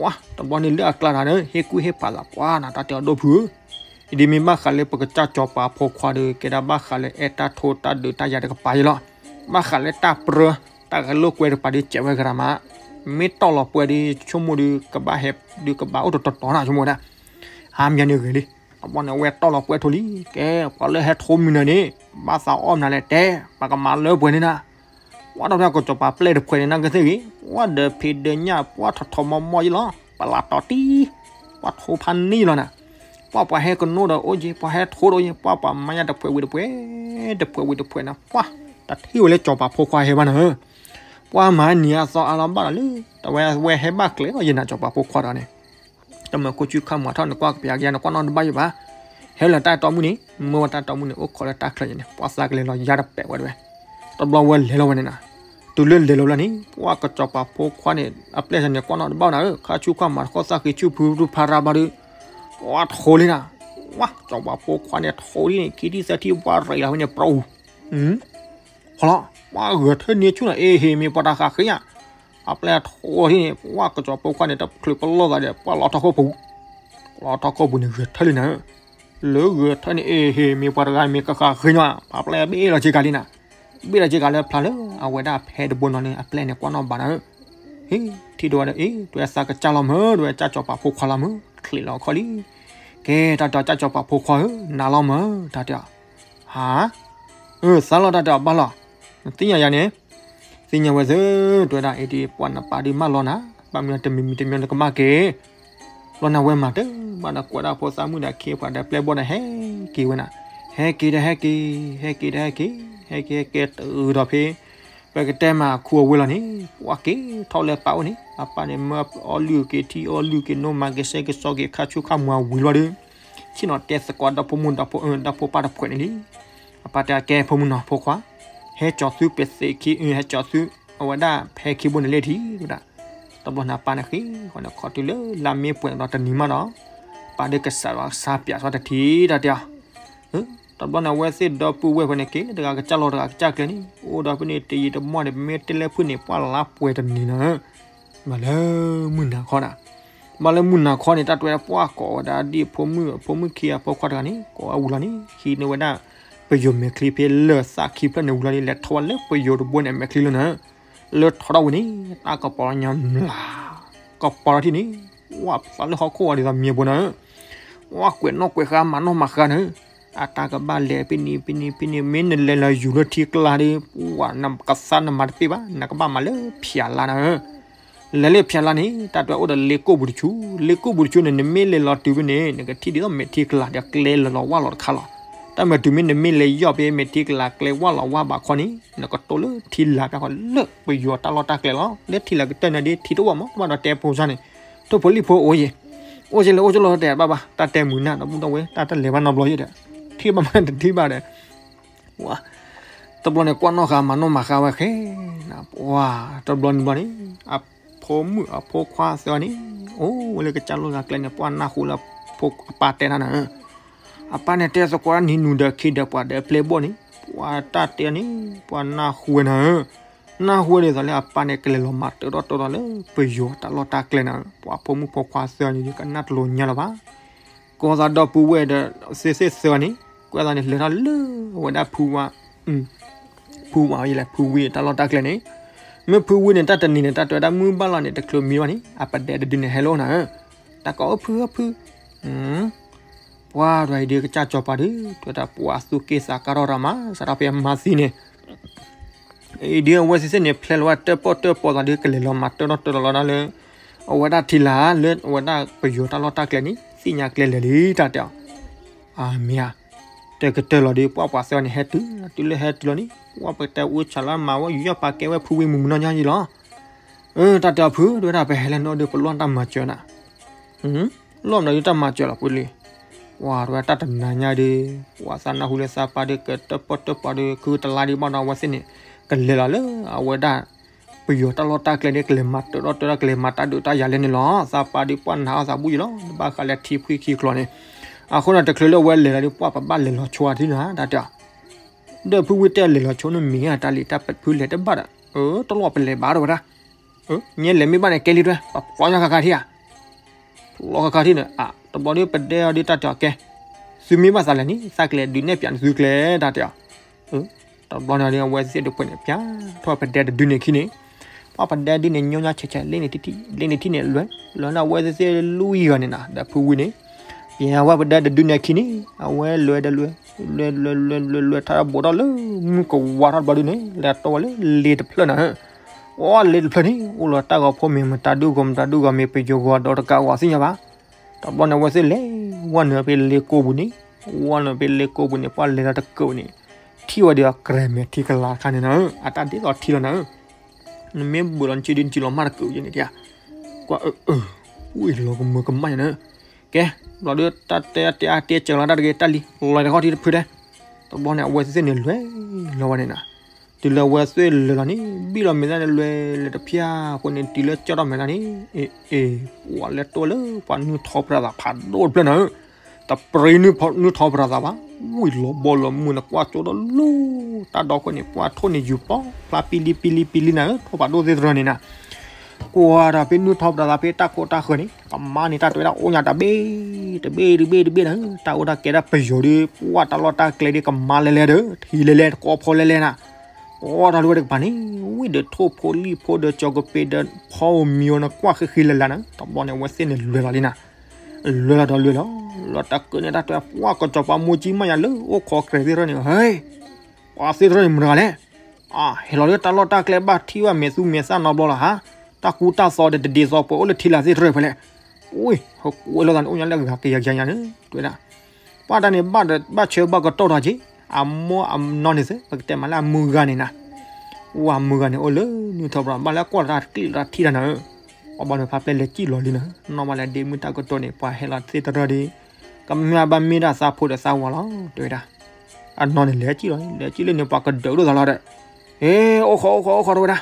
ဝါ တဘျီန့ၣ်လၢအကျါတၢ်န့ၣ် ဟ့ၣ်ကူၣ်ဟ့ၣ်ဖးသးပှၤနၤ တၢ်တဲအီၤဒိၣ်ဖုဧၢ, ဒ်မ့ၢ်ဘၣ်ဃးလၢပကစၢ်စီၤပၤဖိခွါဒီး ကဲဒၣ်ဘၣ်ဃးလၢအဲၣ်တၢ်ထိတၢ်ဒုးတၢ်ယၤတကပၤယဲလီၤ, ဘၣ်ဃးလၢတၢ်ပြၢ တၢ်ဂဲၤလိာ်ကွဲတကပၤဒီး ကဲဝဲကရၤမး, မ့ၢ်တီၢ်လီၤပှဲၤဒီး ဆိကမိၣ်ဒီး ကဘၣ်ဟဲ ဒီးကဘၣ်အိၣ်တတီၤတီၤနၤ ဆိကမိၣ်ဝဲဒၣ်, ဟါမၢ်န့ၣ်ဂ့ၤလံ, အဘီန့ၣ် အဝဲတီၢ်လီၤပှဲၤထိလံ, ကဲ ပှၤလၢဟဲထိမုၢ်နၤန့ၣ် ဘၣ်သးအီၣ်မနုၤလဲၣ်တဲ, ပှၤကမၤလၢပှဲၤန့ၣ်နၤ ပှၤဒီးဖဲကစီၤပၤပျဲၢ်တဖှဲးန့ၣ် နကသ့ၣ်ဂ့ၤ, ပှၤဒီးဖံးဒီးညၣ် ပှၤထီၣ်ထီၣ်မီၢ်မီၢ်ယဲလီၤ, ပလးတီၤတံၢ်, ပှၤထိဖးန့ၢ်လီၤနၤ, ပှၤပှၤဟဲကနိဒီးအိၣ်က့ၤ, ပှၤဟဲထိဒီးအိၣ်က့ၤ, ပှၤပှၤမၤညါတဖှဲးဝံၤတဖှဲး, တဖှဲးဝံၤတဖှဲးနၤ, ပှၤတထံၣ်ဝဲလၢစီၤပၤဖိခွါဟဲဘၣ်နၤဧၢ, ပှၤမၤနံၤအသီအါလီၤဘၣ်ဒီးလၢ တဝဲဝဲဟဲဘၣ်ကျဲလီၤယဲနၤ စီၤပၤဖိခွါဒီးန့ၣ် တမၢခိၣ်ဆူၣ်ခါမၤထီၣ်န့ၣ် ကွၢ်ကပျးကယါန့ၣ် ကွၢ်နီၣ်တဘၣ်ယံၤဘၣ်, ဟဲလၢတၢ်တီမုၣ်န့ၣ် မၢဝဲတၢ်တီမုၣ်န့ၣ် အိၣ်ခိးလၢတၢ်ချၢယဲန့ၣ် ပှၤသးကလဲၤလီၤယါတပဲာ်ဝဲတဝဲ, တဘျီဝဲလဲၤလီၤဝဲန့ၣ်နၤ, တုၤလၢလဲၤလီၤလၢန့ၣ် ပှၤကစီၤပၤဖိခွါန့ၣ် အပျဲၢ်စၢ်န့ၣ် ကွၢ်နီၣ်တဘၣ်နၤဧၢ, ခါဆူၣ်ခါမၤတခီၣ်သၣ်ဃံဆူၣ်ဖုဖုဖါရါဘၣ်ဒီး ပှၤထိလံနၤ, ဝါ စီၤပၤဖိခွါန့ၣ်ထိလံန့ၣ် ခံထံၣ်သၢထံၣ်ဝါရံးလီၤဝဲန့ၣ် ပြူ ခီလီၤ, ပှၤဂဲၤထၢၣ်န့ၢ်ဆူၣ်နၤ အ့ဟ့ၣ်မ့ၢ်ပှၤတၢ်ဃးဃ့ဧါ, အပျဲၢ်ထိလီၤထံၣ်န့ၣ် ပှၤကစီၤပၤဖိခွါန့ၣ် တချုးပလီၢ်သးဒီး ပှၤလီၤထီၣ်ခိၣ်ပူၤ, လီၤထီၣ်ခိၣ်ပူၤန့ၣ် ဂဲၤထၢၣ်လံနၤ, လၢဂဲၤထၢၣ်န့ၣ် အ့ဟ့ၣ်မ့ၢ်ပှၤတဂၤမ့ၢ်ကဃးဃ့ညီ, ပှၤပျဲၢ်ဘ့ၣ်လီၤစ့ကၤလံနၤ, ဘ့ၣ်လီၤစ့ကၤလၢဖျါလၢ အဝဲဒၣ်ဖဲတဘိနီၤန့ၣ် အပျဲၢ်န့ၣ် ကွၢ်နီၣ်ဘၣ်နၤဧၢ, ဟ့ၣ် ထံၣ်ဒိဝဲဒီး အ့ တဝဲသးကစၢ်လီၤမၢ်, တဝဲကစၢ်စီၤပၤဖိခွါလီၤမၢ်, ချံးလီၤခီၣ်လံ, ကဲ တၢ်တဲကစၢ်စီၤပၤဖိခွါဧၢ, နၤလီၤမၢ်, တၢ်တဲအီၤ ဟါ, အၢ သးလီၤ တၢ်တဲအီၤဘၣ်လီၤ, နသ့ၣ်ညါယၤန့ၣ်, သ့ၣ်ညါဝဲသ့ၣ် တဝဲဒၣ်အံၤဒ်ပှၤနပၢ်ဒုးမၢလီၤနၤ, ဘၣ်မနုၤတမံၤမံၤတမံၤနကဘၣ်က့ၤ, ဘျီနၤဝဲမၤတဘၣ်ဒီး ကွဲးဒၣ်ဖိသၣ်မုၣ်ဒီးအခ့အပှၤဒီးပျဲၢ်ဘီၣ်ဒီး ဟဲက့ၤဝဲနၤ, ဟဲက့ၤဒီးဟဲက့ၤ, ဟဲက့ၤဒီးဟဲက့ၤ, ဟဲက့ၤဟဲက့ၤတုၤဒီးဖဲ ပကတဲမၤခူအဝ့ၢ်လီၤန့ၣ် ပှၤက့ၤထီၣ်လၢပၢ်အိၣ်န့ၣ် အပၢ်န့ၣ် မၢအီလုၢ်က့ၤထံအီလုၢ်က့ၤနိ မၤက့ၤစဲက့ၤစီက့ၤ ခါဆူၣ်ခါမၤဝံၤလီၤဒီး ဆ့ၣ်နီၤတဲသကိးဒီဖိမုၣ်ဒီဖိ ဒီဖိပၢ်တဖှဲးန့ၣ်လံ. အပၢ်တဲ ကဲဖိမုၣ်နီၤ ဖိခွါ, ဟဲကၠီၤသုပသ့းခံ ဟဲကၠီၤသု အဝဲဒၣ်ဖဲခံဘိန့ၣ်လၢထံၣ်ဝဲဒၣ်. တဘျီန့ၣ်အပၢ်န့ၣ်ဃ့ ဃီန့ၣ်ခီတုၤလၢလါမ့ၢ်ပှဲၤဒီးတနံၤမးဒီး ပၢ်ဒုးကစးဒီးကစၢ်ပၠးစီတထံၣ်တၢ်တဲအီၤ တဘျီန့ၣ် အဝဲသ့ၣ်ဒီပုၢ်ဝဲၢ်ဖဲန့ၣ်က့ၤ တဂၤကစၢ်လီၤတဂၤကစၢ်ကျဲန့ၣ် အိၣ်ဒီးဖဲန့ၣ် တယံာ်တမီၢ်န့ၣ် ပမ့ၢ်တဲလၢဖုၣ်န့ၣ် ပှၢ်လါပှဲၤတနံၤနီၤ. ဘၣ်လၢမုၢ်နၤခီနၤ, ဘၣ်လၢမုၢ်နၤခီန့ၣ် တၢ်တွဲပှၢ်ကိးဝဲဒၣ်ဒ်ဖိမုၣ် ဖိမုၣ်ခံဂၤဖိခွါတဂၤန့ၣ် ကိးဝဲဝံၤလီၤန့ၣ် ဟံးန့ၢ်ဝဲဒၣ် ပယိၤမဲာ်ချံဖဲလၢၢ်သၣ်ခံဖျၢၣ်န့ၣ်ဝံၤလီၤန့ၣ် လဲၤထီၣ်ဝဲလၢပယိၤတဘိန့ၣ် အမဲာ်ချံလီၤနၤ. လၢထီၣ်ထီၣ်ဝံၤန့ၣ် တၢ်ကပီၤလီၤညါမျး ကပီၤလီၤထံၣ်န့ၣ် ဝဲဖျါလၢဟီၣ်ခိၣ်အီၤဒ်သိးမ့ၢ်ဘိနၤ ဝဲကွဲးနီၣ်ကွဲးဃါမၤနီၣ်မၤဃါနၤ. အတၢ်ကဘၣ်လဲၤဖဲန့ၣ်ဖဲန့ၣ်ဖဲန့ၣ် မ့ၢ်နလဲၤလီၤယူၤလၢထံကျါဒီး ဝဲနကသါနမၤတပ့ၢ်ဘၣ် နကဘၣ်မၤလၢဖၠးလါနၤ. လဲၤလၢဖၠးလါန့ၣ် တၢ်တွဲအိၣ်ဒီးလ့ကိၣ်ပူၤတဆူ လ့ကိၣ်ပူၤတဆူန့ၣ် နမ့ၢ်လဲၤလီၤတုၤဖဲန့ၣ် နကထံၣ်ဒ်သိးမဲာ်ထံကလၤဒီးကျဲလီၤလီၤဝါလီၤတခါလီၤ. တၢ်မၤတုၤမ့ၢ်နမ့ၢ်လဲၤယီၣ်ဖဲမဲာ်ထံကလၤကျဲဝါလီၤဝါဘၣ်ခီန့ၣ် နကတိၢ်လၢထံလၤဖဲခီလၢပယီၤတၢ်လီၢ်တၢ်ကျဲလီၤ. လၢထံလၤကတၢၢ်န့ၣ်ဒီး ထံတအိၣ်ဘၣ်မး ဘၣ်ဒီးတဲဖိစၢ်န့ၣ် ထိၣ်ဖိလံၣ်ဖိအိၣ်ယဲၢ် အိၣ်က့ၤလၢအိၣ်က့ၤလီၤတဲဘၣ်ဘၣ် တၢ်တဲမုာ်နၢ်ဒီး ဘူၣ်ဒီးဝဲ တၢ်တလဲၤဘၣ်နီတဘျီယဲၢ်ဒီး ထံၣ်ဘၣ်မးတထံၣ်ဘၣ်ဒီး ဝါ တဘျီန့ၣ် ကွၢ်နီၣ်ဃာ်မၤနီၣ်မၤဃာ်ဝဲဃဲ ဝါ တဘျီန့ၣ်ဘျီန့ၣ် အဖိမုၣ်အဖိခွါသၢဂၤန့ၣ် အိၣ်ဝဲလၢကစၢ်လိာ်သးကျဲန့ၣ် ပှၢ်နၢ်ဟူလၢအပၢ်တဲတၢ်နၤ အပၢ်န့ၣ်တဲသကိးတၢ်နံၤနုၤဒီးခံဒီးပှၤဒီးပျဲၢ်ဘီၣ်န့ၣ် ပှၤတၢ်တဲန့ၣ် ပှၤနၢ်ဟူဝဲနၤဧၢ, နၢ်ဟူဝဲဒ်သိးလၢအပၢ်န့ၣ် ကလဲၤလီၤမၤတၢထီၣ်တၢလီၤလၢပယီၤတၢ်လီၢ်တၢ်ကျဲန့ၣ် ပှၤဖိမုၣ်ဖိခွါသၢဂၤန့ၣ် ကနၣ်တလိၤညါလၢၤဘၣ်. ကီၢ်သးဒီပုၢ်ဝဲၢ်ဒီး သ့ၣ်သ့ၣ်သၢဂၤန့ၣ် ကွဲးသးန့ၣ် လဲၤထီၣ်လၢအဝဲဒၣ်ဖုဝါ ဖုဝါယလဲၣ် ဖုဝံတၢ်လီၢ်တၢ်ကျဲန့ၣ်, မ့ၢ်ဖုဝံန့ၣ် တၢ်တနံၤန့ၣ် တၢ်တဲဝဲဒၣ်မုၢ်ဘၣ်လီၤန့ၣ် တချုးမံဘၣ်န့ၣ် အပဒဲတဒုန့ၣ် ဟဲလီၤနၤဧၢ, တၢ်ကိးအိၣ်ဖုဧၢဖု, ပှၤတဝဲအံၤဒုးကစၢ်စီၤပၤဒုး တဲဝဲဒၣ်ပှၤသူၣ်က့ၣ်သးကါထီၣ်ရၤမး စးထီၣ်ဖဲအမါသံန့ၣ် အံၤဒုးအဝဲသ့ၣ်သ့ၣ်န့ၣ် ဖျဲလီၤဝဲတၢၣ်ပီၣ်တၢၣ်ပီသးဒုး ကလဲၤလီၤမၤတၢထီၣ်တၢလီၤလီၤဒၣ်လၢ အဝဲဒၣ်ထံလာ်လၢအဝဲဒၣ်ပယီၤတၢ်လီၢ်တၢ်ကျဲန့ၣ် သ့ၣ်ညါကျဲလဲၤလံ တၢ်တဲအီၤ, အမ့ၢ်ဧါ, တကတၢၢ်လီၤဒုး ပှၤပှၤသၢဂၤန့ၣ် ဟဲတုၤ တုၤလၢဟဲတုၤလီၤန့ၣ် ပှၤပတဲအူဆၣ်လၢမၤဝဲယူးယီၣ်ပာ်ကဲဝဲဖုဝံမုၢ်မုၢ်နီၢ်ညီညီယံၤလီၤ. အၢ တၢ်တဲအီၤဖု တဲဝဲဒၣ် ပဟဲလၢနအိၣ်ဒုး ပလီၢ်တၢ်မၤစၢၤနၤ လီၢ်မနုၤဒုးတၢ်မၤစၢၤလီၤ ပှၤလံ, ပှၤတဝဲတၢ်တနၤညါဒုး ပှၤသးနၢ်ဟူလၢသးပၢ်ဒုး ကတၢၣ်ပီၣ်တၢၣ်ပီဒုး ခုတလါဒုးဘၣ်ဒီး အဝဲသ့ၣ်န့ၣ် ကလဲၤလီၤလၢအဝဲဒၣ် ပယီၤတၢ်လီၢ်တၢ်ကျဲဒုး ကလဲၤမၤတၢထီၣ်တၢလီၤ ကလဲၤမၤတၢ်ဒုးတၢ်ယၤလဲၣ်န့ၣ်လီၤ. သးပၢ်ဒုးပှၤနၤအီၣ်သးဘူၣ်ယံၤလီၤ ဘၣ်ဃးလၢထံဖှံခံကျီၤန့ၣ်, အဃိန့ၣ် တချုးလၢအဝဲလဲၤလီၤဒုး ပှၤပဘၣ်လဲၤလီၤဆိအီၤဒုးနၤ တၢ်တဲအီၤ ဒီးဖုဝံတဲလဲၤလီၤဆိနမ့ၢ်ဧါ တၢ်လံၤတၢ်ဖုလဲၤတဘၣ်ဒီး တလီၢ်ပလဲၤဘၣ်ဒီးဝဲဒၣ်, ညဲလဲၤမ့ၢ်ဘၣ်န့ၣ် ကဲလံတွဲ ပဖျီညါခါခါထံၣ်ဧါ, ဖျီခါခါထံၣ်န့ၣ် တဘျီဒုးပဒဲအီၤဒုး တၢ်တဲအီၤကဲ, သုမ့ၢ်ဘၣ်သးလဲၤန့ၣ် သးကလဲၤဒုးနဲၣ်ပၠးနသုကျဲ တၢ်တဲအီၤ, တဘျီန့ၣ်ဒုး အဝဲသ့ၣ်တဖုန့ၣ် ပၠးထီၣ်ပဒဲတဒုန့ၣ်ခံန့ၣ်, ပှၤပဒဲဒုန့ၣ် ညီညီဆဲးဆဲး လ့န့ၣ်ထံၣ် လ့န့ၣ်ထံၣ်န့ၣ် လဲၤလီၤန့ၣ် အဝဲသ့ၣ်လွံၢ်ဂၤန့ၣ်နၤ ဒီးဖုဝံန့ၣ်, ပှၤဝဲပဒဲတဒုန့ၣ်ခံန့ၣ် အဝဲလဲၤဒီးလဲၤ လဲၤလဲၤလဲၤလဲၤလဲၤထီၣ်ဘိးထီၣ်လၢ မုၢ်ကဝါထီၣ်တဘျီဒုန့ၣ် လဲၤတီဝဲလၢလ့တဖျၢၣ်နၤဧၢ, အိၣ်လ့တဖျၢၣ်န့ၣ် အိၣ်လီၤတၢ်ဂီၤဖိမ့ၢ်မတၤဒုဂီၤ မတၤဒုဂီၤမ့ၢ်ပယီၤဂီၤဒီးတကးဂီၤသ့ၣ်ညါဘၣ်, တဘျီန့ၣ် အဝဲသ့ၣ်လဲၤဝဲနုာ်ဖဲလ့ကိပူၤန့ၣ် ဝဲနုာ်ဖဲလ့ကိပူၤန့ၣ် ပှၤလဲၤလီၤတကၢၢ်န့ၣ်, ထံၣ်ဝဲဒီးအကြဲၤမဲာ်ထံကလၤတခါန့ၣ်နၤဧၢ, အတၢ်ဒ်သိးထံလီၤနၤဧၢ, နမ့ၢ်ဘုးလီၤနစုဒုးနစုလီၤမၢ်တကၢၢ်ယဲန့ၣ်ဧါ, ကွၢ်အၢ ဝံၣ်လီၤကမၢကမၣ်ယဲန့ၣ်, ကဲ, ဘျီဒုးတၢ်တဲတဲအါတဲစၢၤလီၤတၢ်တဂ့ၤ တၢ်လံၤလီၤတခီထံတဖုတဲ, တဘျီန့ၣ် အဝဲသ့ၣ်န့ၣ်လွဲၢ်လီၤဝဲန့ၣ်နၤ, တုၤလၢအဝဲသ့ၣ်လဲၤလီၤန့ၣ် ဘံၣ်လီၤမဲာ်သၣ်န့ၣ်လွဲၢ်လၢတဖျၢၣ်အဃိန့ၣ် တုၤလၢကၠီၣ်ထီၣ်မဲာ်သၣ်န့ၣ်, အ့ အ့ ပှၤလဲၤတိၢ်လၢပှၤနုၢ်ထီၣ်ပြးသးဖးဒိၣ်တဖျၢၣ်နၤဧၢ, တပြံနုၢ်ထီၣ်ပြးသးဘၣ်, ဝံၣ်လီၤဘီလီၤမုၢ်နကွၢ်ကၠိဒီးလူၤ, တၢ်ဒီခိၣ်န့ၣ် ပှၤထိၣ်န့ၣ်ယူၤပီဖျါပံလံပံလံပံလံနၤဧၢ, ထိၣ်ဖးဒိၣ်သ့ၣ်တရၢန့ၣ်နၤ ကွၢ်ဒီးဖဲနုၢ်ထီၣ်ပြးသးဖဲတၢ်ခိၣ်တၢ်ဃၢၤန့ၣ် ကမါန့ၣ်တၢ်တဲဝဲဒၣ်အိၣ်ညါတဘ့ၣ်, တဘ့ၣ်တဘ့ၣ်တဘ့ၣ်နၤဧၢ, တၢ်အိၣ်တၢ်ကဲဒၣ်ပယီၤဒီး ပှၤတၢ်လီၢ်တၢ်ကျဲဒီးကမါလဲၤလဲၤဒီး ထံလဲၤလဲၤတကိးဖီလဲၤလဲၤနၤ, အိၣ်တၢ်လၢဝဲတကပၤန့ၣ် ဝံၣ်ဒီးထိၣ်ဖိလံၣ်ဖိဒီးကၠီၤကပ့ၤဒီးဖီဧိၤမံၤဧိၤနကွၢ်ဃံဃံလၤလၤနၤ, တဘျီန့ၣ် အဝဲသ့ၣ်န့ၣ်လွဲၢ်လီၤလံနၤ, လွဲၢ်လီၤဒီးလွဲၢ်လီၤ, လီၤတၢ်ကၢန့ၣ်တၢ်တဲ ပှၤကစီၤပၤမိၢ်ကၠံမးယၤလၢအိၣ်ခိးကြဲၤသ့ၣ်တရၢန့ၣ်, ဟဲ ပှၤသ့ၣ်တရၢန့ၣ်မတၤတဂၤလဲၣ် အဟဲလီၤလၢတၢ်လီၢ်တၢ်ကျဲဘၣ်ထံၣ်ဘၣ်မဲာ်သူမဲာ်သၣ်နီတဘျီလီၤဟါ, တၢ်ကူတၢ်သိးဒီးတဒ်သိးပှၤအိၣ်လၢထံလာ်သ့ၣ်တရၢဖဲလဲၣ်, အိၣ် ဟဲကွဲးလိာ်သးန့ၣ် အိၣ်ညါလၢဂၤကယၤကယၤညါန့ၣ် တဲဝဲဒၣ်, ပှၤတၢ်န့ၣ်ဘၣ်ဒီးဘၣ်ဆၢဘၣ်ကတီၢ်ထီၣ်က့ၤ, အမိၢ်အနီၢ်န့ၣ်သ့ ပကတဲမးလၢအမုၢ်ဂၤန့ၣ်နၤ, အိၣ်အမုၢ်ဂၤန့ၣ်အိၣ်လၢနုၢ်ထီၣ်ပြး ဘၣ်လၢကွၢ်လီၤတၢ်တကျ့ၣ်လီၤတၢ်ထံၣ်တၢ်နၤဧၢ, ပှၤဘၣ်န့ၣ်ဖးပျဲလဲၤစံၣ်လီၤလံနၤ, နီၢ်ဘၣ်လၢဒ့မုၢ်တၢ်ကတိၤန့ၣ် ပှၤဟဲလီၤသ့ၣ်တရၢဒီး ကမ့ၢ်ဘၣ်မ့ၢ်ဒၣ်သးဖိဒီးသးဝၤလီၤ တဲဝဲဒၣ်, အနီၢ်န့ၣ်လဲၤစံၣ်လီၤ လဲၤစံၣ်လၢန့ၣ် ပှၤကဒၢးဒိၣ်သးလီၤဒီး, ဟ့ အိၣ်ခိးအိၣ်ခိးအိၣ်ခိးတဲဝဲဒၣ်,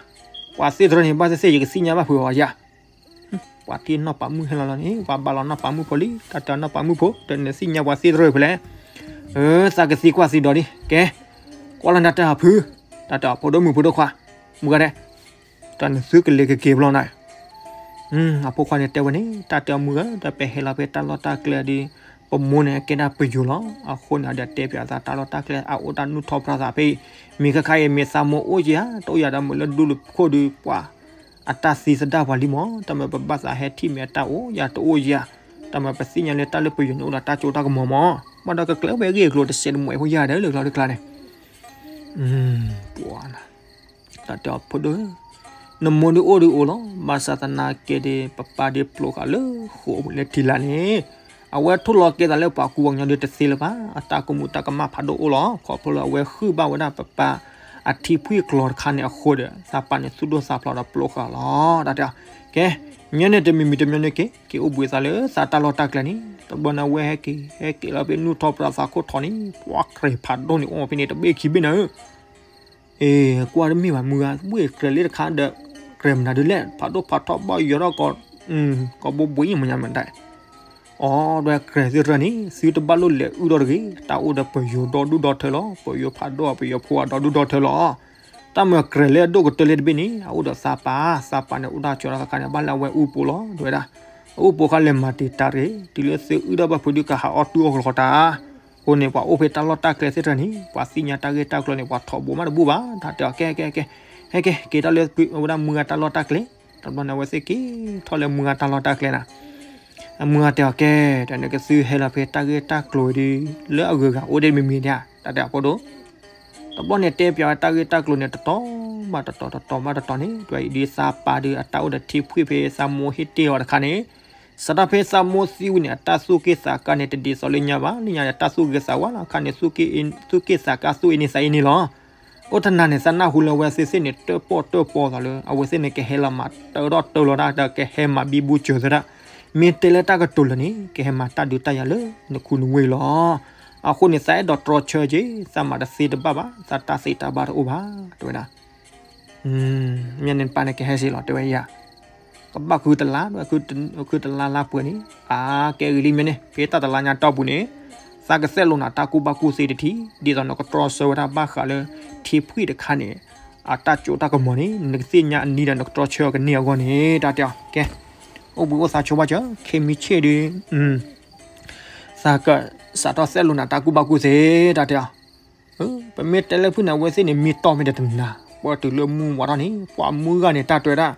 ပှၤသ့ၣ်တရၢန့ၣ် ဘၣ်သ့ၣ်သ့ၣ်ယကသ့ၣ်ညါဘၣ်ဖုးအီၤယၤ, ပှၤထံၣ်နီၢ်ပၤမုၣ်ဟဲလီၤလီၤန့ၣ် ပှၤဘၣ်လီၤနီၢ်ပၤမုၣ်ဖိလံ, တၢ်တဲနီၢ်ပၤမုၣ်ဖိ တနသ့ၣ်ညါပှၤသ့ၣ်တရၢဖဲလဲၣ်, အၢ သးကသံကွၢ်သံဒီးဒ် ကဲ, ကွၢ်လၢနတၢ်တဲအီၤဖု, တၢ်တဲအီၤဖိဒိၣ်မုၣ်ဖိဒိၣ်ခွါ, မုၢ်ဂၤဒဲး တၢ်နသုကလဲၤကက့ၤဘျီနၤ, အဖိခွါန့ၣ်တဲဝဲန့ၣ် တၢ်တဲအီၤမုၢ်ဂၤ ဒီးပဟဲလီၤဖဲတၢ်လီၢ်တၢ်ကျဲဒီး ပမိၢ်န့ၣ်ကဲဒၣ်ပယိၤလီၤ, အဃိန့ၣ်ဒီးတဲပၠးသးတၢ်လီၢ်တၢ်ကျဲ အအိၣ်တၢ်နုၢ်ထီၣ်ပြးသးဖဲအံၤ, မ့ၢ်ခါခါအံၤမ့ၢ်သးမိၢ်အိၣ်ယၤ တအိၣ်ယၤဒီးမုၢ်လၢဒူလၢခိၣ်ဒီးပှၤ အတၢ်သံသဒၣ်ပှၤလံမး, တၢ်မ့ၢ်ပဘၣ်သးဟဲထံၣ်မ့ၢ်အတၢ်အိၣ်ယၤတအိၣ်ယၤ, တၢ်မ့ၢ်ပသ့ၣ်ညါလၢတၢ်လၢပယိၤန့ၣ်အိၣ်ဒီးတၢ်စိတၢ်ကမီၤမး, ဘၣ်ဒီးကကျဲးဝဲအဂ့ၢ်အကျိၤတစဲးတမှဲးဖိယၤဒီးလၢကျီတကျါန့ၣ် တၢ်တဲအီၤဖိဒိၣ်ဧၢ, နမိၢ်ဒုးအိၣ်ဒုးအိၣ်လီၤ, ဘၣ်ဆၣ်သနာ်က့ဒီး ပပၢ်ဒုးပျိဃာ်လၢဃိာ်ပူၤလၢထံလာ်န့ၣ်, အဝဲထိၣ်လီၤကဲသးလၢပှၤကူပှၤကညီဒုးတသ့လၢၤဘၣ်, အတၢ်ကမူၤတၢ်ကမၣ်ဖးဒိၣ်အိၣ်လီၤ, ခီဖျိလၢအဝဲဃုဘၣ်ဝဲဒၣ်ပပၢ်အထံဖှံကျီတခါန့ၣ်အဃိဒီး သးပၢ်န့ၣ်သူၣ်ဒိၣ်သးဖျိးဒီးပျိဃာ်လီၤ, တၢ်တဲအီၤ, ကဲ, ညီန့ၣ်တမံၤမံၤတမံၤန့ၣ်က့ၤ က့ၤအိၣ်ဘှံးသးလၢသးတၢ်လီၢ်တၢ်ကျဲန့ၣ်, တဘျီန့ၣ်အဝဲဟဲက့ၤ ဟဲက့ၤလီၤဖဲနုၢ်ထီၣ်ပြးသးခိၣ်ထီးန့ၣ် ပှၤကြဲၤဖးဒိၣ်န့ၣ် အိၣ်ဖဲန့ၣ်တဘ့ၣ်ခံဘ့ၣ်နၤဧၢ အ့ ကွၢ်တမ့ၢ်ဘၣ်မုၢ်ဂၤ, ဝ့ၢ်ကြဲၤလၢတခါဒီး ကြဲၤမနုၤဒုးလဲၣ်, ဖးဒိၣ်ဖးထီဘၣ်ယီၤထီၣ်ကီး, ကီးဘိဘိအံၤမ့ၢ်ညါမတၤ, အီ ဒွဲၣ်ကြဲၤသ့ၣ်တဖၣ်န့ၣ် သုတဘၣ်လိၣ်လဲၤအုၣ်ထီၣ်တဂ့ၤ, တၢ်အိၣ်ဒီးပယိၤဒီဒူၣ်ဒီထၢလီၤ, ပယိၤဖးဒိၣ် ပယိၤဖိအဒီဒူၣ်ဒီထၢလီၤ. တၢ်မၤကြဲၤလၢအဒိၣ်ကတၢၢ်လၢတဘ့ၣ်န့ၣ် အအိၣ်ဒီးသးပာ်, သးပာ်န့ၣ်အိၣ်တၢ်ကၠီတၢ်ခါန့ၣ် ဘၣ်လၢအဝဲအူပိာ်လီၤ တဲဝဲဒၣ်. အအူပိာ်ခါလဲၤမၤတံာ်တာ်တဂ့ၤ, တုၤလၢသုအုၣ်ထီၣ်ဘၣ်ဖုးဒုးကဟးအီၣ်တူၢ်အီၣ်ကလီၤတၢ်. အဃိန့ၣ် ပှၤအိၣ်ဖဲတၢ်လီၢ်တၢ်ကျဲသ့ၣ်တဖၣ်န့ၣ် ပှၤသ့ၣ်ညါတၢ်ဂ့ၢ်တၢ်ကျိၤန့ၣ် ပှၤထီဘိမးတဘူၣ်ဘၣ်, တၢ်တဲအီၤ ကဲ ကဲ ကဲ ဟဲက့ၤ က့ၤတၢ်လၢဝဲဒၣ်မုၢ်ဂၤတၢ်လီၢ်တၢ်ကျဲ. တဘျီန့ၣ် အဝဲသ့ၣ်က့ၤထီၣ်လၢမုၢ်ဂၤတၢ်လီၢ်တၢ်ကျဲနၤ. အမုၢ်ဂၤတဲအီၤ ကဲ, တၢ်န့ၣ်ကသုဟဲလီၤဖဲတၢ်ဂ့ၢ်တၢ်ကျိၤဒ် လၢအဂုၤအဂၤအိၣ်ဒ်မ့မ့ၢ်ဒၣ်, တၢ်တဲအီၤဖိဒိၣ်. တဘျီန့ၣ်တဲပၠးဝဲတၢ်ဂ့ၢ်တၢ်ကျိၤန့ၣ် တတီၤဘၣ်တတီၤ တတီၤဘၣ်တတီၤန့ၣ် တဲဝဲအံၤဒ်သးပာ်ဒီးအတၢ်အိၣ်ဒီးထံဖှံၣ်ဖဲသးမိၢ်ဟ့ၣ်တ့ၢ်အီၤတခါန့ၣ်, စးထီၣ်ဖဲသးမိၢ်သံဝံၤန့ၣ် အတၢ်သူၣ်က့ၣ်သးကါန့ၣ် တဒ်သိးလၢညါဘၣ်, လၢညါန့ၣ် တၢ်သူၣ်ဂ့ၤသးဝါလီၤ, အခါန့ၣ် သူၣ်က့ၣ်သးကါသူၣ်အ့န့ၢ်သးအ့န့ၣ်လီၤ. အိၣ်တနၤန့ၣ် သးနၢ်ဟူလၢအဝဲသ့ၣ်သ့ၣ်န့ၣ် တၢၣ်ပီၣ်တၢၣ်ပီသးလၢ အဝဲသ့ၣ်န့ၣ် ကဟဲလီၤမၤတၢထီၣ်တၢလီၤတၢ် ဒီးကဟဲမၤဘံဘူစၢၤသတး, မ့ၢ်တဲလၢတၢ်ကတိၤလၢာ်န့ၣ် ကဟဲမၤတၢ်ဒုးတၢ်ယၤလၢနခူနဝ့ၢ်လီၤ. အဃိန့ၣ် သးအဲၣ်ဒိးတြီဆၢက့ၤ, သးမၤတသ့တဘၣ်ဘၣ်, သးတၢ်သ့တၢ်ဘၣ်တအိၣ်ဘၣ်, တဲဝဲဒၣ်. မ့ၢ်န့ၣ်တပၤန့ၣ်ကဟဲစ့ၢ်လီၤ တဲဝဲယၤ. ကဘၣ်ဃုတလါ, ဃုတလါလါပှဲၤန့ၣ်, အါ ကဲဂ့ၤလံမ့ၢ်န့ၣ် ဖဲတၢ်တလါညါတီၢ်ပူၤန့ၣ်, သးကသဲၣ်လိာ်နၤတၢ်ကူၣ်ဘၣ်ကူၣ်သ့တထံၣ်, ဒ်သိးနကတြီဆၢဝဲဒၣ်ဘၣ်ဃးလၢ ထံဖှံၣ်တခါန့ၣ် အတၢ်စိတၢ်ကမီၤန့ၣ် နကသ့ၣ်ညါအနံၤဒီးနကတြီဆၢအီၤကန့ၢ်အဂီၢ်န့ၣ် တၢ်တဲအီၤ ကဲ, အိၣ်ဘှံးအိၣ်သါဆိဘၣ်စၢၤ, ခဲမံဆ့ၣ်ဒီး သးကစးထီၣ်သဲၣ်လိာ်နၤတၢ်ကူၣ်ဘၣ်ကူၣ်သ့ တၢ်တဲအီၤ. ပမ့ၢ်တဲလၢဖုၣ်န့ၣ် အဝဲသ့ၣ်န့ၣ် မ့ၢ်တီၢ်မ့ၢ်တတနၤ, ပှၤတုၤလၢမုၢ်ဝါထီၣ်န့ၣ် ပှၤမုၢ်ဂၤန့ၣ် တၢ်တဲဝဲဒၣ်,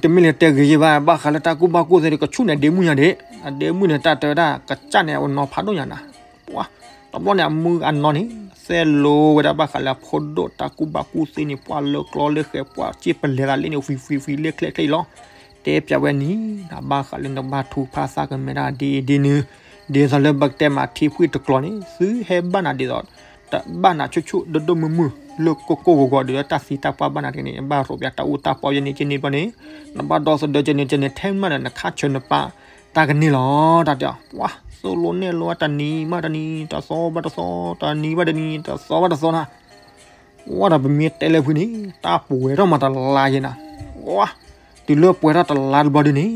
တမ့ၢ်လၢတဲဂ့ၤယဲဘၣ်, ဘၣ်ဃးလၢတၢ်ကူၣ်ဘၣ်ကူၣ်သ့ဒီး ကဆူၣ်န့ၣ်ဒ့မုၢ်ညါဒ့, အဒ့မုၢ်န့ၣ် တၢ်တဲဝဲဒၣ် ကစၢ်န့ၣ် အဝဲနီၤဖးဒိၣ်ညါနၤ, ပှၤ, တဘျီန့ၣ် အမုၢ်အနီၢ်န့ၣ် သဲၣ်လိဝဲဒၣ်ဘၣ်ဃးလၢအဖိဒိၣ်တၢ်ကူၣ်ဘၣ်ကူၣ်သ့န့ၣ် ပှၤလၢကျီလၢဃဲၤ ပှၤစ့ၢ်ပလဲၤသးလ့န့ၣ် ဖံဖံဖံလ့ချဲချဲအံၤလီၤ. တဲပၠးဝဲနံၤ, ဘၣ်ဃးလၢနဘၣ်ထုကဖၣ်သးကမဲာ်တၢ်ဒ်အံၤဒ်နုၤ, ဒ်သိးလၢပကတဲမးထံဖှံၣ်တကျိၤန့ၣ် သုဟဲဘၣ်နၤဒ်သိး တဘၣ်နၤဆူၣ်ဆူၣ်ဒိၣ်ဒိၣ်မုၢ်မုၢ် လၢကိၢ်ကိၢ်ဂီၤဂီၤဒီး တၢ်သံတၢ်ပှၢ်ဘၣ်နၤတဂ့ၤန့ၣ် ဘၣ်ရိးပၠးတၢ်အူတၢ်ပီယဲန့ၣ်ကန့ၣ်ဘၣ်န့ၣ်, နဘၣ်ဒီသဒၢကန့ၣ်ကန့ၣ် ထဲမးဒီးနခါဆၢနပၢ်တၢ်ကန့ၢ်လီၤ. တၢ်တဲအီၤ ပှၤသိၣ်လိနဲၣ်လိတနံၤဘၣ်တနံၤ တသီဘၣ်တသီ တနံၤဘၣ်တနံၤ တသီဘၣ်တသီနၤ, ပှၤဒီးပမ့ၢ်တဲလၢဖုန့ၣ် တၢ်ပှဲၤထီၣ်မးတလါယဲနၤ, ပှၤ တုၤလၢပှဲၤထီၣ်တလါတဘျီဒ်န့ၣ်,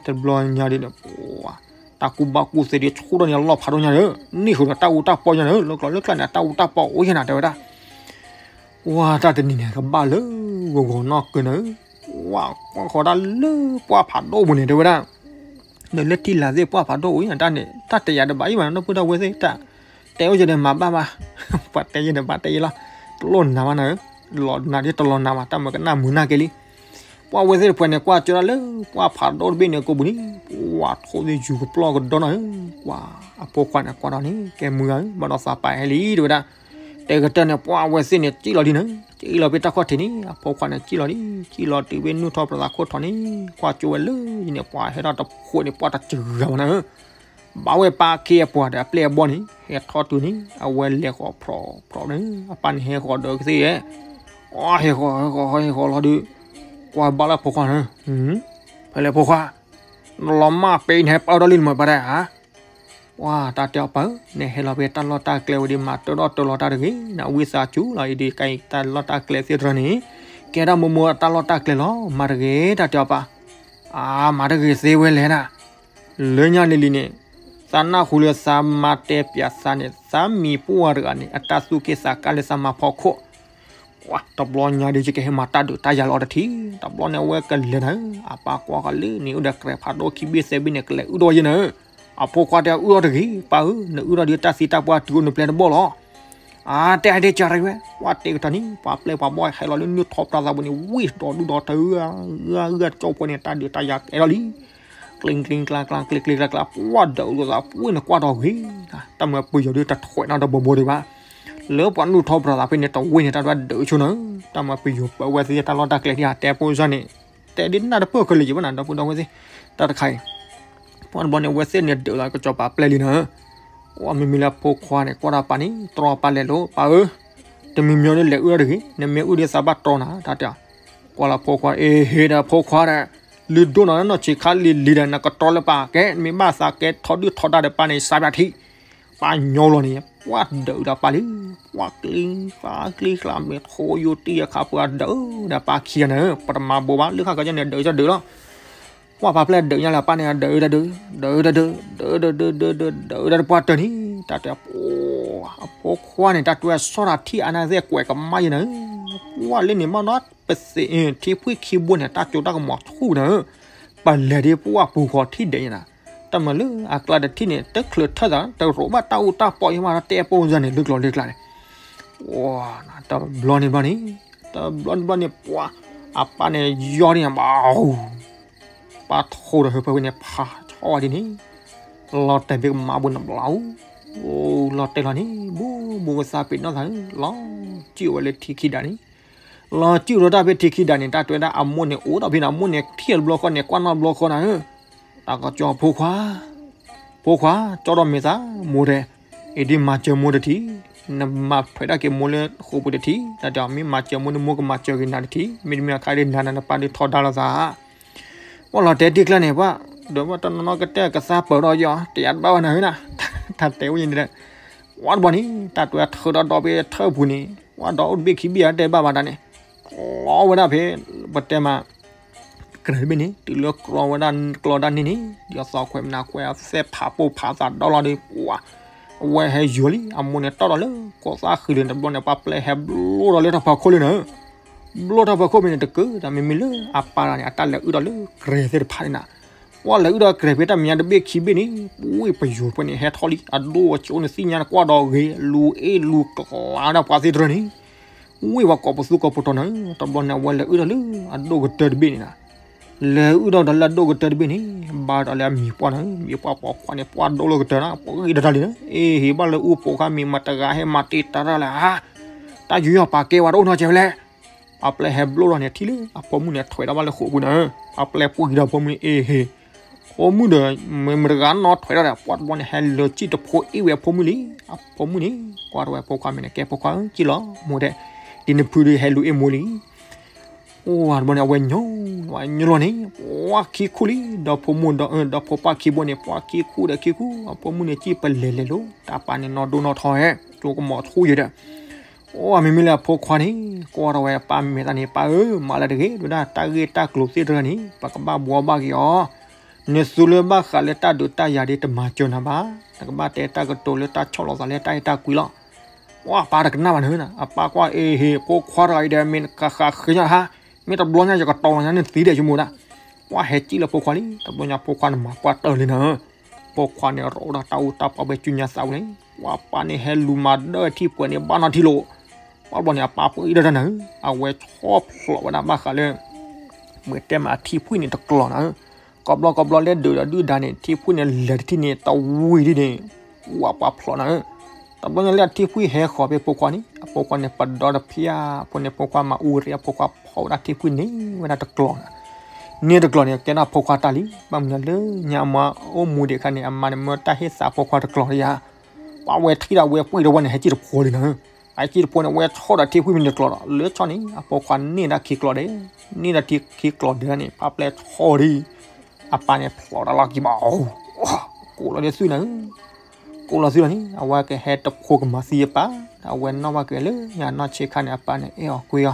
တဘျီညါဒ်န့ၣ် ပှၤ တၢ်ကူၣ်ဘၣ်ကူၣ်သ့ဒ်ဆူၣ်ထီၣ်န့ၣ် အလီၢ်ဖးဒိၣ်ညါဒီး န့ၢ်ဃုာ်ဒီးတၢ်အူတၢ်ပီညါဒီး လၢကျီလၢကျါန့ၣ် တၢ်အူတၢ်ပီအိၣ်ယဲနၤ တဲဝဲဒၣ်. ပှၤတၢ်တနံၤန့ၣ် ကဘၣ်လၢဂီၤဂီၤနီၢ်ကၢနၤ, ပှၤကွၢ်ဃီၤတၢ်လၢပှၢ်ဖးဒိၣ်ပူၤန့ၣ် တဲဝဲဒၣ်, ဒီးလၢထံလာ်သ့ၣ်ပှၢ်ဖးဒိၣ်အိၣ်ယဲနၤ တၢ်န့ၣ် တၢ်တဲယၤတဘၣ်အံၤဘၣ် ဒီပုၢ်ဒီဝဲၢ်သ့ၣ် တၢ် တဲအိၣ်ယဲဒီးမၤဘၣ်ဘၣ်, ပှၤတဲယဲဒီးမၤတဲယဲလီၤ, တလိၣ်နၤဘၣ်နၤဧၢ, လီၤနၤဒ်တလီၤနၤဘၣ် တၢ်မၤကနၣ်မုာ်နၢ်က့လံ. ပှၤဝဲသ့ၣ်တဖၣ်န့ၣ် ကွၢ်ကၢဒၣ်လၢ ပှၢ်ဖးဒိၣ်တဘ့ၣ်န့ၣ် ကိးပူၤန့ၣ် ပှၤထိၣ်သ့ၣ်ယူၤကပျီၢ်ကဒီနီၤဧၢ, ပှၤအဖိခွါန့ၣ် ကွၢ်ဒီးန့ၣ် ကဲမုၢ်ဂၤဧၢ ဘၣ်ဒီးသးပာ်ဟဲလံ တဲဝဲဒၣ်. တဲကတၢၢ်န့ၣ် ပှၤဝဲသ့ၣ်န့ၣ် စံၣ်လီၤဒ်န့ၣ်, စံၣ်လီၤဖဲတၢ်ခီၣ်ထံးန့ၣ် အဖိခွါန့ၣ် စံၣ်လီၤဒ်, စံၣ်လီၤတုၤဖဲနုၢ်ထီၣ်ပြသးခိၣ်ထီၣ်န့ၣ် ကွၢ်ကၠိဝဲလၢယန့ၣ် ပှၤဟဲထီၣ်တဖှိၣ်န့ၣ် ပှၤတစှၤမးနၤဧၢ. ဘၣ်ဝဲပၢ်ခ့အပှၤဒီးအပျဲၢ်အဘီၣ်န့ၣ် ဟဲထီၣ်တုၤန့ၣ် အဝဲလဲၤဃီၤဖြီဖြီန့ၣ် အပၢ်န့ၣ်ဟဲဃီၤဒီးကသ့ဧါ, အဟဲဃီၤ ဟဲဃီၤ ဟဲဃီၤလီၤဒုး, ကွၢ်ဘၣ်လၢဖိခွါန့ၣ်, ဖဲလဲၣ်ဖိခွါ, နလီၤမၢ်ပ့ၤနဟဲပၢၢ်ထီၣ်လံနမၤပၢ်တၢ်ဧါ. ပှၤတၢ်တဲအီၤပၢ်ဧၢ, နဟဲလီၤဖဲတၢ်လီၢ်တၢ်ကျဲဝဲဒ်မၤတၢထီၣ်တၢလီၤတၢ်တဂ့ၤ, နဝံသးစူၤလီၤအံၤဒ်ကဲတၢ်လီၢ်တၢ်ကျဲသ့ၣ်တဖၣ်န့ၣ်, ကဲဒၣ်မိၢ်မိၢ်အတၢ်လီၢ်တၢ်ကျဲလီၤ, မၤတဂ့ၤ တၢ်တဲအီၤပၢ်. အါ မၤတဂ့ၤသ့ဝဲလဲၣ်နၤ, လၢညါလံၤလံၤန့ၣ်, သးနၢ်ဟူလၢသးမါတဲပၠးသးန့ၣ် သးမံၤပှၢ်တဂၤန့ၣ် အတၢ်သူၣ်က့ၣ်သးကါလၢသးမါဖီခိၣ် ပှၤတဘျီညါဒီး ယကဟဲမၤတၢ်ဒုးတၢ်ယၤလီၤတထံၣ်, တဘျီန့ၣ်အဝဲကလဲၤနၤဧၢ, အပၢ်ကွၢ်ဃီၤလၢန့ၣ် အိၣ်ဒီးကြဲးဖးဒိၣ်ခံဘ့ၣ်သၢဘ့ၣ်န့ၣ် ကလဲၤအုၣ်ထီၣ်ယဲနၤဧၢ, အဖိခွါတဲအုၣ်ထီၣ်တဂ့ၤ, ပၢ်ဧၢ, နအုၣ်ထီၣ်ဒီးတၢ်သံတၢ်ပှၢ်တုၤအိၣ်နပျဲၢ်တဘီၣ်လီၤ. အါ တဲဒ်ကၢ်ရံၣ်ဝဲ, ပှၤတဲကတီၤန့ၣ် ပှၤပျဲၢ်ပှၤဘီၣ်ဟဲလီၤလၢနုၢ်ထီၣ်ပြသးပူၤန့ၣ် ဝံၣ်ဒီဒူၣ်ဒီထၢ ဂၤဂၤကၠီၣ်ဖိန့ၣ် တၢ်ဒုးတၢ်ယၤကဲထီၣ်လံ ကျ့ကျ့ကျါကျါ ကျ့ကျ့ကျါကျါ ပှၤဒၢးအိၣ်သး ပှၤန့ၣ်ကွၢ်ထီၣ်ဂ့ၤ, တၢ်မၤပယီၤဒုးတထွဲးနီတဘိဘိဒံးဘၣ်, လၢပှၤနုၢ်ထီၣ်ပြသးဖဲန့ၣ် တဝ့ၢ်န့ၣ် တၢ်ဒွးဒၢးဆိနၤ, တၢ်မၤပယီၤပၢဝဲသ့ၣ်တၢ်လီၢ်တၢ်ကျဲဒ်အတဲဖိစၢ်န့ၣ်, တဲဒ်နၢ်တပၢၢ်ခဲလၢာ်ယံၤဘၣ်နၤ ဒီပုၢ်ဒီဝဲၢ်သ့ၣ်, တၢ်တခါအံၤ ပှၤတဘျီန့ၣ် အဝဲသ့ၣ်န့ၣ်ဒၢးလီၤကစီၤပၤပျဲၢ်လံနၤ, ပှၤမ့မ့ၢ်လၢအဖိခွါန့ၣ် ကွၢ်တၢ်ပၢ်န့ၣ် တြီပၢ်လဲၤလိာ် ပၢ်ဧၢ, တမံၤမံၤန့ၣ်လဲၤအုၣ်ထီၣ်တဂ့ၤ, နမ့ၢ်အုၣ်ဒီးသးဘၣ်တြီနၤ တၢ်တဲ, ကွၢ်လၢဖိခွါ အ့ဟ့ဒီးဖိခွါဒီး, လုၢ်ဒိၣ်နီၤလၢနီၢ်ဆံးခါလံၤလံၤဒီး နကတြီလၢပၢ်ကဲ နမ့ၢ်ဘၣ်သးကဲထီဒုၣ်ထီဒါဒီးပၢ်န့ၣ် စးပၠးထံ ပၢ်ညီလီၤန့ၣ် ပှၤဒၢးဒီးပၢ်လံ, ပှၤကျံကျါကျံကျါ မ့ၢ်ထိယိတံၢ်အခါ ပှၤဒၢးဒီးပၢ်ခံဂၤန့ၣ် ပတမၤဘိးဘၣ် လၢခါကီန့ၣ် ဒၢးကဒၢးလီၤ. ပှၢ်ပာ်ဖျဲၣ်ဒုးညါလၢအပၢ်န့ၣ် ဒုးတၢ်ဒုး, ဒုးတၢ်ဒုး, ဒုးဒုးဒုးဒုးဒုး ဒုးတၢ်တပှၢ်တၢၢ်န့ၣ် တၢ်တဲ ပှၢ် အဖိခွါန့ၣ် တၢ်တွဲအဆီၣ်တၢ်ထံၣ်အါန့ၣ်သ့ၣ်ကွဲးကမၣ်ယဲၢ်နၤ, ပှၢ်လၢန့ၣ်မ့ၢ်နီၤ ပသ့ၣ်ထံဖှံၣ်ခံဘိန့ၣ် တၢ်ကၠိတၢ်ကမီၤဆူၣ်နၤဧၢ, ပလဲၤဒ်ပှၢ်ပူၤဃီထံၣ်ဒဲးယဲၢ်နၤ, တၢ်မၤလၢအကျါတထံၣ်န့ၣ် တချုးထၢၣ်သး တရိးဘၣ်တၢ်အူတၢ်ပီးယဲၢ်မး တၢ်တဲပိာ်စၢ်န့ၣ် လၢကျိၤလၢကျါန့ၣ် ပှၢ် တဘျီန့ၣ်ဘျီန့ၣ်, တဘျီန့ၣ်ဘျီန့ၣ် ပှၢ် အပၢ်န့ၣ်ယီၤန့ၣ် ဘၣ် ပၢ်ထိဒီးဟၢဖၢဝံန့ၣ် ဖးဆီၣ်ဝဲဒ်န့ၣ်, လီၤတဲာ်ဘ့ကမၤဘိန့ၣ်ဘျီ, အိၣ်လီၤတဲာ်လီၤန့ၣ် ဘိဘိကသါပ့ၤနီၣ်သးဧၢ, လီၤစုၣ်ဝဲလၢထံခံဒးန့ၣ်, လီၤစုၣ်လီၤတၢ်ဖဲထံခံဒးန့ၣ် တၢ်တဲဝဲဒၣ်အမိၢ်န့ၣ် အိၣ်ဒီးဖဲန့ၣ် အမိၢ်န့ၣ်ထံၣ်တဘျီဃီန့ၣ် ကွၢ်နီၣ်တဘျီဃီနၤဧၢ, တၢ်ကစီၣ်ဖိခွါ ဖိခွါ ကၠီဒီးမ့ၢ်သး မိၢ်တဲ, အံၤဒ်မၤစၢၤမိၢ်တထံၣ်, နမၤထွဲးဒၣ်က့ၤမိၢ်လၢဃိာ်ပူၤတထံၣ်, တၢ်တဲအီၤ မ့ၢ်မၤစၢၤမိၢ်န့ၣ် မိၢ်ကမၤစၢၤက့ၤနၤတထံၣ်, မ့တမ့ၢ်အခါဒ်နၤနၤနပၢ်ဒ်ထီဒါလိာ်သး, ပှၢ်လီၤတဲာ်တံၢ်ကျါန့ၣ် ပှၢ် ဒီးပှၢ်တနီၤနီၤကတဲကသါပၢၢ်ထီၣ်ယီၤ တယၤတဘၣ်ဝဲနၤဧၢနၤ, တၢ်တဲဝဲန့ၣ်ဒီး, ပှၢ်တဘျီန့ၣ် တၢ်တဲဝဲထၢဒီးဒီးဖဲထၢပူၤန့ၣ် ပှၢ်ဒီးအိၣ်တဘ့ၣ်ခံဘ့ၣ်အတဲဘၣ်ဘၣ်တၢ်န့ၣ်, ကျီဝဲဒၣ်ဖဲ ပတဲမး ကြၢးတဘ့ၣ်န့ၣ် တုၤလၢကျီဝဲဒၣ်ကျီဒၣ်န့ၣ်န့ၣ် ဒ်သိးခွဲးမနၤခွဲးအသဲဖးပိၢ်ဖးသးဒီလီၤဒီး ပှၢ် အဝဲဟဲယိာ်လံ အမိၢ်န့ၣ်တီၣ်ဒီးလၢကိးသးဃံလၢာ်န့ၣ် တဘျီန့ၣ် ပှၢ်ပျဲဟဲဘျိဒီးလၢတၢ်ဖီခိၣ်လံနၤဧၢ, ဘျိတၢ်ဖီခိၣ်ဖဲန့ၣ်တကၢ တၢ်မ့မ့ၢ်လၢအပၢ်တဂၤန့ၣ် အတၢ်လဲၤအုၣ်ဒီးလၢကြဲၤသ့ၣ်တဖၣ်န့ၣ်နၤ, ပှၢ်လဲၤအုၣ်ဒီးကြဲၤဖဲတၢ်မဲာ်ညါတဘ့ၣ်ခံဘ့ၣ်န့ၣ် ဝ့ၢ်ပယိၤပှဲၤန့ၣ်ဟဲထီၣ်လံ အဒိၣ်အဆိန့ၣ်သ့ၣ်ညါန့ၣ် ကွၢ်ဒီးဂ့ၤ လူၤအ့ၣ်လူၤကျါဝဲဒၣ်ပှၤသ့ၣ်တဖၣ်န့ၣ် ဝ့ၢ်ပှၤကိးပသူကိးပတီၤနၤဧၢ, တဘျီန့ၣ် အဝဲလဲၤအုၣ်ဒီးလၢအဒိၣ်ကတၢၢ်တဘ့ၣ်န့ၣ်နၤ, လဲၤအုၣ်ဒီးဒီးလၢအဒိၣ်ကတၢၢ်တဘ့ၣ်န့ၣ် ဘါဒီးလၢအမံၤပှၢ်နၤဧၢ, မံၤပှၢ်ပိာ်ခွါန့ၣ် ပှၢ်ဒိၣ်လၢကတၢၢ်နၤ ပှၢ်ဂံၢ်တတၢ်လံနၤ, အ့ၣ် ဟ့ၣ်ဘၣ်လၢအူဖိခွါမံၤမတၤတဂၤဟဲမၤတ့ၢ်တၢ်တၢ်လၢဧါ, တၢ်ယူးယီၣ်ပာ်ကဲဝဲတအိၣ်နီတစဲးဝဲလဲၣ် ပှၢ်ပျဲဟဲဘျိထီၣ်န့ၣ် ထံၣ်လၢအဖိမုၣ်န့ၣ် ထွဲးဒီးဘၣ်လၢဃိာ်ပူၤနၤဧၢ, ပှၢ်ပျဲပှ့ၤဒီးဖိမုၣ်န့ၣ် အ့ၣ်ဟ့ၣ်, ဖိမုၣ်ဒီး မ့ၢ်မတၤတဂၤနီၣ်ထွဲးထီၣ်ဒီး ပှၢ်တဘျီန့ၣ် ဟဲလၢာ်စံၣ်တဖိအ့ၣ်ဝဲအဖိမုၣ်လံ, အဖိမုၣ်န့ၣ် ကွၢ်ထီၣ်ဝဲအဖိခွါမဲာ်န့ၣ် ကဲဖိခွါဧၢ စံၣ်လီၤ မိၢ်တဲ, ဒ်နဖုဒုးဟဲလူၤအ့ၣ်မိၢ်လံ အိၣ်ဝဲတဘျီန့ၣ် အဝဲညိ ဝဲညိလီၤန့ၣ် ပှၢ်ခံခူၣ်လံ ဒီးဖိမိၢ်ဒီး ဒီးဖိပၢ်ခံဘိန့ၣ် ပှၢ်ခံခူၣ်ဒီးခံခူၣ် အဖိမုၣ်န့ၣ် စံၣ်ပလဲၤလဲၤလိၤ တၢ်ပၢ်န့ၣ်နီၢ်ဒိၣ်နီၢ်ထီဟဲ ကၠိကမီၤဆူၣ်ယဲဒီး အိၣ်မ့မ့ၢ်လၢအဖိခွါန့ၣ် ကွၢ်ထီၣ်ဝဲအပၢ်မဲာ်သးန့ၣ် ပၢ်ဧၢ မၤလၢတဂ့ၤ ဒဝဲဒၣ်တၢ်ဂ့ၢ်တၢ်ကျိၤသ့ၣ်တဖၣ်န့ၣ် ပကဘၣ်ဘှီဘၣ်က့ၤအီၤ နသူလၢဘၣ်ဃးလၢတၢ်ဒုးတၢ်ယၤဒ်တမၤစၢၤနၤဘၣ်, နကဘၣ်တဲတၢ်ကတိၤလၢတၢ်ဆီၣ်လီၤသးလၢတၢ်အဲၣ်တၢ်ကွံလီၤ. ပှၢ်ပၢ်တကနၣ်ဘၣ်နၤ, အပၢ်ကွၢ်အ့ၣ်ဟ့ၣ် ဖိခွါတဂၤအံၤဒီး မ့ၢ်နကဃးဃ့ညါဟါ, မ့ၢ်တဘျီညါယကတီၤလီၤညါနသံဒီးယမိၢ်ဒၣ်. ပှၢ်ဟဲစံၣ်လၢဖိခွါလံ, တဘျီညါဖိခွါန့ၣ်မၤပှၢ်တၢၢ်လံနၤ. ဖိခွါန့ၣ် ရိးဒၣ်တၢ်အူတၢ်ပီးဖဲစုညါသးဝံၤန့ၣ်, ပှၢ်ပၢ်န့ၣ်ဟဲလူၤမၤဒၢထံပှဲၤန့ၣ် ဘၣ်နီၢ်ထံလိာ်. ပှၢ်တဘျီန့ၣ် အပၢ်ပှ့ၤဒၣ်တၢ်နၤ, အဝဲဆီၣ်ဖျိးဝဲဒၣ်ဘၣ်ဃးလၢ မ့ၢ်တဲမးအထံဖှံၣ်န့ၣ်တကျိၤနၤ, ကိးဘျီကိးဘျီလၢဒုးဒီးဒုၣ်ဒါန့ၣ် ထံဖှံၣ်န့ၣ်လဲၤတထံၣ်န့ၣ် တဝံၤဒ်န့ၣ်, ဝၢ်ပှၢ်ဖျိးနၤ. တဘျီညါလၢအထံဖှံၣ်ဟဲဃီၤဖဲဖိခွါန့ၣ် အဖိခွါန့ၣ် ပဒီတဖျၢၣ်, အဖိန့ၣ်ဖိခွါမၤအူရ့ အဖိခွါဖီၣ်ဝဲဒၣ်ထံဖှံၣ်န့ၢ်ဝဲဒၣ်တကျိၤနၤ. န့ၢ်တကျိၤန့ၣ် ကဲဒၣ်ဖိခွါတၢ်လံ, ဘၣ်မနုၤလၢညါအမါအိၣ်မူဒံးအခါန့ၣ် အမါန့ၣ်မၢတၢ်ဟ့ၣ်သးဖိခွါတကျိၤယါ ပှၢ်ဝဲထံၣ်ဒီးဝဲပှ့ၤဒီးဝဲန့ၣ် ဟဲစံၣ်တဖိလံနၤ. ဟဲစံၣ်တဖိန့ၣ် ဝဲဆီၣ်ဒီးထံဖှံၣ်မ့ၢ်တကျိၤဒီး လၢဆီၣ်န့ၣ် အဖိခွါန့ၢ်ဒၣ်ခံကျိၤဒဲး, န့ၢ်ဒၣ်ထံခံကျိၤဒဲးန့ၣ် ပှၢ်ပျဲဆီၣ်ဒံး, အပၢ်န့ၣ်ဖျိးတၢ်လီၢ်ခံဘၣ်, ကိးလီၤဒ်သွံၣ်နၤ, ကိးလီၤသွံၣ်လီၤန့ၣ် အဝဲကဟဲတဖိကမၤသံအပၢ်, အဝဲနီၣ်ဘၣ်က့ၤလၢညါနီၢ်ဆံးခါန့ၣ် အပၢ်န့ၣ်အဲၣ်အီၤကွံအီၤ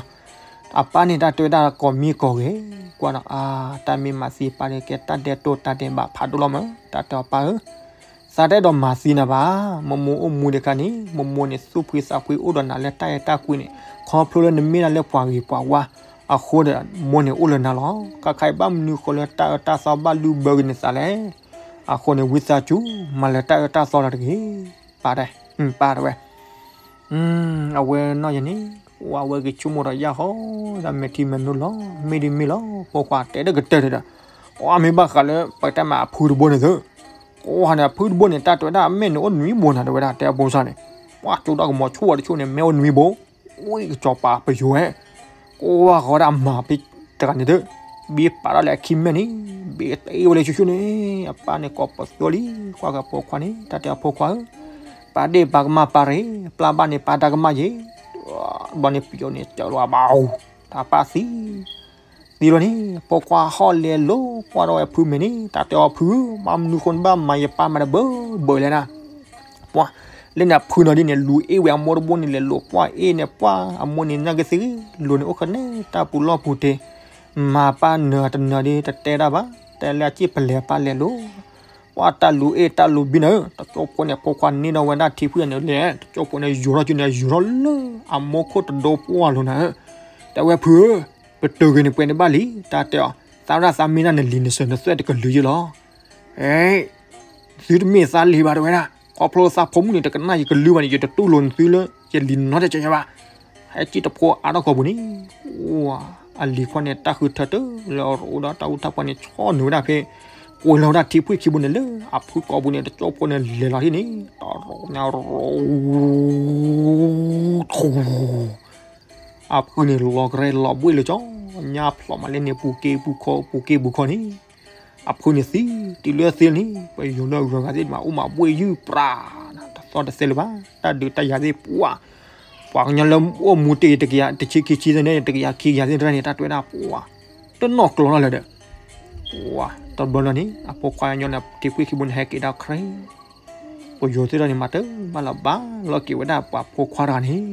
အပၢ်န့ၣ်တၢ်တဲဝဲဒၣ်ကိးမံၤကိးဂ့ၤ, ကွၢ်နီၤအါ, တၢ်မ့ၢ်မၤသံအပၢ်ဒီး ကဲတၢ်ဒဲးတိၢ်တၢ်ဒဲးဘးဖးဒိၣ်လီၤမး, တၢ်တဲအီၤပၢ်ဧၢ, သးတအဲၣ်ဒိးမၤသံနၤဘၣ်, မိၢ်မိၢ်အိၣ်မူဒံးအခါန့ၣ် မိၢ်မိၢ်န့ၣ်သူၣ်ဖှံသးဖှံအိၣ်ဒီးနၤလၢတၢ်အဲၣ်တၢ်ကွံန့ၣ်, ခီဖျိလၢနမ့ၢ်ဒၣ်လၢပှၤဂ့ၤပှၤဝါ, အဃိဒီးမိၢ်န့ၣ်အိၣ်လၢနၤလီၤ. ခါခါအံၤဘၣ်မနုၤဃိလၢတၢ်အၢတၢ်သီဘၣ်လုၢ်ဘၢက့ၤနသးလဲၣ်. အဃိန့ၣ် ဝံသးစူၤ မၤလၢတၢ်အၢတၢ်သီလီၤတဂ့ၤ, ပၢ်တဲ, ပၢ်တဲဝဲ အဝဲနီၢ်ယၤန့ၣ်, အဝဲက့ၤဆိကမိၣ်ဒီးယၢ်ဟီ, တၢ်မဲာ်ထံမဲာ်နိလီၤ, မ့ၢ်ဒ်မ့ၢ်လီၤ, ဖိခွါတဲတကတၢၢ်န့ၣ်ဒီး, အမ့ၢ်ဘၣ်ဃးလၢ ပတဲမးအဖုတဘိန့ၣ်သၢ, ကိးဟါန့ၣ် အဖုတဘိန့ၣ် တၢ်တဲဝဲဒၣ်အမဲာ်န့ၣ်အိၣ်နွံဘိနၤ တဲဝဲဒၣ် တဲအဖိစၢ်န့ၣ်, ပှၢ်ကၠိတၢ်ကမီၤဆူၣ်ဝဲတဆိၣ်န့ၣ် မဲအိၣ်နွံဘိ, ဝံကစီၤပၤပယိၤဟဲ, ကိးဝဲဃီဒၣ်အမၤဖဲတဂၤန့ၣ်သၢ, ဘ့ပာ်ထီၣ်လၢအခံမဲာ်န့ၣ်, ဘ့တ့ဝဲလၢဆူၣ်ဆူၣ်န့ၣ်, အပၢ်န့ၣ်ကိးပသူလံ, ကွၢ်က့ၤအဖိခွါန့ၣ် တၢ်တဲအဖိခွါဧၢ, ပာ်ဒ့ၣ်ပာ်ကမၣ်ပာ်ရ့ၣ်, ပျၢ်ဘၣ်န့ၣ်ပာ်တၢ်ကမၣ်ယ့ၢ်, ဘျီန့ၣ်ပယိၤန့ၣ် စၢလီၤဘၣ်, တၢ်ပၢ်သံ သံလီၤန့ၣ် ဖိခွါဟီၣ်လဲၤလိၤကွၢ်ထီၣ်ဝဲဖုမဲာ်န့ၣ် တၢ်တဲအီၤဖု, ဘၣ်မနုၤဃိနဘၣ်မၤယပၢ်မၤတဘၢဘၢလဲၣ်နၤ, ပှၢ်, လၢန့ၣ်အဖုနီၤဒ်န့ၣ် လူၤအ့ၣ်ဝဲအမိၢ်တဘိန့ၣ် လဲၤလိၤကွၢ်အ့ၣ်န့ၣ် ပှၢ်အမိၢ်န့ၣ် ညၣ်က့ၤသ့ၣ်ဂ့ၤ လိၤန့ၣ်အိၣ်ဃဲန့ၣ် တၢ်ပူၤလီၢ်ပူၤတ့ၢ်, မၤပၢ်နၢၤတနၢၤဒ်တတဲတၢ်ဘၣ်, တ တဲလၢအစ့ၣ်ပလဲၤပာ်လဲၤလိၤ, ပှၤတၢ်လူၤအ့ၣ်တၢ်လူၤဘံနၤဧၢ, တကၠိဖိန့ၣ် ဖိခွါန့ၢ်ဒီးဝဲဒၣ်ထံဖှံၣ်န့ၣ်လဲၣ်, တကၠိဖိန့ၣ် ယူၤထီၣ်ကၠူန့ၣ် ယူၤထီၣ်လၢအမိၢ်ခိၣ်တဒိပှၢ်လိၤနၤဧၢ, တဲဝဲဖုဧၢ, ပတုာ်ဂ့ၤန့ၣ်ပှဲၤန့ၣ်ဘၣ်လံ, တၢ်တဲအီၤ, သးဝဲဒၣ်သးမ့ၢ်ဒၣ်နလံၤနစၢၤနသွဲၣ်တကလုာ်ယဲလီၤ. ဟဲ, သုတမ့ၢ်သးလံၤဘၣ်တဲဝဲဒၣ်, ခီဖျိသးဖိမုၣ်န့ၣ် တကနၣ်ယကလုၢ်ဘၣ်န့ၣ် ယတတူၢ်လိာ်နသုလၢ ယလံၤနီတစဲးဘၣ်. ဟဲကံၣ်တဖိအါထီၣ်ကီၢ်ပူၤန့ၣ်, အလံၤခွါန့ၣ် တၢ်ဃုထၢတၢၢ်လၢအအိၣ်ဒီးတၢ်အူတၢ်ပှၤန့ၣ် ဆီၣ်နုာ်ဝဲဒၣ်ဖဲ ကွံာ်လီၤဝဲဒၣ်ထံဖှံၣ်ခံဘိန့ၣ်လၢအဖုကီၢ်ပူၤန့ၣ် တကၠိဖိန့ၣ် လဲၤလီၤဟံၣ်န့ၣ် တရီညါရီ အဖုန့ၣ်လီၤကရဲလီၤဘှ့ၣ်လၢကၠီ, ညါဖျိးမးလၢန့ၣ် ပူၤက့ပူၤခီ ပူၤက့ပူၤခီန့ၣ်, အဖုန့ၣ်သံ, တုၤလၢသ့န့ၣ် ပယီၤလၢအဂၤဂၤသ့ၣ်မး အိၣ်မးဘှ့ၣ်ယုၢ်ပြး, တသီၣ်တသဲလၢၤဘၣ်, တၢ်ဒုးတၢ်ယၤသ့ၣ်ပှၤ, ပှၤကညီလၢအိၣ်မူတ့ၢ်တကယၤတဆံခံဆံသ့ၣ်န့ၣ် တကယၤခံကယၤသ့ၣ်တဖၣ်န့ၣ် တၢ်တွဲဒၣ်ပှၤ, တနီၣ်ကျိၤလီၤလၢၤဒီး တဘျီလီၤန့ၣ် အဖိခွါညီန့ၣ် ထံဖှံၣ်ခံဘိန့ၣ် ဟဲက့ၤဒၣ်ခရံာ်, ပယီၤသ့ၣ်ဒီးန့ၣ် မၤတဘၣ်လီၤဘၣ်လီၤက့ၤဝဲဒၣ်ပှၤဖိခွါတဂၤန့ၣ်,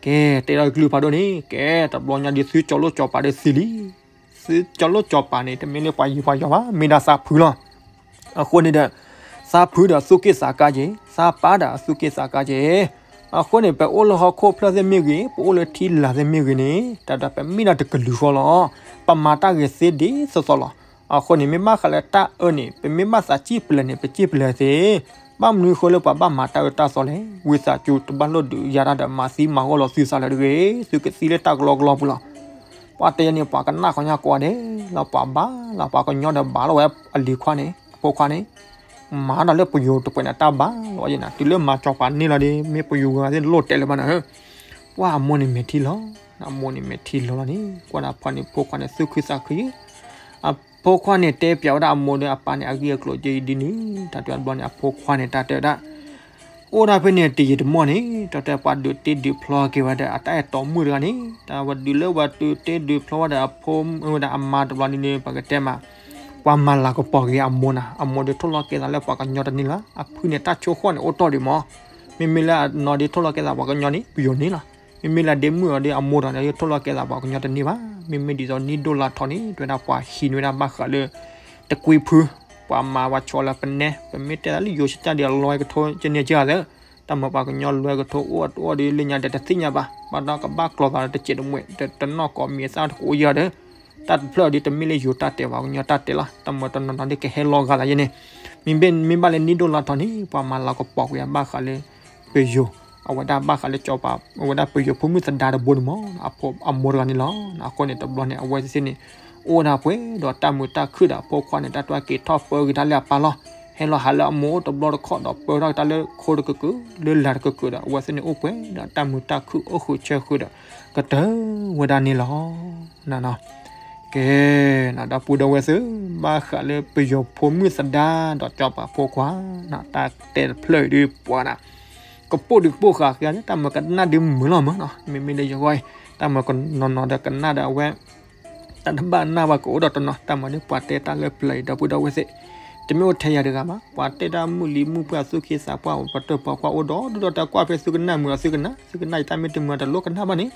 ကဲ တဲဒီးကလုၢ်ဖးဒိၣ်န့ၣ် ကဲ တဘျီညါဒ်သုကၠီၤလိၣ်ကၠီၤပၤဒီးသံလံ, သုကၠီၤလိၣ်ကၠီၤပၤန့ၣ် တမ့ၢ်လၢပှၤယံၤပှၤယီၤဘၣ် မ့ၢ်ဒၣ်သးဖုလီၤ. အဃိန့ၣ်ဒီး သးဖုဒီးသူၣ်က့ၣ်သးကါက့ၤ, သးပၢ်ဒီးသူၣ်က့ၣ်သးကါက့ၤ, အဃိန့ၣ် ပအိၣ်လၢဟီၣ်ခိၣ်ဖျၢၣ်သ့ၣ်မ့ၢ်ဂ့ၤ, ပအိၣ်လၢထံလာ်သ့ၣ်မ့ၢ်ဂ့ၤန့ၣ် တၢ်ဒီးပမ့ၢ်ဒၣ်တကလုာ်ဃီလီၤ. ပမၤတၢ်ဂ့ၤသ့ဒ်သိးသိးလီၤ. အဃိန့ၣ် မ့ၢ်ဘၣ်ဃးလၢတၢ်အၢန့ၣ် ပမ့ၢ်ဘၣ်သးစံၣ်ပျဲၤန့ၣ် ပစံၣ်ပျဲၤသ့, ဘၣ်မနုၤဃိလၢပှၤဘၣ်မၤတၢ်အၢတၢ်သီလဲၣ်. ဝံသးစူၤတဘၣ်လိၣ်ဒုးယၤတၢ်ဒီးမၤသံမၤဂီၢ်လီၤသုသးလၢၤတဂ့ၤ. သုကသံလၢတၢ်ကလီကလီပူၤလီၤ. ပှၤတဲယဲန့ၣ် ပှၤကနၣ်ခီညါကိးဂၤဒဲးလီၤ. ပှၤဘၣ်လီၤ ပှၤကညီဒီးဘၣ်လီၤဝဲအလံၤခွါန့ၣ် အဖိခွါန့ၣ် မၤဒီးလၢပယီၤတပှဲၤန့ၣ်တၢ်ဘၣ်လီၤယဲန့ၣ် တုၤလၢမၤကၠီၤပၤန့ၢ်လီၤဒီး မ့ၢ်ပယီၤဂၤသ့ၣ်လိၣ်တဲလၢၤဘၣ်နၤဧၢ, ပှၤအမိၢ်န့ၣ်မဲာ်ထံလီၤ, အမိၢ်န့ၣ်မဲာ်ထံလီၤလီၤန့ၣ် ကွၢ်ဒၣ်ဖီန့ၣ် ဖိခွါန့ၣ် သူၣ်ခုသးခု, အဖိခွါန့ၣ်တဲပျးဝဲဒၣ်အမိၢ်ဒီးအပၢ်န့ၣ် အဂ့ၢ်အကျိၤက့ၤဒ်န့ၣ် တၢ်တဲတဘျီန့ၣ် အဖိခွါန့ၣ် တၢ်တဲဝဲဒၣ် အိၣ်ဒၣ်ဖဲန့ၣ်တယံာ်တမီၢ်န့ၣ် တၢ်တဲပှၤဒုးတ့ဒုးဖျီက့ၤဝဲဒီး အတၢ်အဲၣ်တီမုၣ်တဂၤန့ၣ် တၢ်ဝဲဒုးလၢပှၤဒုးတ့ဒုးဖျီဝဲဒီးအဖိဝဲဒၣ်အမါတဘျီန့ၣ် ပကတဲမး ပှၤမၤလၤကပီၤက့ၤအမိၢ်နၤ အမိၢ်ဒုးထိၣ်လီၤကဲသးလၢပှၤကညီတန့ၢ်လၢၤ အဖုန့ၣ် တၢ်ဆိၣ်ဃီၣ်န့ၣ် အိၣ်တီၢ်ဒံးမး, မ့မ့ၢ်လၢအနီၢ်ဒုးထိၣ်လီၤကဲသးပှၤကညီန့ၣ် ပယီၤန့ၢ်လီၤ, မ့မ့ၢ်လၢဒ့မုၣ်အီၤဒုးအမိၢ်ဒီး ထိၣ်လီၤကဲသးပှၤကညီတန့ၢ်ဘၣ်, မ့မ့ၢ်ဒ်သိးနံၣ်ဒိၣ်လါထီန့ၣ် တဲဝဲဒၣ်ပှၤဟံးန့ၢ်ဝဲဒၣ်ဘၣ်ဃးလၢ တကွံဖု, ပှၤမၤပှၤဆီလၢပနဲ, ပမ့ၢ်တဲသးလၢယိၤဆကၢ်ဒံးအလွဲကထိကန့ၢ်ကၢသၢ, တၢ်မၤပှၤကညီလွဲကထိအိၣ်တအိၣ်ဒုးလၢညါဒီးတသ့ၣ်ညါဘၣ်, ဘၣ်ဒီးကဘၣ်ကျီၤသးလၢတစဲးတမှဲး တနီၢ်ကီးမံၤသၣ်တကအိၣ်ယဲၢ်ဒီး, တၢ်တဖျၢၣ်ဒုးတမ့ၢ်လၢယိၤတၢ်တဲပှၤကညီတၢ်တဲလီၤ, တၢ်မၤတနီၤနီၤဒုးကဟဲလီၤဂာ်သးယဲန့ၣ်, မ့မ့ၢ်ဘၣ်လၢနံၣ်ဒိၣ်လါထီန့ၣ် ပှၤမၤလၤကပီၤကွံာ်အဘၣ်ဃးလၢ ပယီၤ, အဝဲဒၣ်ဘၣ်ဃးလၢကၠီၤပၤ, အဝဲဒၣ်ပယီၤဖိမုၣ်သဒါတဘိန့ၣ်မး, အမိၢ်တဂၤန့ၣ်လီၤ, အဃိန့ၣ်တဘျီန့ၣ် အဝဲသ့ၣ်န့ၣ် အိၣ်ဝဲဒၣ်ပှဲၤဒီးတၢ်မုာ်တၢ်ခုၣ်ဒီးအဖိခွါန့ၣ် တၢ်တွာ်က့ၤထီၣ်ပၢက့ၤတၢ်လၢအပၢ်လီၤ, ဟဲလီၤဟးလၢအမိၢ်အိၣ်တဘျီတခီၣ်ဒီးပၢထီၣ်က့ၤတၢ်လၢခိတကကုာ်, လၢလၢ်တကကုာ်ဒီး အဝဲသ့ၣ်န့ၣ်အိၣ်ပှဲၤဒီးတၢ်မုာ်တၢ်ခုၣ်အိၣ်ဃုာ်ဆၢဃုာ်ဒီး ကတၢၢ်ဝဲဒၣ်န့ၣ်လီၤ. ကဲ, ဒီပုၢ်ဒီဝဲၢ်သ့ၣ်, ဘၣ်ဃးလၢပယီၤဖိမုၣ်သဒါဒီးကၠီၤပၤဖိခွါ, တၢ်တဲတဖျၢၣ်အံၤဒုးပှၤနၤ, ကပိာ်ဒုးပိာ်ဃာ်ဃဲလၢတၢ်မၤကနၣ်ဒုးမုာ်လီၤမး, မ့မ့ၢ်လၢယဂီၢ်အံၤ, တၢ်မၤကနီၤနီၤဒီးကနၣ်ဒီးအဝဲ တၢ်တဘၣ်နၢ်ဘၣ်ကအိၣ်ဒီးတနီၤ, တၢ်မၤဒုးပှၤတဲတၢ်လၢပျၢၤအံၤ ဒီပုၢ်ဒီဝဲၢ်သ့ၣ်, တမ့ၢ်အိၣ်ထဲယၤတဂၤဘၣ်, ပှၤတဲတၢ်မုၢ်လံၤမုၢ်ပှၢ်သူၣ်က့သးပှၢ် ပှၤတၢၢ်ပှၤကွၢ်အိၣ်ဒီးဒုဒီးတၢ်ကွၢ်ဖဲသုကနၣ်မုာ်ဒီးသုကနၣ်, သုကနၣ်ယတၢ်မ့ၢ်တမုာ်တလိၣ်ကနၣ်ဘၣ်န့ၣ်,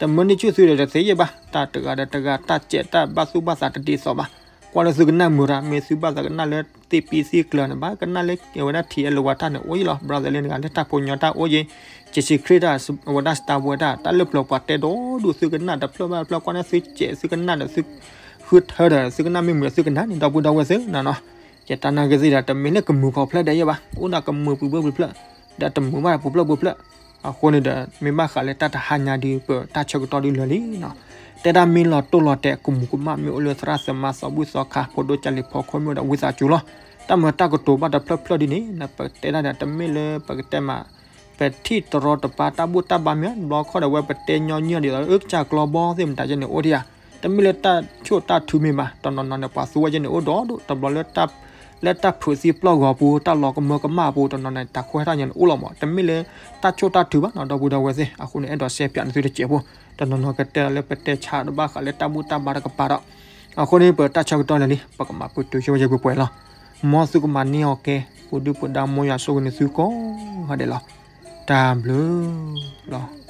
တမၢန့ၢ်ဆူၣ်သုဒီးတသ့ယဲၢ်ဘၣ်, တၢ်တဂၤဒီးတဂၤ တၢ်စဲးတၢ်ဘၣ်သူၣ်ဘၣ်သးတဒ်သိးဘၣ်, ကွၢ်လၢသုကနၣ်မုာ်ဒီး မ့ၢ်သုဘၣ်သးကနၣ်လၢသ့ၣ်ပံသ့ၣ်ကျၢၤန့ၣ်ဘၣ်, ကနၣ်လၢအဝဲဒၣ်ထံၣ်အဲၣ်လီၤဝဲတၢ်န့ၣ် အိၣ်ယဲၢ်လီၤ, brother လၢနဂၤလၢတၢ်ဖိညီတၢ်အိၣ်ယဲၢ်, ကစံးခရံာ်တၢ် အဝဲဒၣ် Star Wars တၢ် တၢ်လၢပျၢၤပှၤတဲဒီးဒုးသုကနၣ်တဖျၢၣ်ဘၣ်တဖျၢၣ် ကွၢ်န့ၣ်သုစဲးသုကနၣ်ဒီးသု ဃုထၢဒီး သုကနၣ်မ့ၢ်မုာ်သုကနၣ်န့ၣ် ဒီပုၢ်ဒီဝဲၢ်သ့ၣ်နၤနီၤ, ယတၢ်နာ်ဂ့ၤသ့ၣ်ဒီး တမ့ၢ်လၢကမုာ်ခီဖျိဒဲးယဲၢ်ဘၣ်, အိၣ်ဒၣ်ကမုာ်ပူၤဘၢပူၤဖျၢၣ်, ဒီးတမုာ်ဘၣ်ပူၤဖျၢၣ်ပူၤဖျၢၣ်, အဃိန့ၣ်ဒီး မ့ၢ်ဘၣ်ဃးလၢတၢ်တဟါညါဒုး ပတၢ်ဆၢကတီၢ်ဒုးလၢာ်လံနီၤ, တဲဒၣ်မ့ၢ်လီၤတိၢ်လီၤတဲာ် ကမူၤကမၣ်မ့ၢ်အိၣ်လၢသရၣ်သမါသးဘှံးသီခါ ဖိဒိၣ်ကၢ်လံၤဖီခိၣ်မ့ၢ်အိၣ်ဒီးဝံသးစူၤလီၤ, တၢ်မၤတၢ်ကတိၤဘၣ်တဖျၢၣ်ဖျၢၣ်ဒုးန့ၣ် နပတဲဒၣ်ဒီးတမ့ၢ်လၢပကတဲမး ပထံၣ်တရီတပါတၢ်ဘူၣ်တၢ်ဘါမ့ၢ် တဘျီခီၣ်ဒီး အဝဲပတဲညီနုၢ်ဒ်သိး အၢ ကစၢ်ကျီဘီသ့ၣ်မတၤယဲန့ၣ် အိၣ်ဒံးဧါ, တမ့ၢ်လၢတၢ်ဆိၣ်တၢ်ထုမ့ၢ်ဘၣ်, တနီၤနီၤန့ၣ် ပှၤသူဝဲယဲန့ၣ် အိၣ်ဒီဒူၣ် တဘျီလၢ လၢတၢ်ဖုးသံပျီၢ်ဂီၤပူၤ တၢ်လီၤကမၢကမၣ်အပူၤ တနီၤနီၤန့ၣ် တၢ်ခိၣ်ဟဲထီၣ်ညါန့ၣ် အိၣ်လီၤမး, တမ့ၢ်လၢတၢ်ဆိၣ်တၢ်ထုဘၣ်နီၤ ဒီပုၢ်ဒီဝဲၢ်သ့ၣ်, အဃိန့ၣ် အဲၣ်ဒိးရှဲပၠးန့ၢ်သုတစဲးဖိ, တနီၤနီၤကတဲလၢပတဲဆါတဘၣ်ဃးလၢတၢ်ဘူၣ်တၢ်ဘါတကပၤဒီး, အဃိန့ၣ် ပတၢ်ဆၢကတီၢ်လၢာ်လံ ပကမၤပတုာ်ဆိဝဲယဲၢ်ပှဲၤပှဲၤလီၤ, မ်သုကမၤန့ၢ်အီၤကဲ, ပူၤဒုၣ်ပူၤဒါမိၢ်ယွၤဆိၣ်ဂ့ၤန့ၢ်သုကိးဂၤဒဲးလီၤ, တၢ်ဘျုးလီၤ.